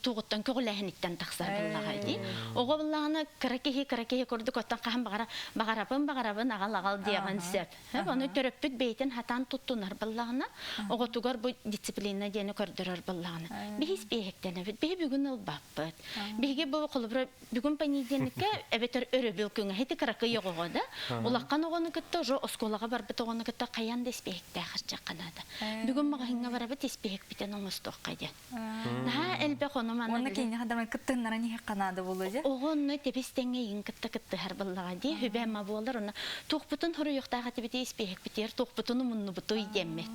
туоҕуттан көҕүлээһиниттэн тахсар буоллаҕа дии. Оҕо буоллаҕына кыра киһи кыра киһи курдук оттон хаһан баҕара баҕарабын баҕарабын аҕал аҕал диэҕин сөп. Ону төрөппүт бэйэтин хатаан туттунар буоллаҕына, оҕотугар бу дисциплина диэни көрдөрөр буоллаҕына, биһи испиэһэктэнэбит, биһи бүгүн ылбаппыт. Биһиги бу холобура бүгүн понедельникка эбэтэр өрөбүл күҥэ ити кыракый оҕоҕо да улахан оҕону кытта уже оскуолаҕа барбыт оҕону кытта хайаан да испиэһэктээх сылдьыахха наада. Бүгүн маҕаһыыҥҥа барабыт испиэһэкпитин оҥостуохха диэн. Наһаа элбэх ону маны Уонна киниэхэ да кыттыһыннаран иһиэххэ наада буолуо дьэ. Оҕо онно тэбис тэҥҥэ игин кытта кыттыһар буоллаҕа дии сүбэ-ама буолар онно туохпутун хоруйуохтаах этибит испиэһэкпитигэр туохпутун умуннубутуй диэммит.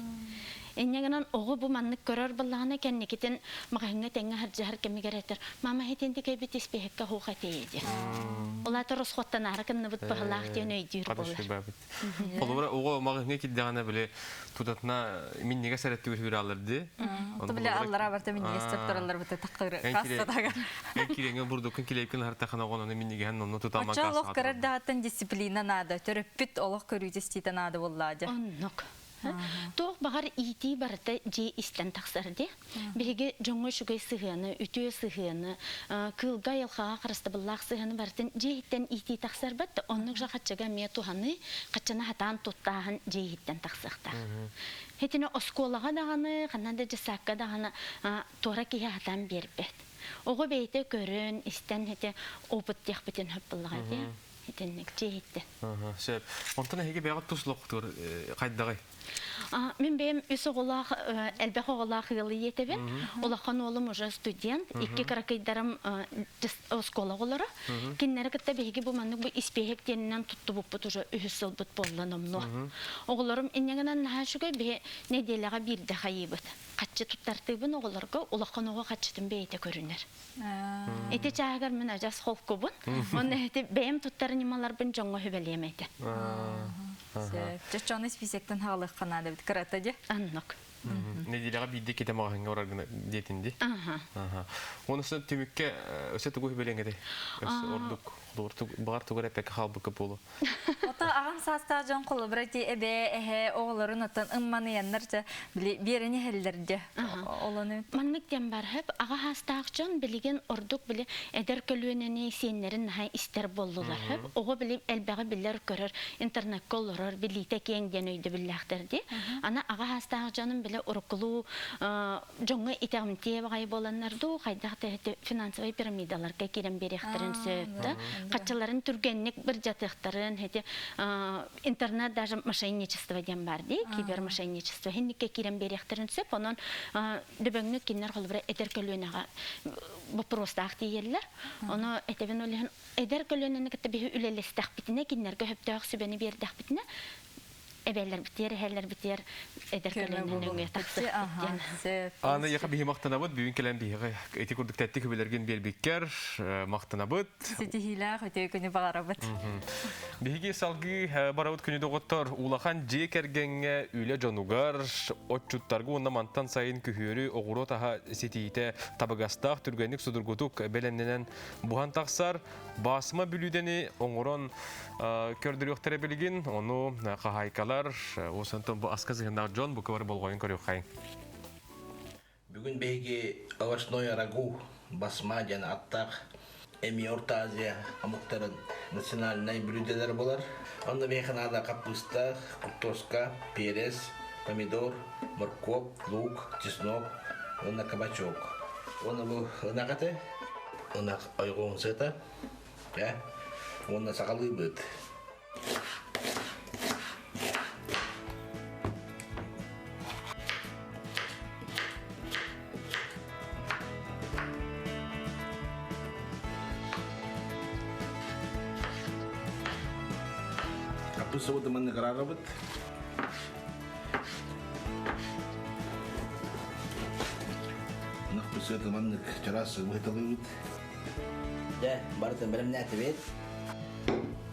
Инньэ гынан оҕо бу маннык көрөр буоллаҕына кэнникитин маҕаһыыҥҥа тэҥҥэ сылдьыһар кэмигэр этэр мама итинтик эбит испиэһэккэ суох этиэ диэн. Ол аата росхуоттанаары кынныбыт быһылаах диэн өйдүүр буолар. Холобура, оҕо маҕаһыыҥҥа киирдэҕинэ били тутатына минньигэс эрэттигэр үүрэ дии. Ото били аллара барта минньигэс тураллар быта таххыр кассатагар. Эн кириэҥҥэ бурдуккун килиэпкин аһартахына оҕону минньигэһин онно тутаман Оччо олох көрөр даҕаттан дисциплина наада, төрөппүт олох көрүүтэ-истиитэ наада буоллаа дьэ. Оннук. Туох баҕар иитии барыта дьиэ истэн тахсар дии. Биһиги дьоҥҥо үчүгэй сыһыаны, үтүө сыһыаны, кыылга айылҕаҕа харыстабыллаах сыһыаны барытын дьиэ иһиттэн иитии тахсарбат да, оннук же хаччыга эмиэ туһаныы, хаччаны хатаан туттааһын дьиэ иһиттэн тахсыахтаах. Итини оскуолаҕа даҕаны, ханна да дьыссаакка даҕаны туора киһи хатаан биэрбэт. Оҕо бэйэтэ көрөн, истэн ити опыт диэхпитин сөп буоллаҕа дии. Итинник дьиэһиттэн. Сөп. Онтон эһиги бэйэҕит тус олоххутугар хайдаҕый? Мин бэйэм үс оҕолоох, элбэх оҕолоох ыал ийэтэбин. Улахан уолум уже студент, икки кыракыйдарым оскуола оҕолоро. Кинилэри кытта биһиги бу маннык бу испиэһэк диэнинэн туттубуппут уже үһүс сылбыт буолла номнуо. Оҕолорум инньэ гынан наһаа үчүгэй биһи нэдиэлэҕэ биирдэ хайыыбыт. Хаччы туттартыыбын оҕолорго, улахан оҕо хаччытын бэйэтэ көрүнэр. Ити чааһыгар мин адьас холкубун. Онно ити бэйэм туттар ньымаларбын дьоҥҥо сүбэлиэм этэ. Чочону списектен хаалыахха наада бит кырата дьэ. Аннок. Нэдиэлэҕэ биирдэ китэ маҕаһыҥҥа барар гына диэтин ди. Онуса түмүккэ өссө тугу сүбэлиэҥ этэй? Ордук баҕар тугу эрэ эппэккэ хаалбыкка буолуо. Ото аҕам саастаах дьон холобура ти эбээ, эһээ оҕолорун оттон ымманыйаннар дьэ били биэрэн иһэллэр дьэ. Олону Маннык диэн бар хөп аҕа саастаах дьон билигин ордук били эдэр көлүөнэни сиэннэрин наһаа истэр буоллулар хөп. Оҕо били элбэҕи билэр, көрөр, интернеккэ олорор, билиитэ киэҥ диэн өйдөбүллээхтэр дии. Аны аҕа саастаах дьонум били уруккулуу дьоҥҥо итэҕимтиэ баҕайы буоланнар дуу, хайдах да финансовай пирамидаларга киирэн биэриэхтэрин сөп да. Хаччаларын түргэнник бырдьатыахтарын, эти интернет даже мошенничество диэн бар дии, кибермошенничество хинникке киирэн биэриэхтэрин сөп. Онон дөбөҥнүк кинилэр холобура эдэр көлүөнэҕэ боппуруостаах тиийэллэр. Ону этэбин ол иһин эдэр көлүөнэни кытта биһи үлэлэстэхпитинэ, кинилэргэ сөптөөх сүбэни биэрдэхпитинэ, эбээлэрбитигэр, эһээлэрбитигэр эдэр көлүөнэ нөҥүө тахсыахпыт диэн. Аны яха биһи махтанабыт, бүгүн кэлэн биһиги ити курдук тэттик үбүлэргин биэрбиккэр махтанабыт. Ситиһиилээх үтүө күнү баҕарабыт. Биһиги салгыы барабыт күнү доҕоттор улахан дьиэ кэргэҥҥэ үлэ дьонугар, отчуттарга уонна мантан сайын күһүөрү оҕуруот аһа ситиитэ табыгастаах түргэнник судургутук бэлэмнэнэн буһан тахсар. Басма бүлүүдэни оҥорон көрдөрүөхтэрэ билигин, ону хаһаайкалар, уосантон бу аска сыһыннаах дьон бу кыбар болҕойон көрүөххэйиҥ. Бүгүн биһиги овощной рагу басма диэн аттаах эми Орто Азия омуктарын национальнай бүлүүдэлэр болар. Онно биһиэхэ наада хаппыыста, куртуоска, перец, помидор, моркуоп, лук, чеснок уонна кабачок. Уонна бу ынах этэ, ынах ойҕоһун сыата, уонна сахалыыбыт. Хаппыыс манны карарабыт. Ынах маннык чараас быһыталыыбыт. Дьэ, барытын бэлэмнээтибит.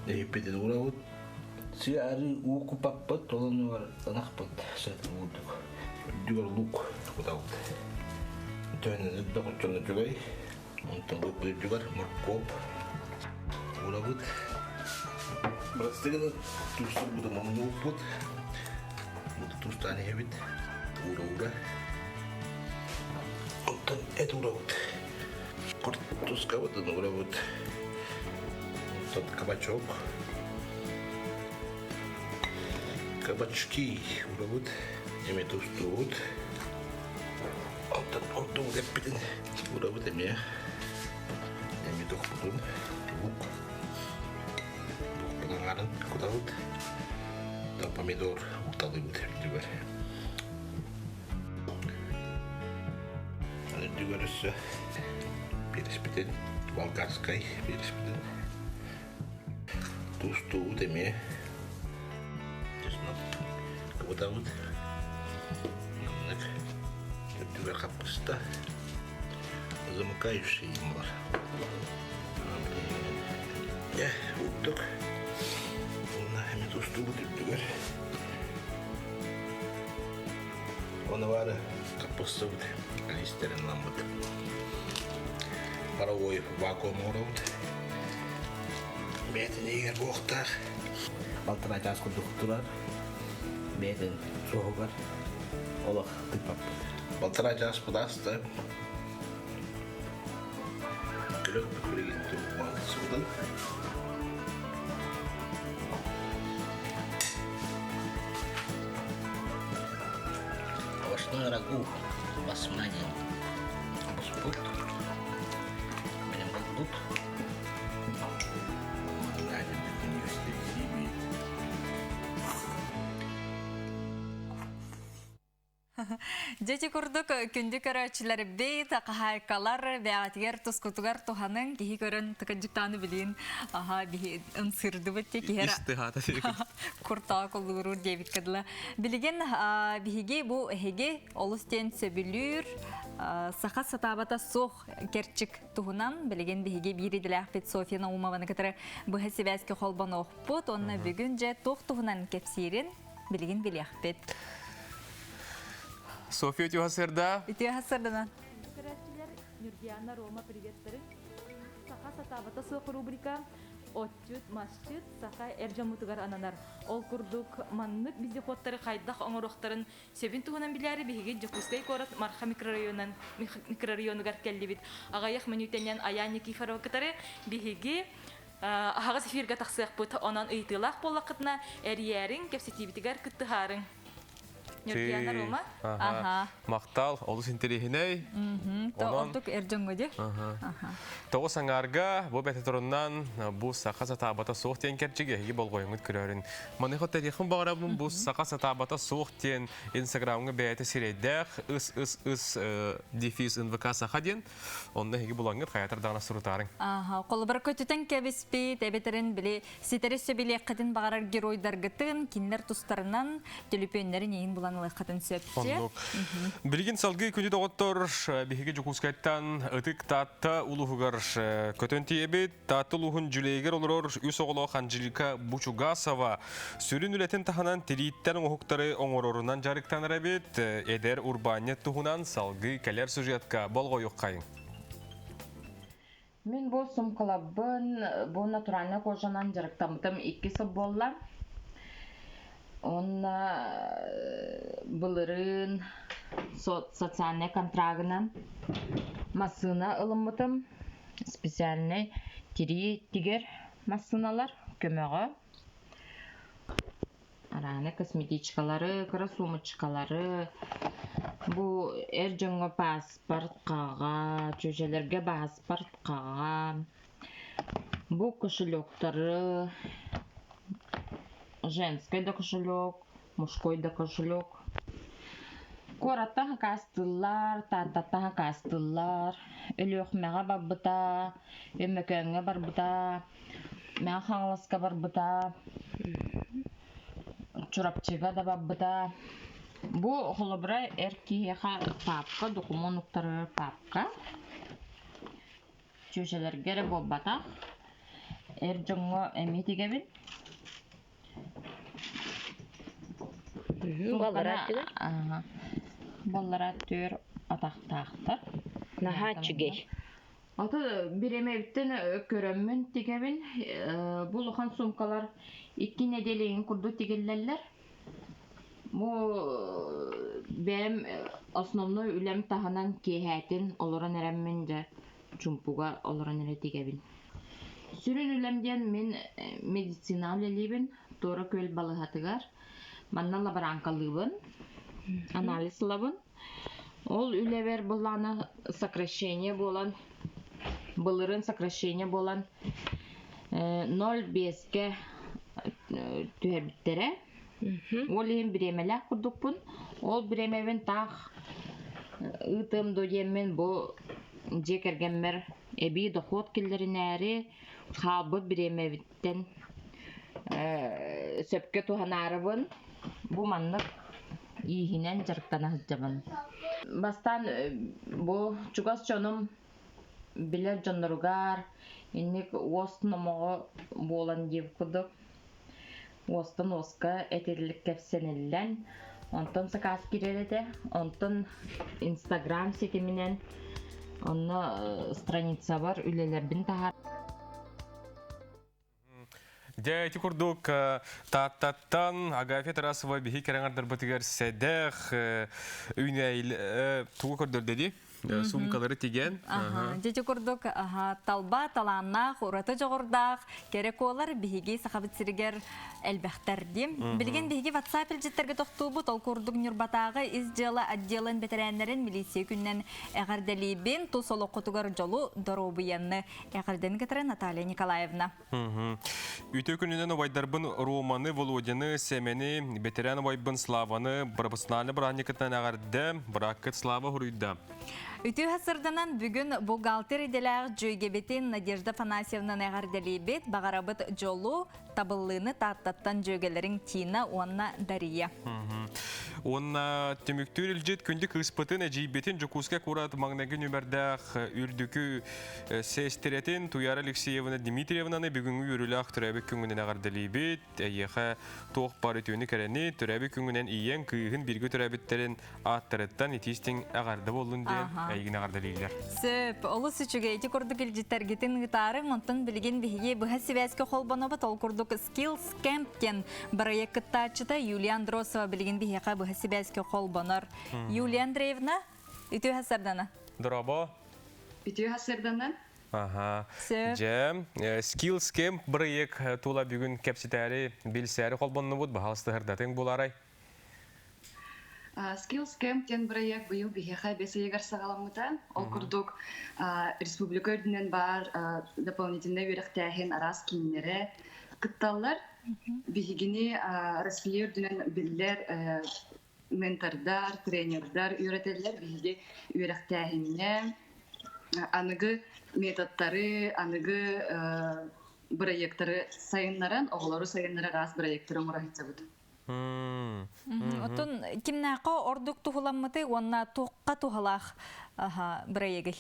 Эһиппитин уурабыт. Сыа арыы уу купаппыт, олонугар ынахпыт сыатын уурдук. Үрдүгэр лук кутабыт. Төһөнөн үрдэх оччону үчүгэй. Онтон лук үрдүгэр моркуоп уурабыт. Бырастыгын туустурбутун умнубуппут. Туустаан иһэбит. Уура-уура. Онтон эт уурабыт. Хортускабытын уурабыт. Онтон кабачок. Кабачки уурабыт. Эми тустуубут. Онтон ордугут эппитин уурабыт эмиэ. Эми тохпутун лук. Лукпутун аҥарын кутабыт. Помидор укталыыбыт үрдүгэр. Үрдүгэр өссө бириспитин, болгарскай бириспитин туустуубут эмиэ. Чеснок кыбытабыт. Маннык үрдүгэр хаппыста. Замыкающий бар. Дьэ, уктук. Уонна эмиэ туустуубут үрдүгэр. Оны бары хаппыстыбыт, лиистэрин ламмыт. Паровой вакуум оҥоробут. Бэйэтин иһигэр буохтаах. Балтараа чаас курдук турар. Бэйэтин суоһугар олох тыыппаппыт. Балтараа чаас пытааста. Күлүк билигин турбан сыбытын. Овощной рагу басма диэн буспут. Оҥоробут. Манна минньигэстик сиибит. Дьэ курдук күндү көрөөччүлэрбит, хаһаайкалар бэйэҕитигэр тускутугар туһаныҥ, киһи көрөн тыкыдьыктааны билин, аха биһи ымсырдыбыт те киһи куртаа куллуурур диэбиккэ дылы. Билигин биһиги бу эһиги олус диэн сөбүлүүр саха сатаабата суох кэрчик туһунан билигин биһиги биир идэлээхпит Софья Наумованы кытары быһа сибээскэ холбонуохпут уонна бүгүн дьэ туох туһунан кэпсиирин билигин билиэхпит. Софья үтүө сырда. Үтүө сырдынан. Көрөөччүлэр Нюргиана Рома приветстары. Саха сатаабата суох рубрика Отчут, масчыт, саха эр дьоммутугар ананар. Ол курдук маннык вездеходтары хайдах оҥоруохтарын сөбүн туһунан билээри биһиги Дьокуускай куорат Марха микрорайонун микрорайонугар кэллибит. Аҕыйах мүнүүтэнэн Айаан Никифорова кытары биһиги аһаҕас эфиргэ тахсыахпыт. Онон ыйытыылаах буоллаххытына эрийээриҥ, кэпсэтиибитигэр кыттыһаарыҥ. Ньургуяна Рома. Аха. Махтал, олус интэриэһинэй. Онон ордук эр дьоҥҥо дии. Тоҕус саҥаарга бу бэтэ бу саха сатаабата суох диэн кэрчик эһиги болҕойоҥҥут көрөөрүн. Маныаха тарихын баҕарабын бу саха сатаабата суох диэн инстаграмҥа бэйэтэ сирэйдээх ыс ыс ыс дефис нвк саха диэн Онно эһиги булаҥҥыт хайатар даҕаны сурутаарыҥ. Ааха, холобура көтүтэн кэбиспит, эбэтэрин били ситэри сөбүлиэххитин баҕарар геройдаргытын, кинилэр тустарынан төлөпүөннэрин иһин булан ылыаххытын сөп. Оннук. Билигин салгыы күндү доҕоттор, биһиги Дьокуускайтан Ытык Таатта улууһугар көтөн тиийэбит. Таатта улууһун Дьүлэйигэр олорор үс оҕолоох Анжелика Бучугасова сүрүн үлэтин таһынан тирииттэн оҥоһуктары оҥорорунан дьарыктанар эбит. Эдэр урбаанньыт туһунан салгыы кэлэр сюжетка болҕойуоххайыҥ. Мин бу сумкаларбын бу натуральнай кожанан дьарыктаммытым икки сыл буолла. Уонна былырыын социальнай контрагынан массыына ылыммытым. Специальнай тирии тигэр массыыналар көмөҕө. Арааны косметичкалары, кыра сумочкалары, бу эр дьоҥҥо паспорт хаҕа, чүөчэлэргэ паспорт хаҕа, бу кошелектары, женский да кошелек, мужской да кошелек. Куораттан хакаастыыллар, Тааттаттан хакаастыыллар, Өлүөхүмэҕэ барбыта, Өймөкөөҥҥө барбыта, Мэҥэ Хаҥаласка барбыта, Чурапчыга да барбыта. Бу холобура эр киһиэхэ паапка, докумуон уктарар паапка. Чүөчэлэргэ эрэ буолбатах, эр дьоҥҥо эмиэ тигэбин. Баллара түөр атахтаахтар. Наһаа үчүгэй. Аты бириэмэбиттэн көрөммүн тигэбин. Бу улахан суумкалар икки нэдиэлэйин курдук тигиллэллэр. Бу бэйэм основной үлэм таһынан киэһээтин олорон эрэммин дьэ чумпуга олорон эрэ тигэбин. Сүрүн үлэм диэн мин медицина үлэлиибин, Туора Күөл балыыһатыгар. Манна лабораҥкалыыбын, анализ ылабын. Ол үлэбэр былаана сокращение буолан, былырыын сокращение буолан 0,5-кэ түһэрбиттэрэ. Ол иһин бириэмэлээх курдукпун. Ол бириэмэбин таах ыытыам дуо диэммин бу дьиэ кэргэммэр эбии дохуот киллэринээри хаалбыт бириэмэбиттэн сөпкө туһанаарыбын бу маннык ииһинэн дьарыктана сылдьабын. Бастаан бу чугас дьонум билэр дьонноругар инник уос номоҕо буолан диэбит курдук уостан уоска этиллик кэпсэниллэн онтон сакаас киирэр этэ онтон инстаграм ситиминэн онно страницабар үлэлэрбин таһаар Дьэ, ити курдук Тааттаттан Агафья Тарасова биһи кэрэҥардарбытыгар сэдэх үүнэйл тугу көрдөрдө дии? Сумкалары тиген. Дьэ курдук талба талааннаах, ураты дьоҕурдаах кэрэ куолар биһиги Сахабыт сиригэр элбэхтэр диим. Билигин биһиги WhatsApp илдьиттэргэ тохтуубут, ол курдук Ньурбатааҕы ис дьыала отделын бэтэрээннэрин милиция күнүнэн эҕэрдэлиибин, тус олоххутугар дьолу, доруобуйаны эҕэрдэни кытары Наталья Николаевна. Үтүө күнүнэн убайдарбын Романы, Володяны, Сэмэни, бэтэрээн убайбын Славаны профессиональный бырааһынньыкытынан эҕэрдэ, бырааккыт Слава хуруйда. Үтүө сырданан бүгүн бухгалтер идэлээх дьүөгэбитин Надежда Афанасьевнаны эҕэрдэлиибит, баҕарабыт дьолу, табыллыыны Тааттаттан дьүөгэлэриҥ Тина уонна Дария. Уонна түмүктүүр илдьит күндү кыыспытын, эдьиийбитин Дьокуускай куорат маҥнайгы нүмердээх үрдүкү Сиэстэрэтин Туяра Алексеевна Дмитриевнаны бүгүҥҥү үөрүүлээх төрөөбүт күҥҥүнэн эҕэрдэлиибит. Эйиэхэ туох баар үтүөнү кэрэни, төрөөбүт күҥҥүнэн ийэҥ, кыыһын бииргэ төрөөбүттэрин ааттарыттан итиистиҥ эҕэрдэ буоллун диэн эйигин эҕэрдэлииллэр. Сөп, олус үчүгэй. Ити курдук илдьиттэргитин ыытаарыҥ. Онтон билигин биһиги быһа сибээскэ холбонобут. Ол курдук Skills Camp диэн бырайыак кыттааччыта Юлия Андросова билигин биһиэхэ быһа сибээскэ холбонор. Юлия Андреевна, үтүө сардана. Дорообо. Үтүө сарсыарданан. Аха. Дьэ, Skills Camp бырайыак тула бүгүн кэпсэтээри, билсээри холбоннубут, баһаалыстыһырдатыҥ булаарай? Skills Camp диэн бырайыак быйыл биһиэхэ бэс ыйыгар саҕаламмыта. Ол курдук, республика үрдүнэн баар дополнительнай үөрэхтээһин араас кииннэрэ кытталлар. Биһигини Россия үрдүнэн биллэр ментордар, тренердар үөрэтэллэр. Биһиги үөрэхтээһиҥҥэ аныгы методтары, аныгы бырайыактары сайыннаран, оҕолору сайыннарар араас бырайыактары оҥоро сылдьабыт. Оттон кимнээххэ ордук туһуламмытый уонна туохха туһалаах бырайыагый?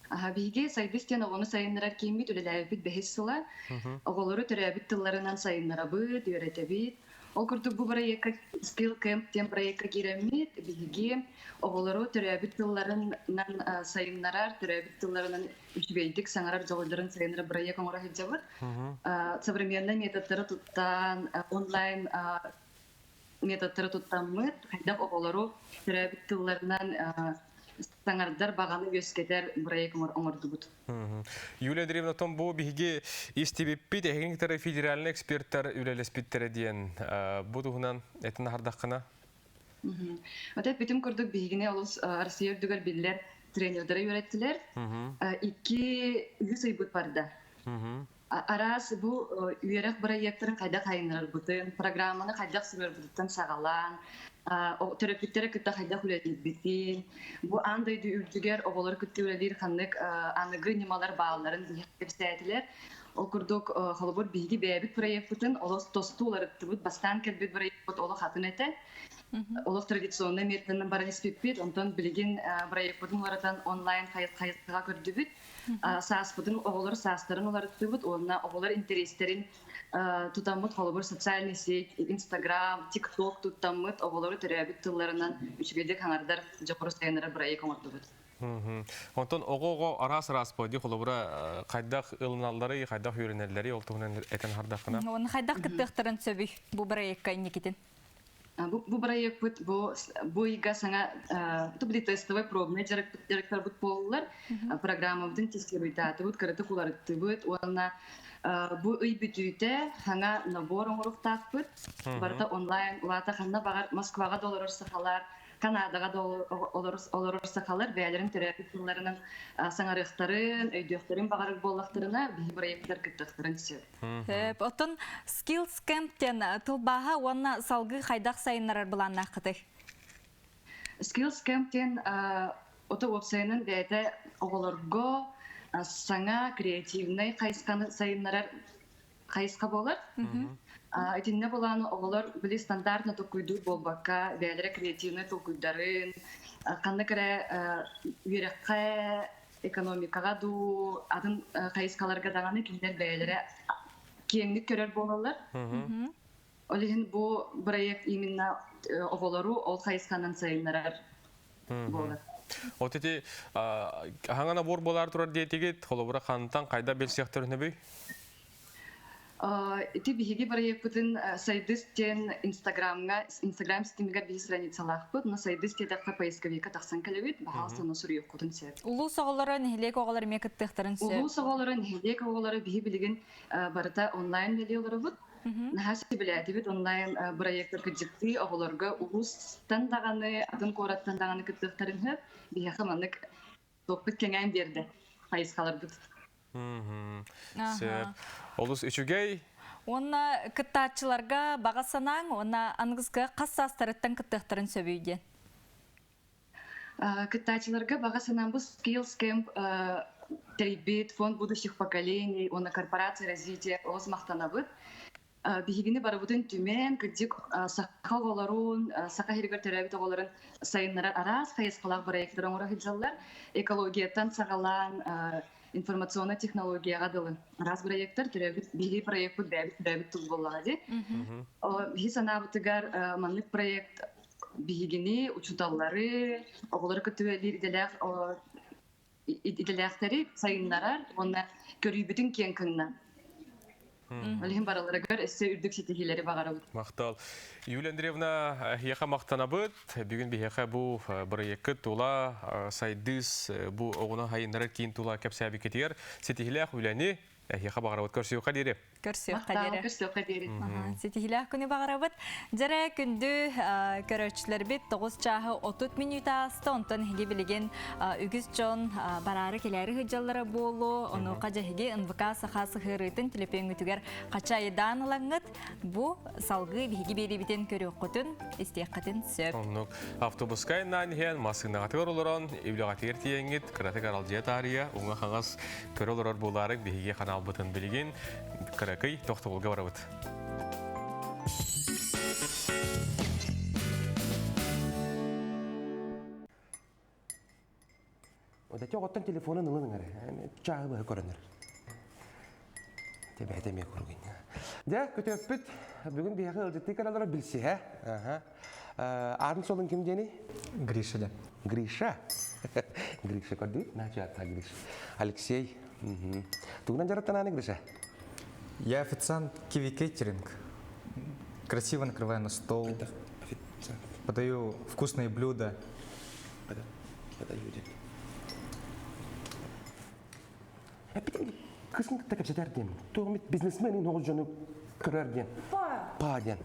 Биһиги Сайдыс диэн оҕону сайыннарар кииммит үлэлээбиппит бэһис сыла. Оҕолору төрөөбүт тылларынан сайыннарабыт, үөрэтэбит. Ол курдук бу бырайыакка Skill Camp диэн бырайыакка киирэммит, биһиги оҕолору төрөөбүт тылларынан сайыннарар, төрөөбүт тылларынан үчүгэйдик саҥарар дьоҕурдарын сайыннарар бырайыак оҥоро сылдьабыт. Современный методтары туттан, онлайн методтары туттаммыт, хайдах оҕолору төрөөбүт тылларынан саҥардар баҕаны үөскэтэр бырайыак оҥордубут. Юлия Андреевна, оттон бу биһиги истибиппит, эһигин кытары федеральный эксперттар үлэлэспиттэрэ диэн бу туһунан этин аһардаххына? Вот эппитим курдук биһигини олус Россия үрдүгэр биллэр тренердары үөрэттилэр. Икки үһүс ыйбыт барда. Араас бу үөрэх бырайыактарын хайдах айыннарарбытын, программаны хайдах суруйарбытыттан саҕалаан, төрөппүттэри кытта хайдах үлэлиирбитин, бу аан дойду үрдүгэр оҕолору кытта үлэлиир ханнык аныгы ньымалар баалларын кэпсээтилэр. Ол курдук, холобур, биһиги бэйэбит проекпытын олох тосту уларыттыбыт, бастаан кэлбит проекпыт олох атын этэ. Олох традиционнай методынан баран испиппит, онтон билигин проекпытын уларытан онлайн хайысхаҕа көрдүбүт. Сааспытын оҕолор саастарын уларыттыбыт уонна оҕолор интэриэстэрин тутаммыт холобур социальный сеть инстаграм тикток туттаммыт оҕолору төрөөбүт тылларынан үчүгэйдик хаҥардар дьоҕуру сайыннарар бырайыак оҥордубут. Онтон оҕо-оҕо араас-араас буолар холобура хайдах ылыналларый, хайдах үөрэнэллэрий ол туһунан этэн аһардаххына. Уонна хайдах кыттыахтарын сөбүй бу бырайыакка инникитин? Бу бырайыакпыт бу бу ыйга саҥа били тестовай пробный дьарыктарбыт буоллулар. Программабытын тестируйдаатыбыт, кыратык уларыттыбыт уонна бу ый бүтүүтэ саҥа набор оҥоруохтаахпыт. Барыта онлайн, улаата ханна баҕар Москваҕа да олорор сахалар, Канадаҕа да олорор сахалар бэйэлэрин төрөөбүт тылларынан саҥарыахтарын, өйдүөхтэрин баҕарар буоллахтарына, биһи бырайыактар кыттыахтарын сөп. Сөп. Оттон Skills Camp диэн тылбааһа уонна салгыы хайдах сайыннарар былааннааххытый? Skills Camp диэн ото уопсайынан бэйэтэ оҕолорго саҥа креативнай хайысханы сайыннарар хайысха буолар. Итиннэ булааны оҕолор били стандартно толкуйдуур буолбакка, бэйэлэрэ креативнай толкуйдарын, ханнык эрэ үөрэххэ, экономикаҕа дуу, атын хайысхаларга даҕаны кинилэр бэйэлэрэ киэҥник көрөр буолаллар. Ол иһин бу проект именно оҕолору ол хайысханан сайыннарар буолар. Вот эти хаҥа набор буолар турар диэтигит, холобура хантан хайда билсиэхтэрин өбүй? Ити биһиги бырайыакпытын Сайдыс диэн Инстаграмҥа, Инстаграм ситимигэр биһи страницалаахпыт, но Сайдыс диэтэххэ поисковикка тахсан кэлэбит, баһаалыста ону суруйуоххутун сөп. Улуус оҕолоро, нэһилиэк оҕолоро эмиэ кыттыахтарын сөп. Улуус оҕолоро, нэһилиэк оҕолоро биһи билигин барыта онлайн үлэлии олоробут. Наһаа сөбүлээтибит онлайн бырайыактар кырдьыктыы оҕолорго улуустан даҕаны, атын куораттан даҕаны кыттыахтарын сөп. Биһиэхэ маннык туохпут кэҥээн биэрдэ хайысхаларбыт. Сөп. Олус үчүгэй. Уонна кыттааччыларга баҕа санааҥ уонна аныгыскы хас саастарыттан кыттыахтарын сөбүй диэн. Кыттааччыларга баҕа санаам бу Skills Camp тэрийбит Фонд будущих поколений уонна корпорация развития олус махтанабыт. Биһигини барыбытын түмэн, кырдьык саха оҕолорун, саха сиригэр төрөөбүт оҕолорун сайыннарар араас хайысхалаах бырайыактары оҥоро сылдьаллар. Экологияттан саҕалаан информационнай технологияҕа дылы араас бырайыактар төрөөбүт биһиги проекпыт бэйэбит төрөөбүт тыл буоллаҕа дии. Биһи санаабытыгар маннык проект биһигини, учууталлары, оҕолору кытта үлэлиир идэлээх идэлээхтэри сайыннарар уонна көрүүбүтүн киэҥ кыҥна. Ол иһин барыларыгар өссө үрдүк ситиһиилэри баҕарабыт. Махтал. Юлия Андреевна, эһиэхэ махтанабыт. Бүгүн биһиэхэ бу бырайыаккыт тула сайдыыс бу оҕону сайыннарар киин тула кэпсээбиккитигэр ситиһиилээх үлэни эһиэхэ баҕарабыт. Көрсүөххэ диэри. Көрсүөххэ диэри. Көрсүөххэ диэри. Ситиһиилээх күнү баҕарабыт. Дьэрэ күндү көрөөччүлэрбит 9 чааһы 30 мүнүүтэ ааста. Онтон эһиги билигин үгүс дьон бараары кэлээри сылдьаллара буолуо. Онуоха дьэһиги НВК Саха сыһыарыытын төлөпүөҥҥүтүгэр хачайдаан ылаҥҥыт бу салгыы биһиги биэриибитин көрүөххүтүн, истиэххитин сөп. Оннук. Автобуска айаннаан иһэн, массыынаҕытыгар олорон, үлэҕитигэр тиийэҥҥит, кыратык аралдьыйа таарыйа, уҥа-хаҥас көрө олорор буолаарык биһиги ханаалбытын билигин кыракый тохтобулга барабыт. Ода оҕоттон телефонун ылын ыҥар. Чааһы быһа көрөнөр. Тебээтэ эмиэ куругин. Дьэ, көтөппүт. Бүгүн биһиэхэ ыалдьыттыы кэлэллэрэ билсиһэ. Аатын суолун ким диэний? Гриша диэн. Гриша? Гриша көрдүгүт? Начата Гриша. Алексей. Тугунан дьарыктанааны Гриша? Я официант Киви Кейтеринг. Красиво накрываю на стол. Подаю вкусные блюда. Подаю Кысын кытта кэпсэтэр диэн. Туох бизнесмен оҕус дьону көрөр диэн. Па. Па диэн.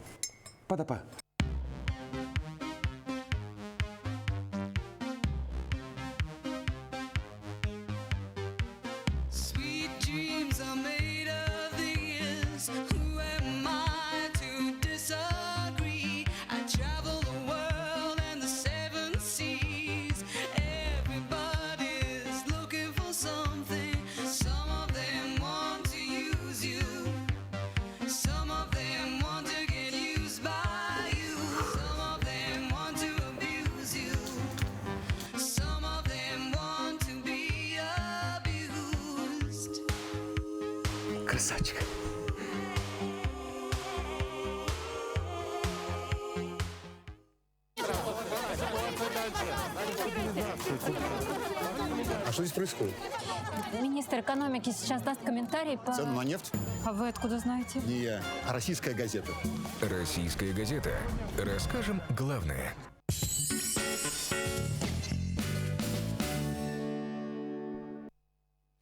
Па да па. Sweet dreams are made of these. Who am I to disagree? I travel the world and the seven seas. Everybody's looking for something. Some of them want to use you. Some of them want to get used by you. Some of them want to abuse you. Some of them want to be abused. Красавчик. А что здесь происходит? Министр экономики сейчас даст комментарий по... Цену на нефть? А вы откуда знаете? Не я, а российская газета. Российская газета. Расскажем главное.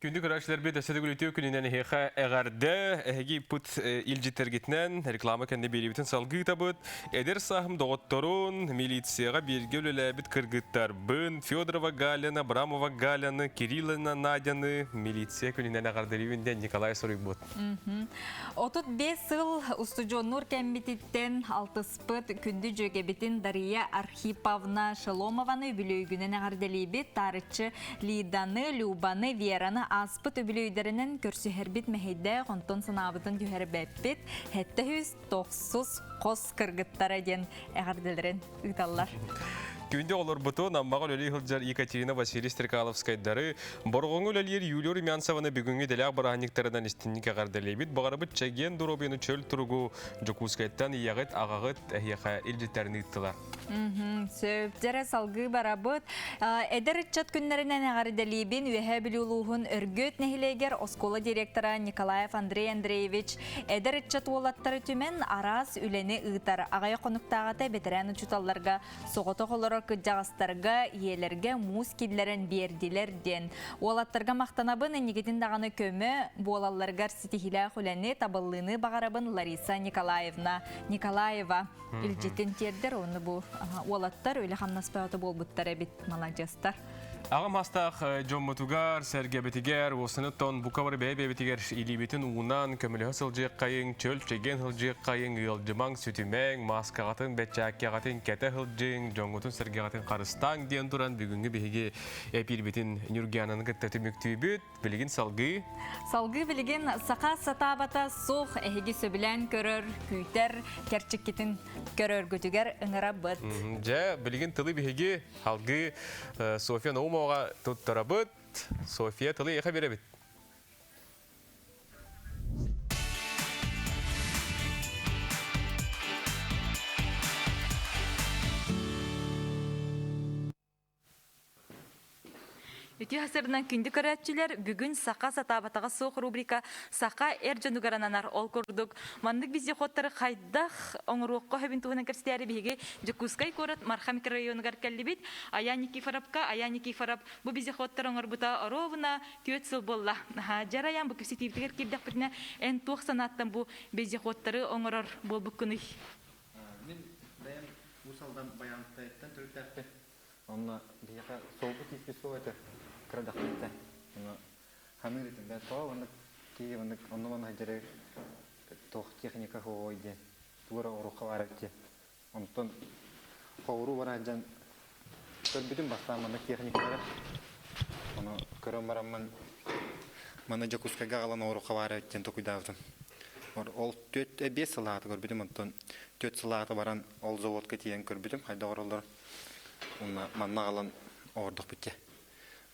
Күндү көрөөччүлэрбит өссө төгүл үтүө күнүнэн эһиэхэ эҕэрдэ! Эһиги ыппыт илдьиттэргитинэн реклама кэннэ биэриибитин салгыы ыытабыт. Эдэр сааһым доҕотторун, милицияҕа бииргэ үлэлээбит кыргыттарбын Федорова Галяны, Абрамова Галяны, Кириллина Надяны милиция күнүнэн эҕэрдэлиибин диэн Николай суруйбут. 35 сыл устудьуоннуур кэммититтэн алтыспыт күндү дьүөгэбитин Дария Архиповна Шеломованы үбүлүөйгүнэн эҕэрдэлиибит. Таарыччы Лиданы, Любаны, Вераны ааспыт үбүлүөйдэринэн көрсүһэрбит мэһэйдээх, онтон санаабытын түһэрбэппит. 790 хос кыргыттара диэн эҕэрдэлэрин ыыталлар. Күндү олорбутун Аммаҕа үлэлии сылдьар Екатерина Василий Стрекаловскайдары, Борҕоҥҥо үлэлиир Юлия Румянцеваны бүгүҥҥү идэлээх бырааһынньыктарынан истинник эҕэрдэлиибит. Баҕарабыт чэгиэн доруобуйаны чөл туругу Дьокуускайтан ийэҕит, аҕаҕыт эһиэхэ илдьиттэрин ыыттылар. Сөп. Дьэрэ салгыы барабыт. Эдэр ыччат күннэринэн эҕэрдэлиибин Үөһээ Бүлүү улууһун Өргүөт нэһилиэгэр оскуола директора Николаев Андрей Андреевич эдэр ыччат уолаттары түмэн араас үлэни ыытар. Аҕыйах хонуктааҕыта бэтэрээн учууталларга соҕотох олорор кырдьаҕастарга, ийэлэргэ муус киллэрэн биэрдилэр диэн. Уолаттарга махтанабын, инникитин даҕаны көмө буолалларыгар ситиһиилээх үлэни, табыллыыны баҕарабын Лариса Николаевна Николаева. Илдьитин тиэрдэр, ону бу уолаттар үлэ-хамнас бөҕөтө буолбуттар эбит, маладьыастар. Аҕам астаах дьоммутугар, сэргэбитигэр, уосаны тон бука бары бэйэ-бэйэбитигэр илиибитин уунан көмөлөһө сылдьыаххайыҥ, чөл чэгиэн сылдьыаххайыҥ, ыалдьымаҥ, сүтүмэҥ, мааскаҕытын, бэчээккэҕитин кэтэ сылдьыҥ, дьоҥҥутун сэргэҕитин харыстааҥ диэн туран бүгүҥҥү биһиги эпиирбитин Ньургиананы кытта түмүктүүбүт. Билигин салгыы. Салгыы билигин саха сатаабата суох эһиги сөбүлээн көрөр, күүтэр, кэрчиккитин көрөргүтүгэр ыҥырабыт. Дьэ, билигин тылы биһиги алгыы Софья Наумоваҕа туттарабыт. Софья, тылы эйиэхэ биэрэбит. Үтүө сырынан күндү көрөөччүлэр, бүгүн Саха сатаабатаҕа суох рубрика Саха эр дьонугар ананар. Ол курдук, маннык вездеходтары хайдах оҥоруохха сөбүн туһунан кэпсэтээри биһиги Дьокуускай куорат Марха микрорайонугар кэллибит. Аян Никифоровка, Аян Никифоров бу вездеходтары оҥорбута оруобуна 4 сыл буолла. Дьэр Аян, бу кэпсэтиибитигэр киирдэхпитинэ, эн туох санааттан бу вездеходтары оҥорор буолбуккунуй? Мин бэйэм Уус Алдан Байаҕантайыттан төрүттээхпин. Онно биһиэхэ суолбут тииспит суох этэ, кыра дьахтар этэ. Ону ханыыр этим да, тоҕо маннык киһи маннык онно-манна сылдьары туох техника суоҕуй диэн, тугу эрэ оҥоруохха баар эбит диэн. Онтон хоҕуруу бара сылдьан көрбүтүм бастаан маннык техникалары. Ону көрөн бараммын маны Дьокуускайга аҕалан оҥоруохха баар эбит диэн толкуйдаабытым. Ол түөрт 5 сыллааҕыта көрбүтүм, онтон 4 сыллааҕыта баран ол заводка тиийэн көрбүтүм, хайдах оҥороллорун. Уонна манна аҕалан оҥордохпут дьэ.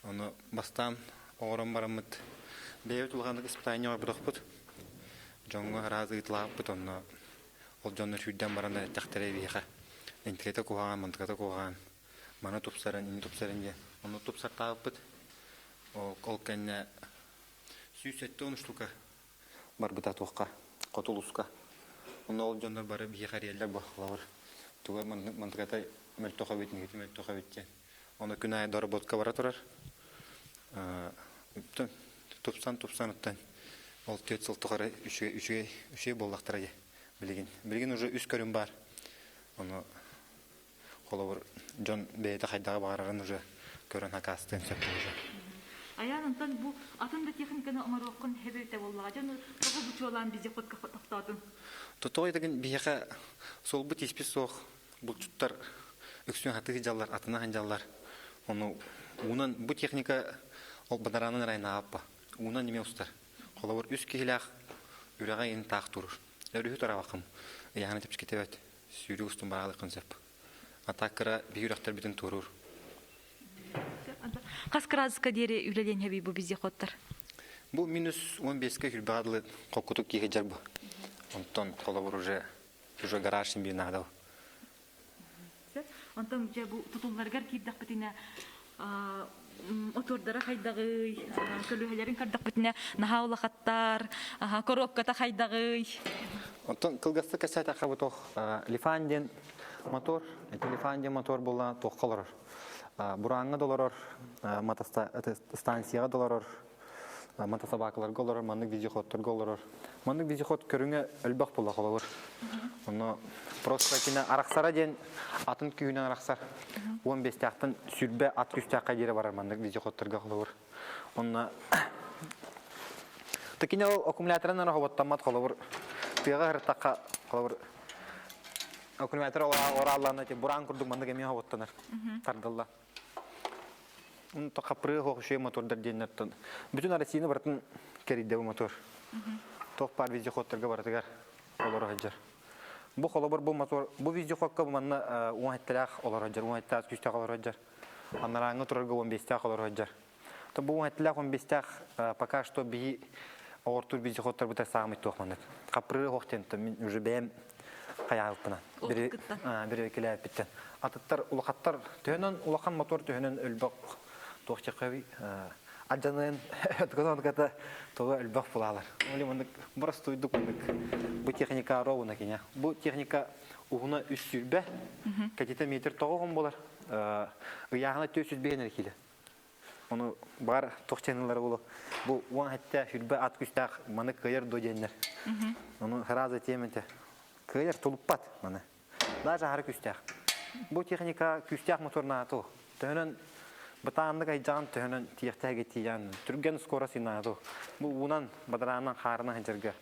Ону бастаан оҥорон бараммыт бэйэбит улаханнык испытание оҥорботохпут. Дьоҥҥо араас ыытылаабыппыт онно ол дьоннор сүүрдэн баран эттэхтэрэ биһиэхэ интикэтэ куһаҕан, мантыката куһаҕан, маны тупсаран, ини тупсаран диэн. Ону тупсартаабыппыт. Ол кэннэ 170 штука барбыта туохха хоту улууска. Онно ол дьоннор бары биһиэхэ эрийэллэр буоллалар. Туга мантыката мөлтөх эбит, нигити мөлтөх эбит диэн. Ону күн аайы доработка бара турар. Тупсан тупсан оттон ол 4 сыл тухары үчүгэй үчүгэй үчүгэй буоллахтара дии билигин. Билигин уже үс көрүм бар. Ону холобур дьон бэйэтэ хайдаҕы баҕарарын уже көрөн хакаастыан сөп уже. Айаан онтон бу атын да техниканы оҥоруоххун хэбэбитэ буоллаҕа. Дьон тоҕо бу чуолаан вездеходка тохтоотуҥ? Тоҕо этигин биһиэхэ суолбут испит суох булчуттар үксүн хатыы сылдьаллар, атына сылдьаллар. Ону уунан бу техника ол бадараанын ырайнаабаппа. Уунан эмиэ устар. Холобур үс киһилээх үрэҕэ иһин таах турur. Өрүһү тарабакым. Ыйаһаны чэпчэкитибэт. Сүүрүү устун бараалыаххын сөп. А так кыра биһи үрэхтэрбитин туоруур. Хас кыраадыска диэри үлэлиэн хэбий бу вездеходтар? Бу минус 15-ке хүрбэҕэ дылы хоккутук киһи дьар бу. Онтон холобур уже уже гараж син биир наада. Онтон дьэ бу тутулларыгар киирдэхпитинэ отуордара хайдаҕый, көлүөһэлэрин көрдөхпүтүнэ наһаа улахаттар, коробката хайдаҕый? Оттон кылгастык кэпсээтэххэ бу туох Лифан диэн мотор, ити Лифан диэн мотор буолла туохха олорор? Бурааҥҥа да олорор, станцияҕа да олорор, мотособакаларга олорор, маннык вездеходторга олорор. Маннык вездеход көрүҥэ элбэх буолла холобур. Онно просто кине арахсара диэн атын күүһүнэн арахсар. 15-тээхтэн сүрбэ ат күүстээххэ диэри барар маннык вездеходторга холобур. Онно Такине ол аккумуляторынан хоботтаммат холобур. Тыаҕа ырыттахха холобур аккумулятор орааллаана бураан курдук маннык эмиэ хоботтонор тардылла. Хаппырыы суох үчүгэй мотордар диэннэртэн бүтүн Россияны барытын кэрийдэ бу мотор. Туох баар вездеходтарга барытыгар олоро сылдьар. Бу холобур бу мотор бу вездеходка бу манна 17-лээх олоро сылдьар, 17-лээх күүстээх олоро сылдьар. Анарааҥҥы турарга 15-тээх олоро сылдьар. То бу 17-лээх 15-тээх пока что биһи оҕортуур вездеходтарбыта саамай туох маннык. Хаппырыы суох диэн мин уже бэйэм Хайаабыппынан. Бири килээппиттен. Атыттар улахаттар төһөнөн улахан мотор төһөнөн өлбөх туох чакаби аджанын өткөн тоҕо өлбөх булалар. Оли мындык простойдук мындык бу техника ровно кине. Бу техника уһуна үс сүрбе, катета метр тоҕо болар. Ыяхына 400 киле. Оны бар тохченылар болу. Бу уан хатта сүрбе ат күстәк маны кыйыр до деннер. Оны сразу тементе. Кыйыр тулуппат маны. Даже хары күстәк. Бу техника күстәк моторна ату. Төһөнөн бытааннык айжаан төһөнөн тиехтәге тиян. Түрген скорость инату. Бу унан бадаранан харына хыжырга.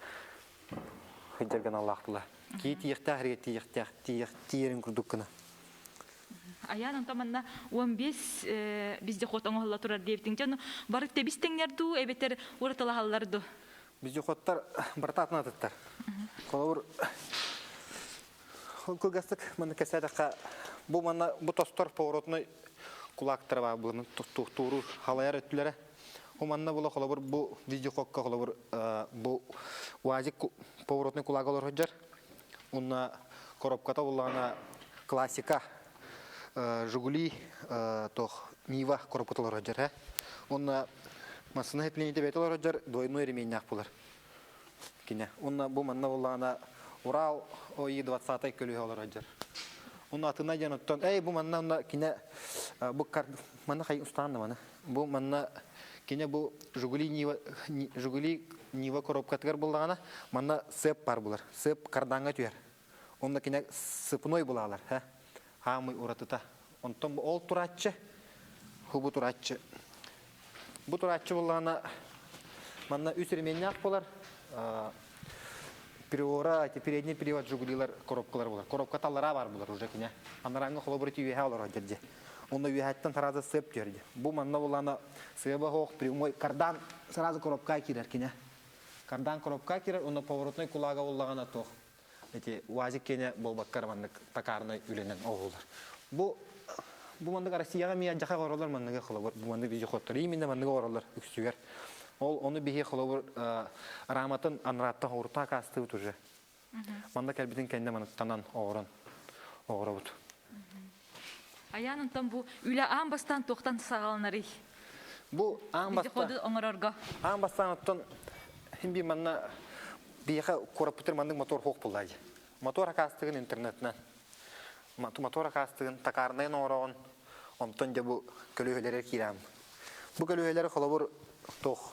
Хыжырган Аллах тула. Ки тиехтәк херге тиехтәк тиех тиерин курдуккына. Аян онтоманна 15 вездеход оңолла турар диэбитиң. Жаны бары тебистеңнер ду, эбетер ураталахаллар ду. Вездеходтар бартатына тыттар. Коловур кылгастык маны кесәдәкка бу мана бу тостор поворотной кулактар бар буны туктуру халаяр өттүләре. Бу манна була холобур бу вездеходка холобур бу уазик поворотный кулагалар ходжар. Унна коробката буллана классика Жигули тох Нива коробкаталар ходжар. Онна масына хеплените беталар ходжар двойной ремень булар. Кине. Онна бу манна буллана Урал ОИ 20 көлү олар ходжар. Онна атына жаныттан, эй бу манна онна кине бу кар манна хай устанды мана. Бу манна кине бу Жигули Нива Жигули Нива коробкатыгар буллагана манна сеп бар булар. Сеп карданга түйер. Онна кине сыпной булалар, ха. Хамый уратыта. Онтон бу ол туратчы. Хубу туратчы. Бу туратчы буллагана манна үс ременнях булар. Приора, эти передний привод Жигулилар коробкалар булар. Коробка таллара бар булар уже кине. Анараңы холобур түйе алар жерде. Онда үйәттен сразу сып жерде. Бу манна булана сыба хох прямой кардан сразу коробка кирер кине. Кардан коробка кирер, онда поворотной кулага буллагана тох. Эти уазик кене болбаккар маннык токарный үленен оғулар. Бу маннык Россияга мия жака горолар манныгы холобур. Бу маннык вездеходтар именно манныгы горолар үксүгер. Ол оны бихи холобур раматын анраттан урта кастыбыт уже. Манда кәлбитин кәнде маныттанан оғырын. Оғырабыт. Аян онтон бу үлә аан бастан тоқтан сагаланары. Бу аан бастан Вездеходы оңорорго. Аан бастан оттон химби манна бияха курапутер мандык мотор хоқ буллайды. Мотор акастыгын интернетнен. Мотор акастыгын токарнайын оңорогон онтон же бу көлөһөлөр кирам. Бу көлөһөлөр холобур тох.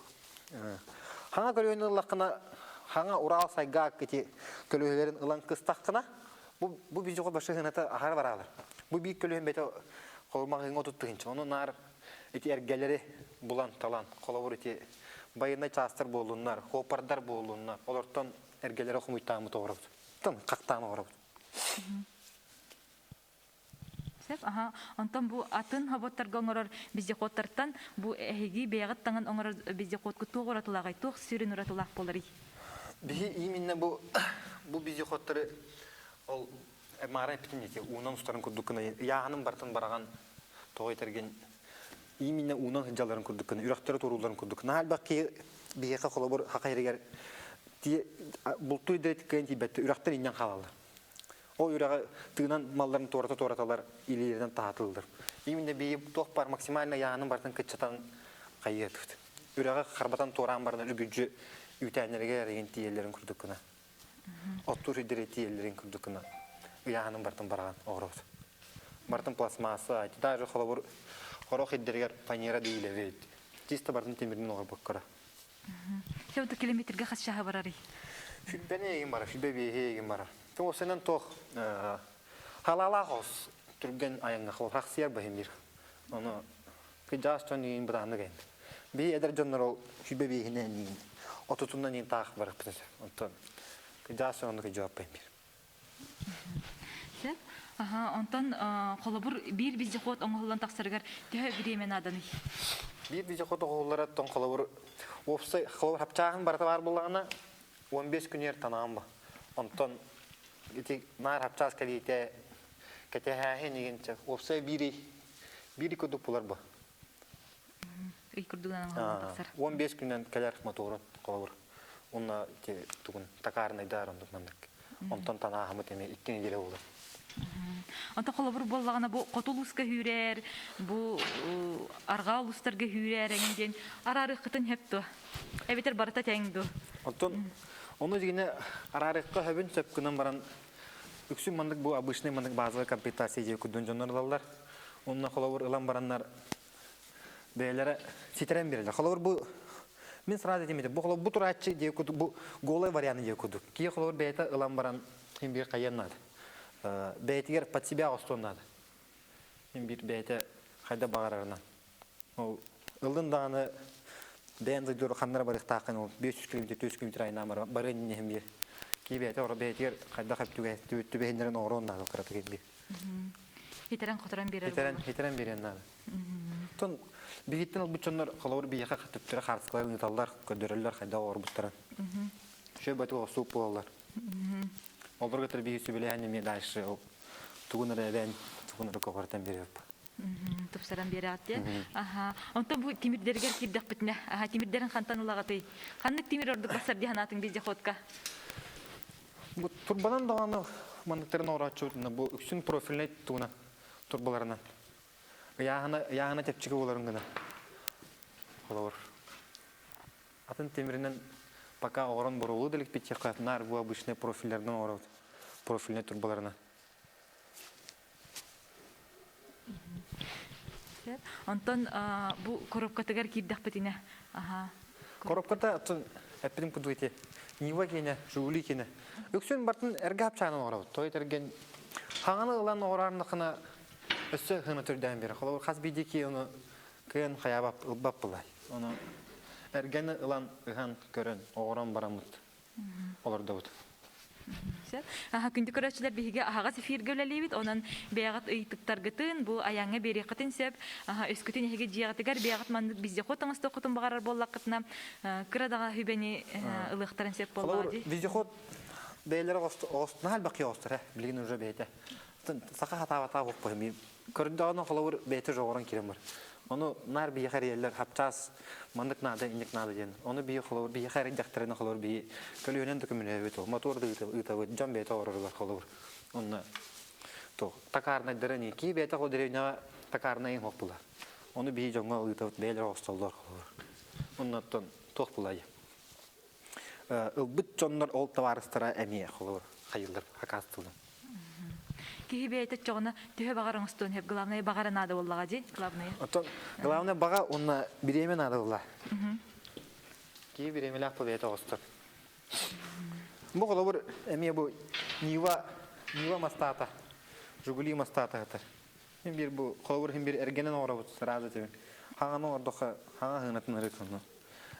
Хаңа көлөһөнү ыллакына хаңа Урал сайга кити көлөһөлөрүн ылан кыстаккына бу бизде башы хыната ахар баралар. Бу бик көлөһөн бете холмагын отуттыгынчы. Оны нар эти эргелери булан талан холобур эти байына частар болуннар, хопардар болуннар. Олортон эргелери хумуйтаамы тоғырабыт. Тын қақтаамы оғырабыт. Сеп, аха, онтон бу атын хоботтарга оңорор вездеходтартан бу эһиги бэйэҕит таҥан оҥорор вездеходку туох уратылааҕый, туох сүрүн уратылаах буоларый? Биһи именно бу вездеходтары ол мара питин дети уунан устарын курдуккына яғаным бартын бараган тоҕой терген именно уунан хыджаларын курдуккына үрәхтері туруларын курдуккына халбак ки биһиэхэ холобур хакайригер ти бултуй дет кыйын тибетте үрәхтер иннен халалар. Ол үрәгә тыынан малларын тората тораталар илерден таатылдыр. Именно бии туох бар максимально яғаным бартын кытчатан кайытыт. Үрәгә харбатан торан бардан үгүжү үтәнерге реген тиелерин курдуккына. Оттур идере тиелерин курдуккына. Яғаным бартын барган оғырабыт. Бартын пластмасса, даже холобур хорох иддергер фанера дииле бит. Чисто бартын темирин оғыр баккара. Сеп километрге хас шаха барарый. Сүлбене егин бара, сүлбе бейхе егин бара. Тон осенен тох халала хос түрген аянга хол хаксияр бахимир. Оны кыжас тон егин баданы ген. Би эдер жоннор ол сүлбе бейхине егин. Отутундан егин таах барып битесе. Онтон кыжас оны кыжап бахимир. Сеп, аха, онтон холобур бир вездеход оңоллон тахсарыгар төһө время наданы. Бир вездеход оғыллара тон холобур опсай холобур хапчааһын барата бар буллагана 15 күн ер танаан ба. Онтон ити нар хапчаас калите кете нигенче опсай бири бири кудук булар ба. Ый курдугунан оңоллон тахсар. 15 күннен келер моторун холобур. Онна те тугун токарный дар ондук мандык. Онтон танааһымыт эми икки неделя буолар. Онто холобур буоллаҕына бу хоту улууска хүүрээр, бу арҕаа улуустарга хүүрээр эҥин диэн араарыаххытын сөп дуо? Эбэтэр барыта тэҥ дуо? Оттон ону дьигинэ араарыахха сөбүн сөп гынан баран үксүн маннык бу обычный маннык базовый комплектация диye курдун дьоннор ылаллар. Онно холобур ылан бараннар бэйэлэрэ ситэрэн биэрэллэр. Холобур бу мин сразу этим бу холобур бу турааччы диye курдук бу голый вариант диye курдук. Киһи холобур бэйэтэ ылан баран хин биир хайыан наада. Бэйэтигэр под себя оҕустуон наада. Хин биир бэйэтэ хайда баҕарарынан. Ол ылын даҕаны бэйэн дойдур ханнара барыахтааххын ол 500 километр 400 километр айнаан барыан иннин биир. Кии бэйэтэ оро бэйэтигэр хайдах түбэһиннэрин оҥоруон наада кыратык биир. Хитэрэн-хоторон биэрэр Хитэрэн, хитэрэн биэриэн наада. Тон биһиттэн ылбыт дьоннор холобур биһиэхэ төптөрө хаартыскаларын ыыталлар, көрдөрөллөр хайдах оҥорбуттарын. Үчүгэй байтык оҕустуук буолаллар. Олорго кытары биһи сүбэлэһэн эмиэ дальше ол тугун эрэ эбэн, тугун эрэ көҕүрэтэн биэриэхпит. Тупсаран биэрэҕит диэн. Аха. Онтон бу тимирдэригэр киирдэхпитинэ, аха, тимирдэрин хантан ылаҕытый? Ханнык тимир ордук бассар дии санаатыҥ вездеходка? Бу турбанан даҕаны манныктарын оҥорооччубут бу үксүн профильнай тугунан турбаларынан. Ыйааһына, ыйааһына чэпчэки буоларын гына. Холобур. Атын тимиринэн пока оҥорон боруолуу да иликпит диэххэ, наар бу обычный профильлэринэн оҥоробут. Профильнай турбаларынан. Онтон бу коробкатыгар киирдэхпитинэ, аха. Коробката оттон эппитим курдук ити Нива киэнэ, Жигули киэнэ. Үксүн бартын эргэ хапчаанан оҥоробут. Той эрген хаҥаны ылан оҥораарнахына өссө хына түрдээн биэрэр. Холобур хас биирдии киһи ону кыайан хайаабап ылбап былай. Ону эргэни ылан ыһан көрөн оҕорон бараммыт олордобут. Күндү көрөөччүлэр биһиги аһаҕас эфиргэ үлэлиибит. Онон бэйэҕит ыйытыктаргытын бу айаҥҥа биэриэххитин сөп. Өскөтүн эһиги дьиэҕитигэр бэйэҕит маннык вездеход таҥастыаххытын баҕарар буоллаххытына, кыра даҕа сүбэни ылыахтарын сөп буоллаҕа дии. Вездеход бэйэлэрэ оҕостуна элбэх киһи оҕостор, билигин уже бэйэтэ. Саха хатаабатаа буолбуһум. Көрдөҕүнэ холобур бэйэтэ жоҕорон киирэн бар. Ону наар биһиэхэ эрийэллэр хапчаас маннык наада, инник наада диэн. Ону биһи холобур биһиэхэ эрийдэхтэринэ холобур биһи көлүөнэн да көмөлөһөбүт ол. Мотуор да ыытабыт, дьон бэйэтэ оҕороругар холобур. Онно туох токарнайдара не кии бэйэтэ ол деревняҕа токарнайын суох була. Ону биһи дьоҥҥо ыытабыт бэйэлэрэ оҕостоллор холобур. Оннуттан туох булай. Ылбыт дьоннор ол табаарыстара эмиэ холобур хайыллар акаастылын. Киһи бэйэтэ чоҕуна төһө баҕар оҥостуон сөп. Главное баҕара наада буоллаҕа дии, главное. Оттон главное баҕа уонна бириэмэ наада буолла. Киһи бириэмэлээх бу бэйэтэ оҕостор. Бу холобур эмиэ бу Нива Нива мастаата, Жигули мастаата сытар. Хин биир бу холобур хин биир эргэнэн оҥоробут сразу этибин. Хаҥаны оҥордоххо хаҥа хыынатын ырытыны.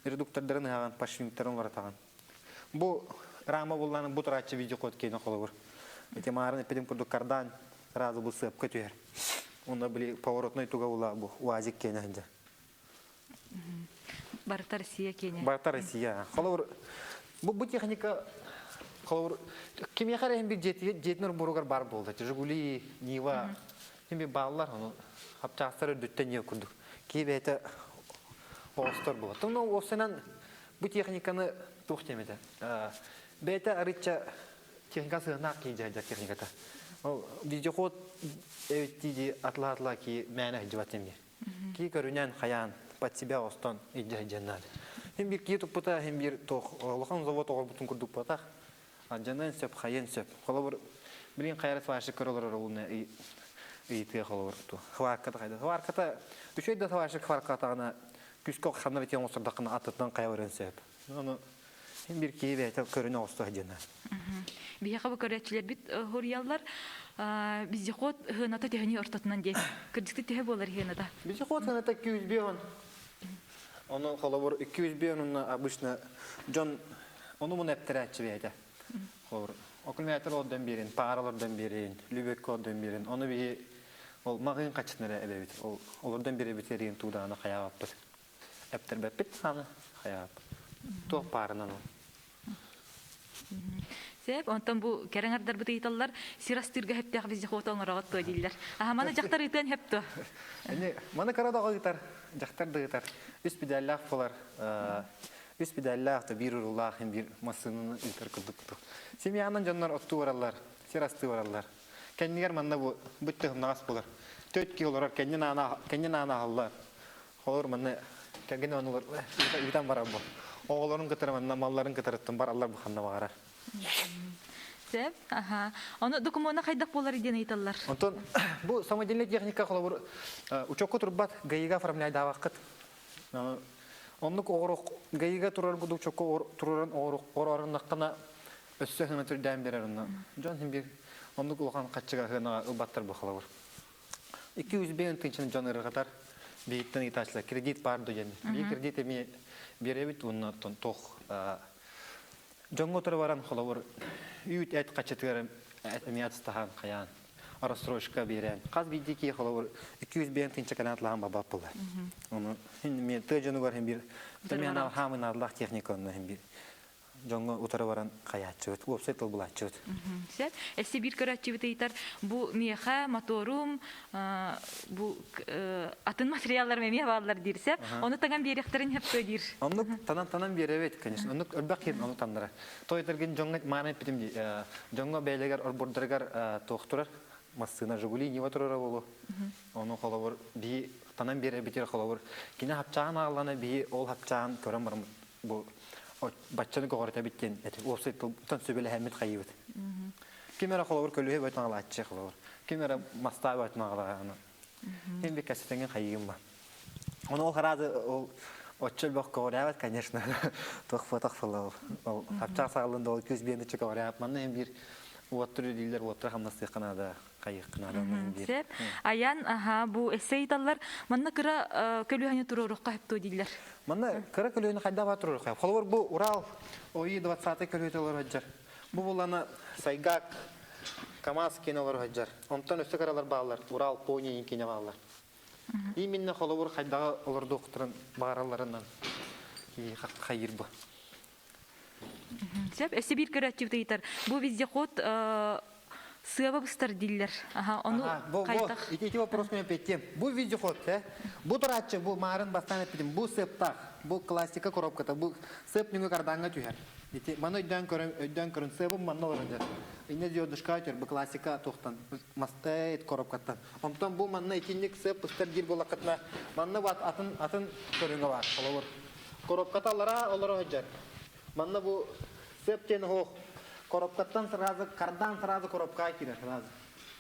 Редуктордарын ыһаҕын, подшипниктарын уларытаҕын. Бу рама буллааны бу турааччы видеокод киэнэ холобур. Ити маарын эппитим курдук кардан сразу бу сыапка түһэр. Онно били поворотной туга була бу УАЗик киэнэ сылдьар. Барыта Россия киэнэ. Барыта Россия. Холобур бу бу техника холобур кимиэхэ эрэ бир дьиэтин орборугар бар буолда. Жигули, Нива хим бааллар ону хапчаастар үрдүттэн не курдук. Киһи бэйэтэ оҕостор буолар. Тумна уопсайынан Бу техниканы туох диэм этэ? Бэйэтэ арыычча техника сыһыаннаах киһи дьаһайдар техниката. Ол вездеход эбиттии атла-атла ки мээнэ сылдьыбат диэн Ки көрүнэн хайаан под себя остон илдьэ сылдьан наада. Хим бир кии туппута, хим бир туох улахан завод оҕорбутун курдук буотах. Алдьаныан сөп, хайыан сөп. Холобур, билин хайара сварщик көрө олорор олуна ыйытыа холобур ту. Хварката хайда. Хварката үчүгэй да сварщик хваркатаҕына күскэ ханна битиэн оҥостордоххуна аттытынан хайа барыан сөп. Ону син бир киһи бэйэтэ көрүнэ оҕусто диэн. Биһиэхэ бу көрөөччүлэрбит хоруйаллар вездеход хыаната төһөнүй ортотунан диэн. Кырдьыкты төһө буолар хыаната? Вездеход хыаната 205 Ону холобур 205 онно обычно дьон ону муну эптэрээччи бэйэтэ. Холобур аккумулятор олордон биэрин, паара олордон биэрин, любекка олордон биэрин. Ону биһи ол маҕыын хаччытын эрэ эбэбит. Ол олордон биэрэбит эриин туудааны хайаабаппыт. Эптэрбэппит хааны хайаабаппыт. Туох паарынан ол. Сөп, онтон бу кэрэҥ ардарбыт ыйыталлар, сир астыырга сөптөөх вездеход оҥороҕут дуо дииллэр. Аха, маны дьахтар ыытыан сөп дуо? Эни, маны кыра да ыытар, дьахтар да ыытар. Үс педаллаах буолар. Үс педаллаах да биир уруулаах һин биир массыынаны ыытар курдук. Семьянан дьоннор оттуу бараллар, сир астыы бараллар. Кэннигэр манна бу бүттэ хымнаҕас булар. Төт киһи олорор, кэннин аана кэннин аана аһаллар. Холор манна кэргэн онулар ыытан барар бу. Оҕолорун кытары манна малларын кытарыттан бараллар бу ханна баҕарар. Сөп. Аха. Ону докумуона хайдах буолар диэн ыйыталлар. Онтон бу самодельная техника холобур учокка турбат ГАИга оформляйдаабаккыт. Оннук оҕорук ГАИга турар курдук учокка тураран оҕорук оҕороруннаххына өссө хына түрдээн берер онно. Дьон хин бир оннук улахан хаччыга хынаға ылбаттар бу холобур. 205 тыынчаны дьон ырыгатар биһиттэн ыйытааччылар кредит баар ду диэн. Бии кредит эми биэрэбит уонна тох Дьоҥҥо утары баран холобур үүт эт хаччытыгар эмиэ ацтаһан хайаан рассрочка биэрэн хас биирдии киһи холобур 205 тыһыынча кэлэн атлаһан бабап буолар. Ону хин тыа дьонугар хин бир тымяна хаамынааллах техника онно хин бир дьоҥҥо утары баран хайааччыбыт, уопсай тыл булааччыбыт. Сөп. Эссе биир көрөөччүбүт ыйытар, бу миэхэ моторум бу атын материалларым эмиэ бааллар диир сөп. Ону таҥан биэриэхтэрин сөп диир. Оннук танан-танан биэрэбит, конечно. Оннук элбэх киһи ону таннара. Тойтаргын дьоҥҥо мааны эппитим дии. Дьоҥҥо бэйэлэригэр орбордарыгар туох турар массыына Жигули Нива турара буолуо. Ону холобур бии танан биэрэбитигэр холобур кини хапчаан ааллана бии ол хапчаан көрөн бараммыт бу баччаны көҕөрөтөбүт диэн эти уопсай тылтан сүбэлэһэммит хайыыбыт. Ким эрэ холобур көлүөһэ бөтөн аҕалааччы холобур. Ким эрэ мастаа бөтөн аҕалаҕана. Ким bir кэсэтиҥин хайыгым ба. Оны ол хараады ол оччо элбэх көҕүрээбэт, конечно. Туох фотох фылла ол. Ол хапчаах саҕалын да ол күс биэниччэ көҕүрээбэт. Манна hem bir уоттур үлэлииллэр, уоттура хамнастыахха наада, хайыахха наада онно биир. Сөп. Аян, аха, бу эссе ыйталлар. Манна кыра көлүөһэни туруоруохха сөп дииллэр. Манна кыра көлүөһэни хайдах баар туруоруохха. Холобур бу Урал ОИ 20 көлүөтэ олорор сылдьар. Бу булана Сайгак КамАЗ киэнэ олорор сылдьар. Онтон өссө кыралар бааллар, Урал Пони киэнэ бааллар. Именно холобур хайдаҕы олордуохтарын баҕаралларынан хайыр бу. Сөп, өссө биир көрөөччүбүт ыйытар. Бу вездеход сыаба быстар дииллэр. Аха, ону хайдах? Ити вопрос мен петтем. Бу вездеход, бу турааччы, бу маарын бастаан эппитим, бу сыаптаах, бу классика коробката, бу сыап нүҥү карданга түһэр. Ити маны өйдөөн көрөн, өйдөөн көрөн сыабым манна олорон дьэр. Инне звездушка өтөр, бу классика туохтан, мастай коробкаттан. Онтон бу манна итинник сыап быстар диир буоллаххытына, манна бат атын атын көрүҥэ бар, холобур. Коробката аллара олоро сылдьар. Манна бу сыап диэн оһох коробкаттан сразу кардан сразу коробкаҕа киирэр сразу.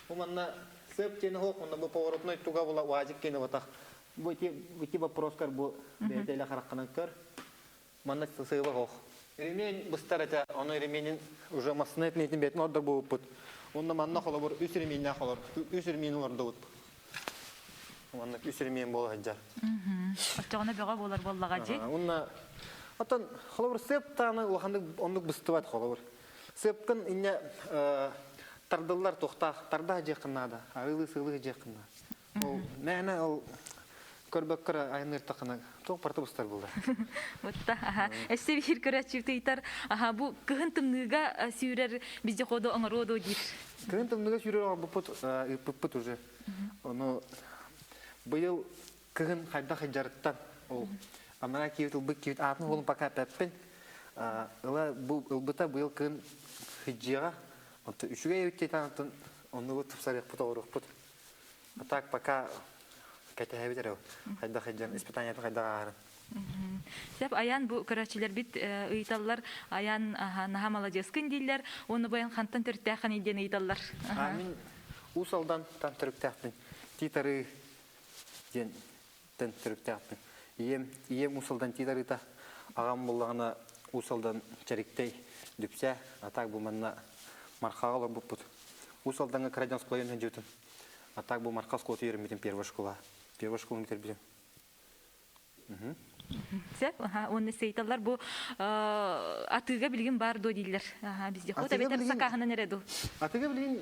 Бу манна сыап диэн оһох, онно бу поворотной туга була уазик диэн батах. Бу ити ити вопроскар бу бэйэтэ илэ хараххынан көр. Манна сыыба оһох. Ремень быстар этэ, ону ременин уже массыына этинитин бэйэтин ордор буолбуппут. Онно манна холобур үс ременнээх олор, үс ремень олордубут. Манна үс ремень буола сылдьар. Оччоҕуна бөҕө буолар буоллаҕа дии. Уонна оттон холобур сыап тааны улаханнык оннук быстыбат холобур. Сыапкын инньэ тардыллар туохтаах тарда дьиэххин наада, арыылыы-сыылыы дьиэххин наада. Ол мээнэ ол көрбөккөр айанныыртаххына туох барыта быстар буолар. Бутта, аха. Өссө биир көрөөччү ыйытар, аха, бу кыһын тымныыга сүүрэр вездеходу оҥоруо дуо диир. Кыһын тымныыга сүүрэр оҥорбуппут ыыппыппыт уже. Ону быйыл кыһын хайдах сылдьарыттан ол анараа киэбит ылбыт киэбит аатын уолун пока эппэппин. Ыла бу ылбыта быйыл кыһын сылдьыаҕа. Онтон үчүгэй эбит диэтэн онтон оннугу тупсарыахпыт оҕоруохпут. А так пока кэтэһэбит эрэ хайдах сылдьан испытаниятын хайдах ааһарын. Сөп, Аян бу көрөөччүлэрбит ыйыталлар, Аян наһаа маладьыаскын дииллэр, уонна бу аян хантан төрүттээххиний диэн ыйыталлар. Мин Уус Алдантан төрүттээхпин. Тиит-Арыы диэн тэн төрүттээхпин. Ийэм, ийэм Уус Алдан Тиит-Арыыта, аҕам буоллаҕына Уус Алдан Чэриктэй Дүпсээ, а так бу манна Мархаҕа олорбуппут. Уус Алдаҥҥа кыра дьон оскуола үөрэнэн А так бу Марха оскуолата үөрэммитим первая школа. Первая школаны бүтэрбитим. Сөп, уонна сейталлар бу атыыга билигин баар дуо дииллэр. Вездеход эбэтэр сакааһынан эрэ дуу. Атыыга билигин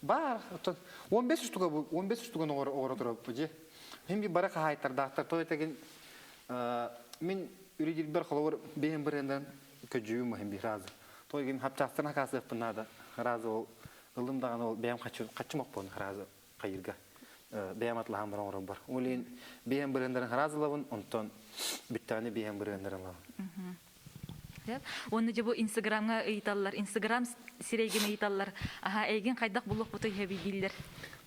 баар. Оттон 15 штука бу 15 штуганы оҕоро турабыт дьи. Хим би бары хаһаайыттардаахтар. То этэгин мин үрүдүрбэр холобур бэйэм бренден көдьүүм махин би разы. То егин хапчаастан хакаасыахпын наада. Разы ол ылым даҕаны ол бэйэм хаччым оппун разы хайырга бэйэм атлаһан баран оҥоробор. Ол иһин бэйэм бырыаннарын хараазылабын, онтон бүттэҕинэ бэйэм бырыаннарын ылабын. Уонна дьэ бу Инстаграмҥа ыйыталлар, Инстаграм сирэйгин ыйыталлар. Аха, эйигин хайдах булуохпутуй хэбий дииллэр.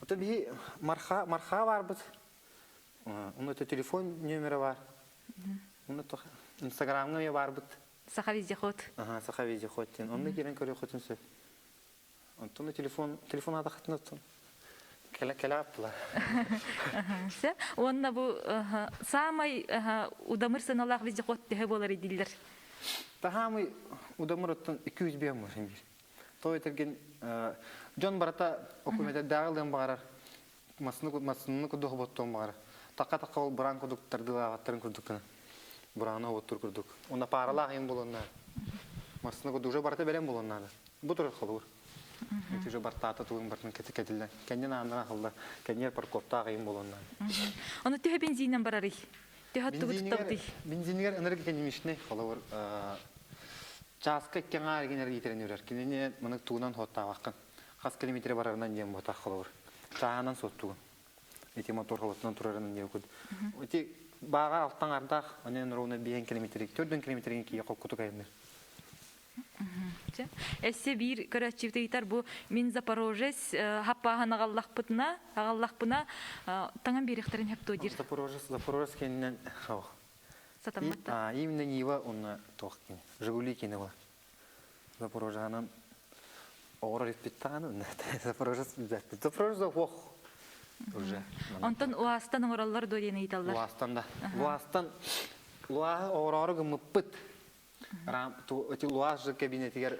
Ото биһи марха марха барбыт. Уну телефон номера бар. Уну Инстаграмҥа я барбыт. Саха вездеход. Ага, Саха вездеход диэн. Онно киирэн көрүөххүтүн сөп. Онтон телефон телефон атахытын оттон кэлэ кэлэ аппылар. Сөп. Уонна бу саамай удамыр сыналаах вездеход төһө буолар дииллэр? Таһаамый удамыр оттон 200 биэм буолар биир. То этэргин дьон барата окуметердээҕи ылыан баҕарар масыны масыны курдук хоботтуон баҕарар. Такка-такка ол бураан курдук тардылаабаттарын курдук гына. Бурааны хоботтуур курдук. Уонна пааралаах иһин буолуон наада. Масыны курдук уже барыта бэлэм буолуон наада. Бу турар холобур. Ити уже бартаата тугун бартын кэтиллэн. Кэннин ааннара ахылла. Кэннигэр парковтаах иһин буолуон наада. Ону төһө бензинен барарый? Төһө тугу туттабытый? Бензинигэр ынырык экономичный холобур чааска икки аҥаар генер иитэрин үрэр. Кинини мынык тугунан хоттаабаккын. Хас километре барарынан диэн буотах холобур. Чааһынан суоттугун. Ити мотор холотунан турарын диэн куд. Ити бааҕа алтан ардаах, онен ровно биэн километрик, төрдөн километрин кие хоккутук айанныр. Эссе биир көрөөччүбүт ыйытар бу мин Запорожец хаппааһын аҕаллахпытына, аҕаллахпына таҥан биэриэхтэрин хөптуо диир. Запорожец, Запорожец кэннинэн Сатамматта. Именно Нива онно туох кини, Жигули кини бар. Запорожанан оҕорор иппит даҕаны Запорожец билбэппит. Запорожец ох уже. Онтон уастан оҥороллор дуо диэн ыйыталлар. Уастан да. Уастан луаһы оҕороору гыммыппыт. Эти луас же кабинетигэр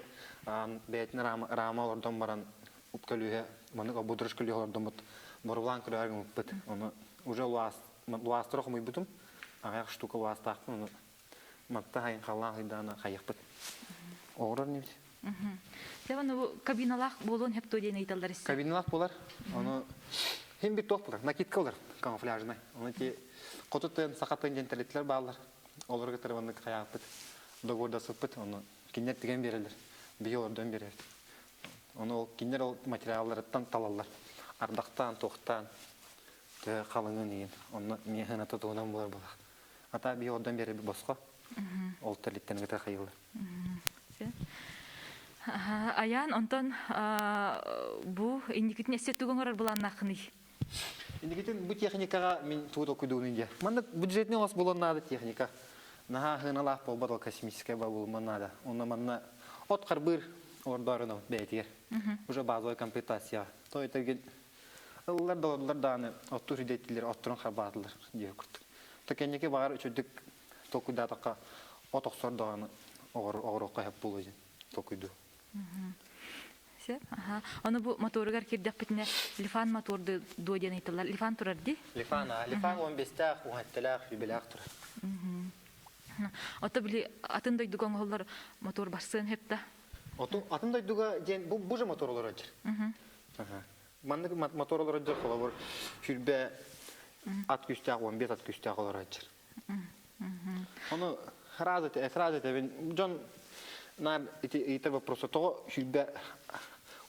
бэйэтин рама олордон баран көлүөһэ маннык обудурш көлүөһэ олордоммут боруулаан көрөөр гыммыппыт. Ону уже луас луастары хомуйбутум. Аҕыйах штука луастаахпын ону Матта хайын халлаан хайдаана хайыахпыт. Оҕорор нибит. Севан бу кабиналаах буолуон хөп диэн ыйыталлар истэ. Кабиналаах буолар. Ону хим бит туох буолар. Накидка болар камуфляжный. Ону ти хоту тыын саха тыын диэн тэрилтэлэр бааллар. Олорго кытары маннык хайааппыт. Договордасыппыт. Ону кинилэр тигэн биэрэллэр. Биһи олордон биэрэр. Ону ол кинилэр ол материалларыттан талаллар. Ардахтаан, туохтаан төһө халыҥын иин. Онно миэхэ туһунан буолар буолар. Ата би ордон береби босхо. Ол тэлиттен гыта хайылар. Аян, онтон бу инникитин эссе тугун оҥорор былааннааххыный? Инникитин бу техникаҕа мин тугу толкуйдуунун дьэ. Манна бюджетный ос булан наада техника. Наһаа хыналаах буолбат ол космическая булман наада. Онно манна от харбыыр ордоорун бэйэтигэр. Уже базовая комплектация. То этергин ыллар да олордулар даҕаны оттуур идэтилэр отторун харбаатылар диэх курдук. То кэнники баҕар үчүгдүк толкуйдаатахха от охсор даҕаны оҕоруохха сөп буолуо диэн толкуйдуу. Сөп. Аха. Ону бу моторугар киирдэхпитинэ Лифан мотор дуо диэн ыйыталлар. Лифан турар дии? Лифан, а Лифан 15-тээх, 17-лээх, юбилях турар. Ото били атын дойдуга оҥоһуллар мотор барсыан сөп да? Оту атын дойдуга диэн бу бу же мотор олорор Маннык мотор олорор холобур сүүрбэ ат күүстээх, 15 ат күүстээх олорооччу. Ону сразу сразу этэбин дьон наар ити ыйытар вопросу тоҕо сүүрбэ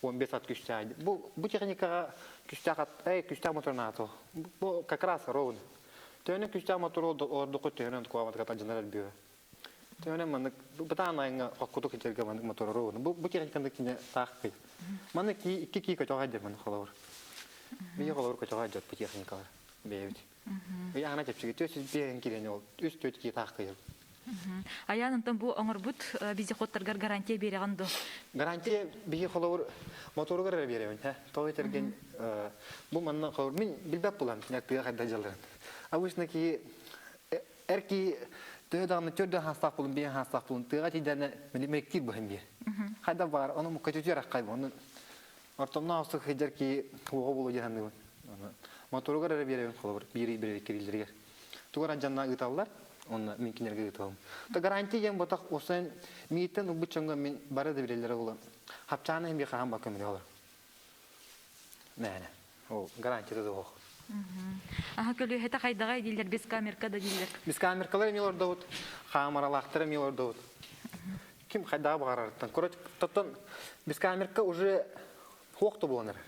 15 ат күүстээх бу бу техникаҕа күүстээх ат эй күүстээх мотор наата бу как раз ровно төһөнөн күүстээх мотор олордоххо төһөнөн куаматыга тардьанар элбиэ Төһөнөн маннык бытаан айыҥа оккутук итерге маннык моторору бу бу техниканы кине таах кый. Маннык ки икки ки көтөҕө дьэр маннык холобур. Бии холобур көтөҕө дьэр бу техникалар бэйэбит. Ый аана чэпчэки төс биэһин киирэн ол үс төрт ки таах кыйыр. Аян онтон бу оҥорбут вездеходтаргар гарантия биэрэҕин дуо? Гарантия биһи холобур моторугар эрэ биэрэбин. Тоҕо этэргин бу манна холобур мин билбэт булам тыа хайда дьалларын. Обычно киһи Эр киһи төһө даҕаны төрдө хаастаах булун, биэн хаастаах булун, тыаҕа тиийдэҕинэ мэликтиир быһын биэр. Хайдах баҕар, ону көтүтүөр аххай бу. Ону ортомноох охсук сылдьар киһи уоҕа буолуо дии саныыбын. Моторугар эрэ биэрэбин холобур, биир биир кириллэригэр. Тугар адьанна ыыталлар, онно мин кинилэргэ ыытабын. То гарантия диэн ботах уопсайан мииттэн ылбыт дьоҥҥо мин бары да билэллэрэ буолан, хапчааны иһин хаһан ба көмөлөһө олор. Мээнэ. Ол гарантията да суох. Аха көлүөһэтэ хайдаҕай дииллэр, без камерка да дииллэр. Без камеркалар эмиэ олордобут, хаамыралаахтар эмиэ олордобут. Ким хайдаҕа баҕарарыттан. Короче, тоттон без камерка уже хуох да буолан эрэр.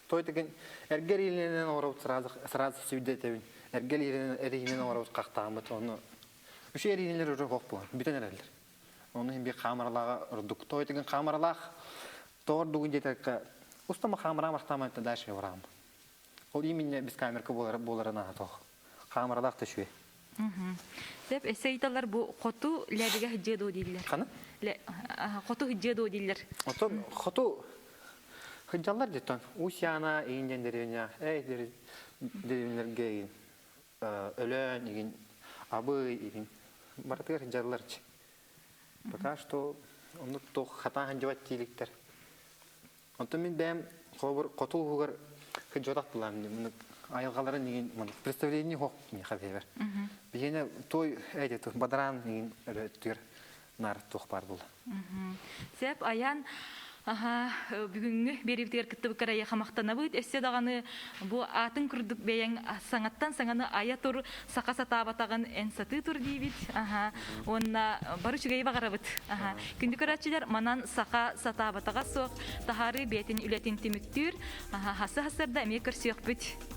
Той деген эргэр иилинэн оҥоробут сразу сразу сүүйдэтэбин. Эргэл эриинэн оҥоробут хахтааммыт. Онно үчүгэй эриинэлэр уже хуох буолан бүтэн эрэллэр. Оны хим би камералаага ордук. Той деген камералаах тоордугун диэтэккэ устама камера махтаама дальше барам. Ол именно без камерка болар боларына тох. Камералаах төшүө. Сеп эссе ыйталар бу хоту ләбиге хыджы доо дииллер. Хана? Хоту хыджы доо дииллер. Отон хоту хыджаллар деттон. Усяна инден деревня, эй деревнялерге ин өлөн игин абы игин баратыгар хыджаллар. Пока что оннук тох хатан ханжыбат тииликтер. Онтон мин бэм хобур хотул хугар хыджотак булам. Айылгаларын игин представление хок ми хабер. Бигене той эде бадаран игин өрөттүр нар тух бар бул. Сеп аян Аха, бүгүнгү берибитигер кыттыбы карая хамактанабыт. Эссе даганы бу атын курдук бэйэң саңаттан саңаны ая тур сака сатаабатагын эн саты тур диибит. Аха, онна бары үчүгэй багарабыт. Аха, күндү көрөөчүлөр манан сака сатаабатага суох тахары бээтин үлэтин түмүктүүр. Аха, хасы хасырда эмиэ көрсүөхпүт.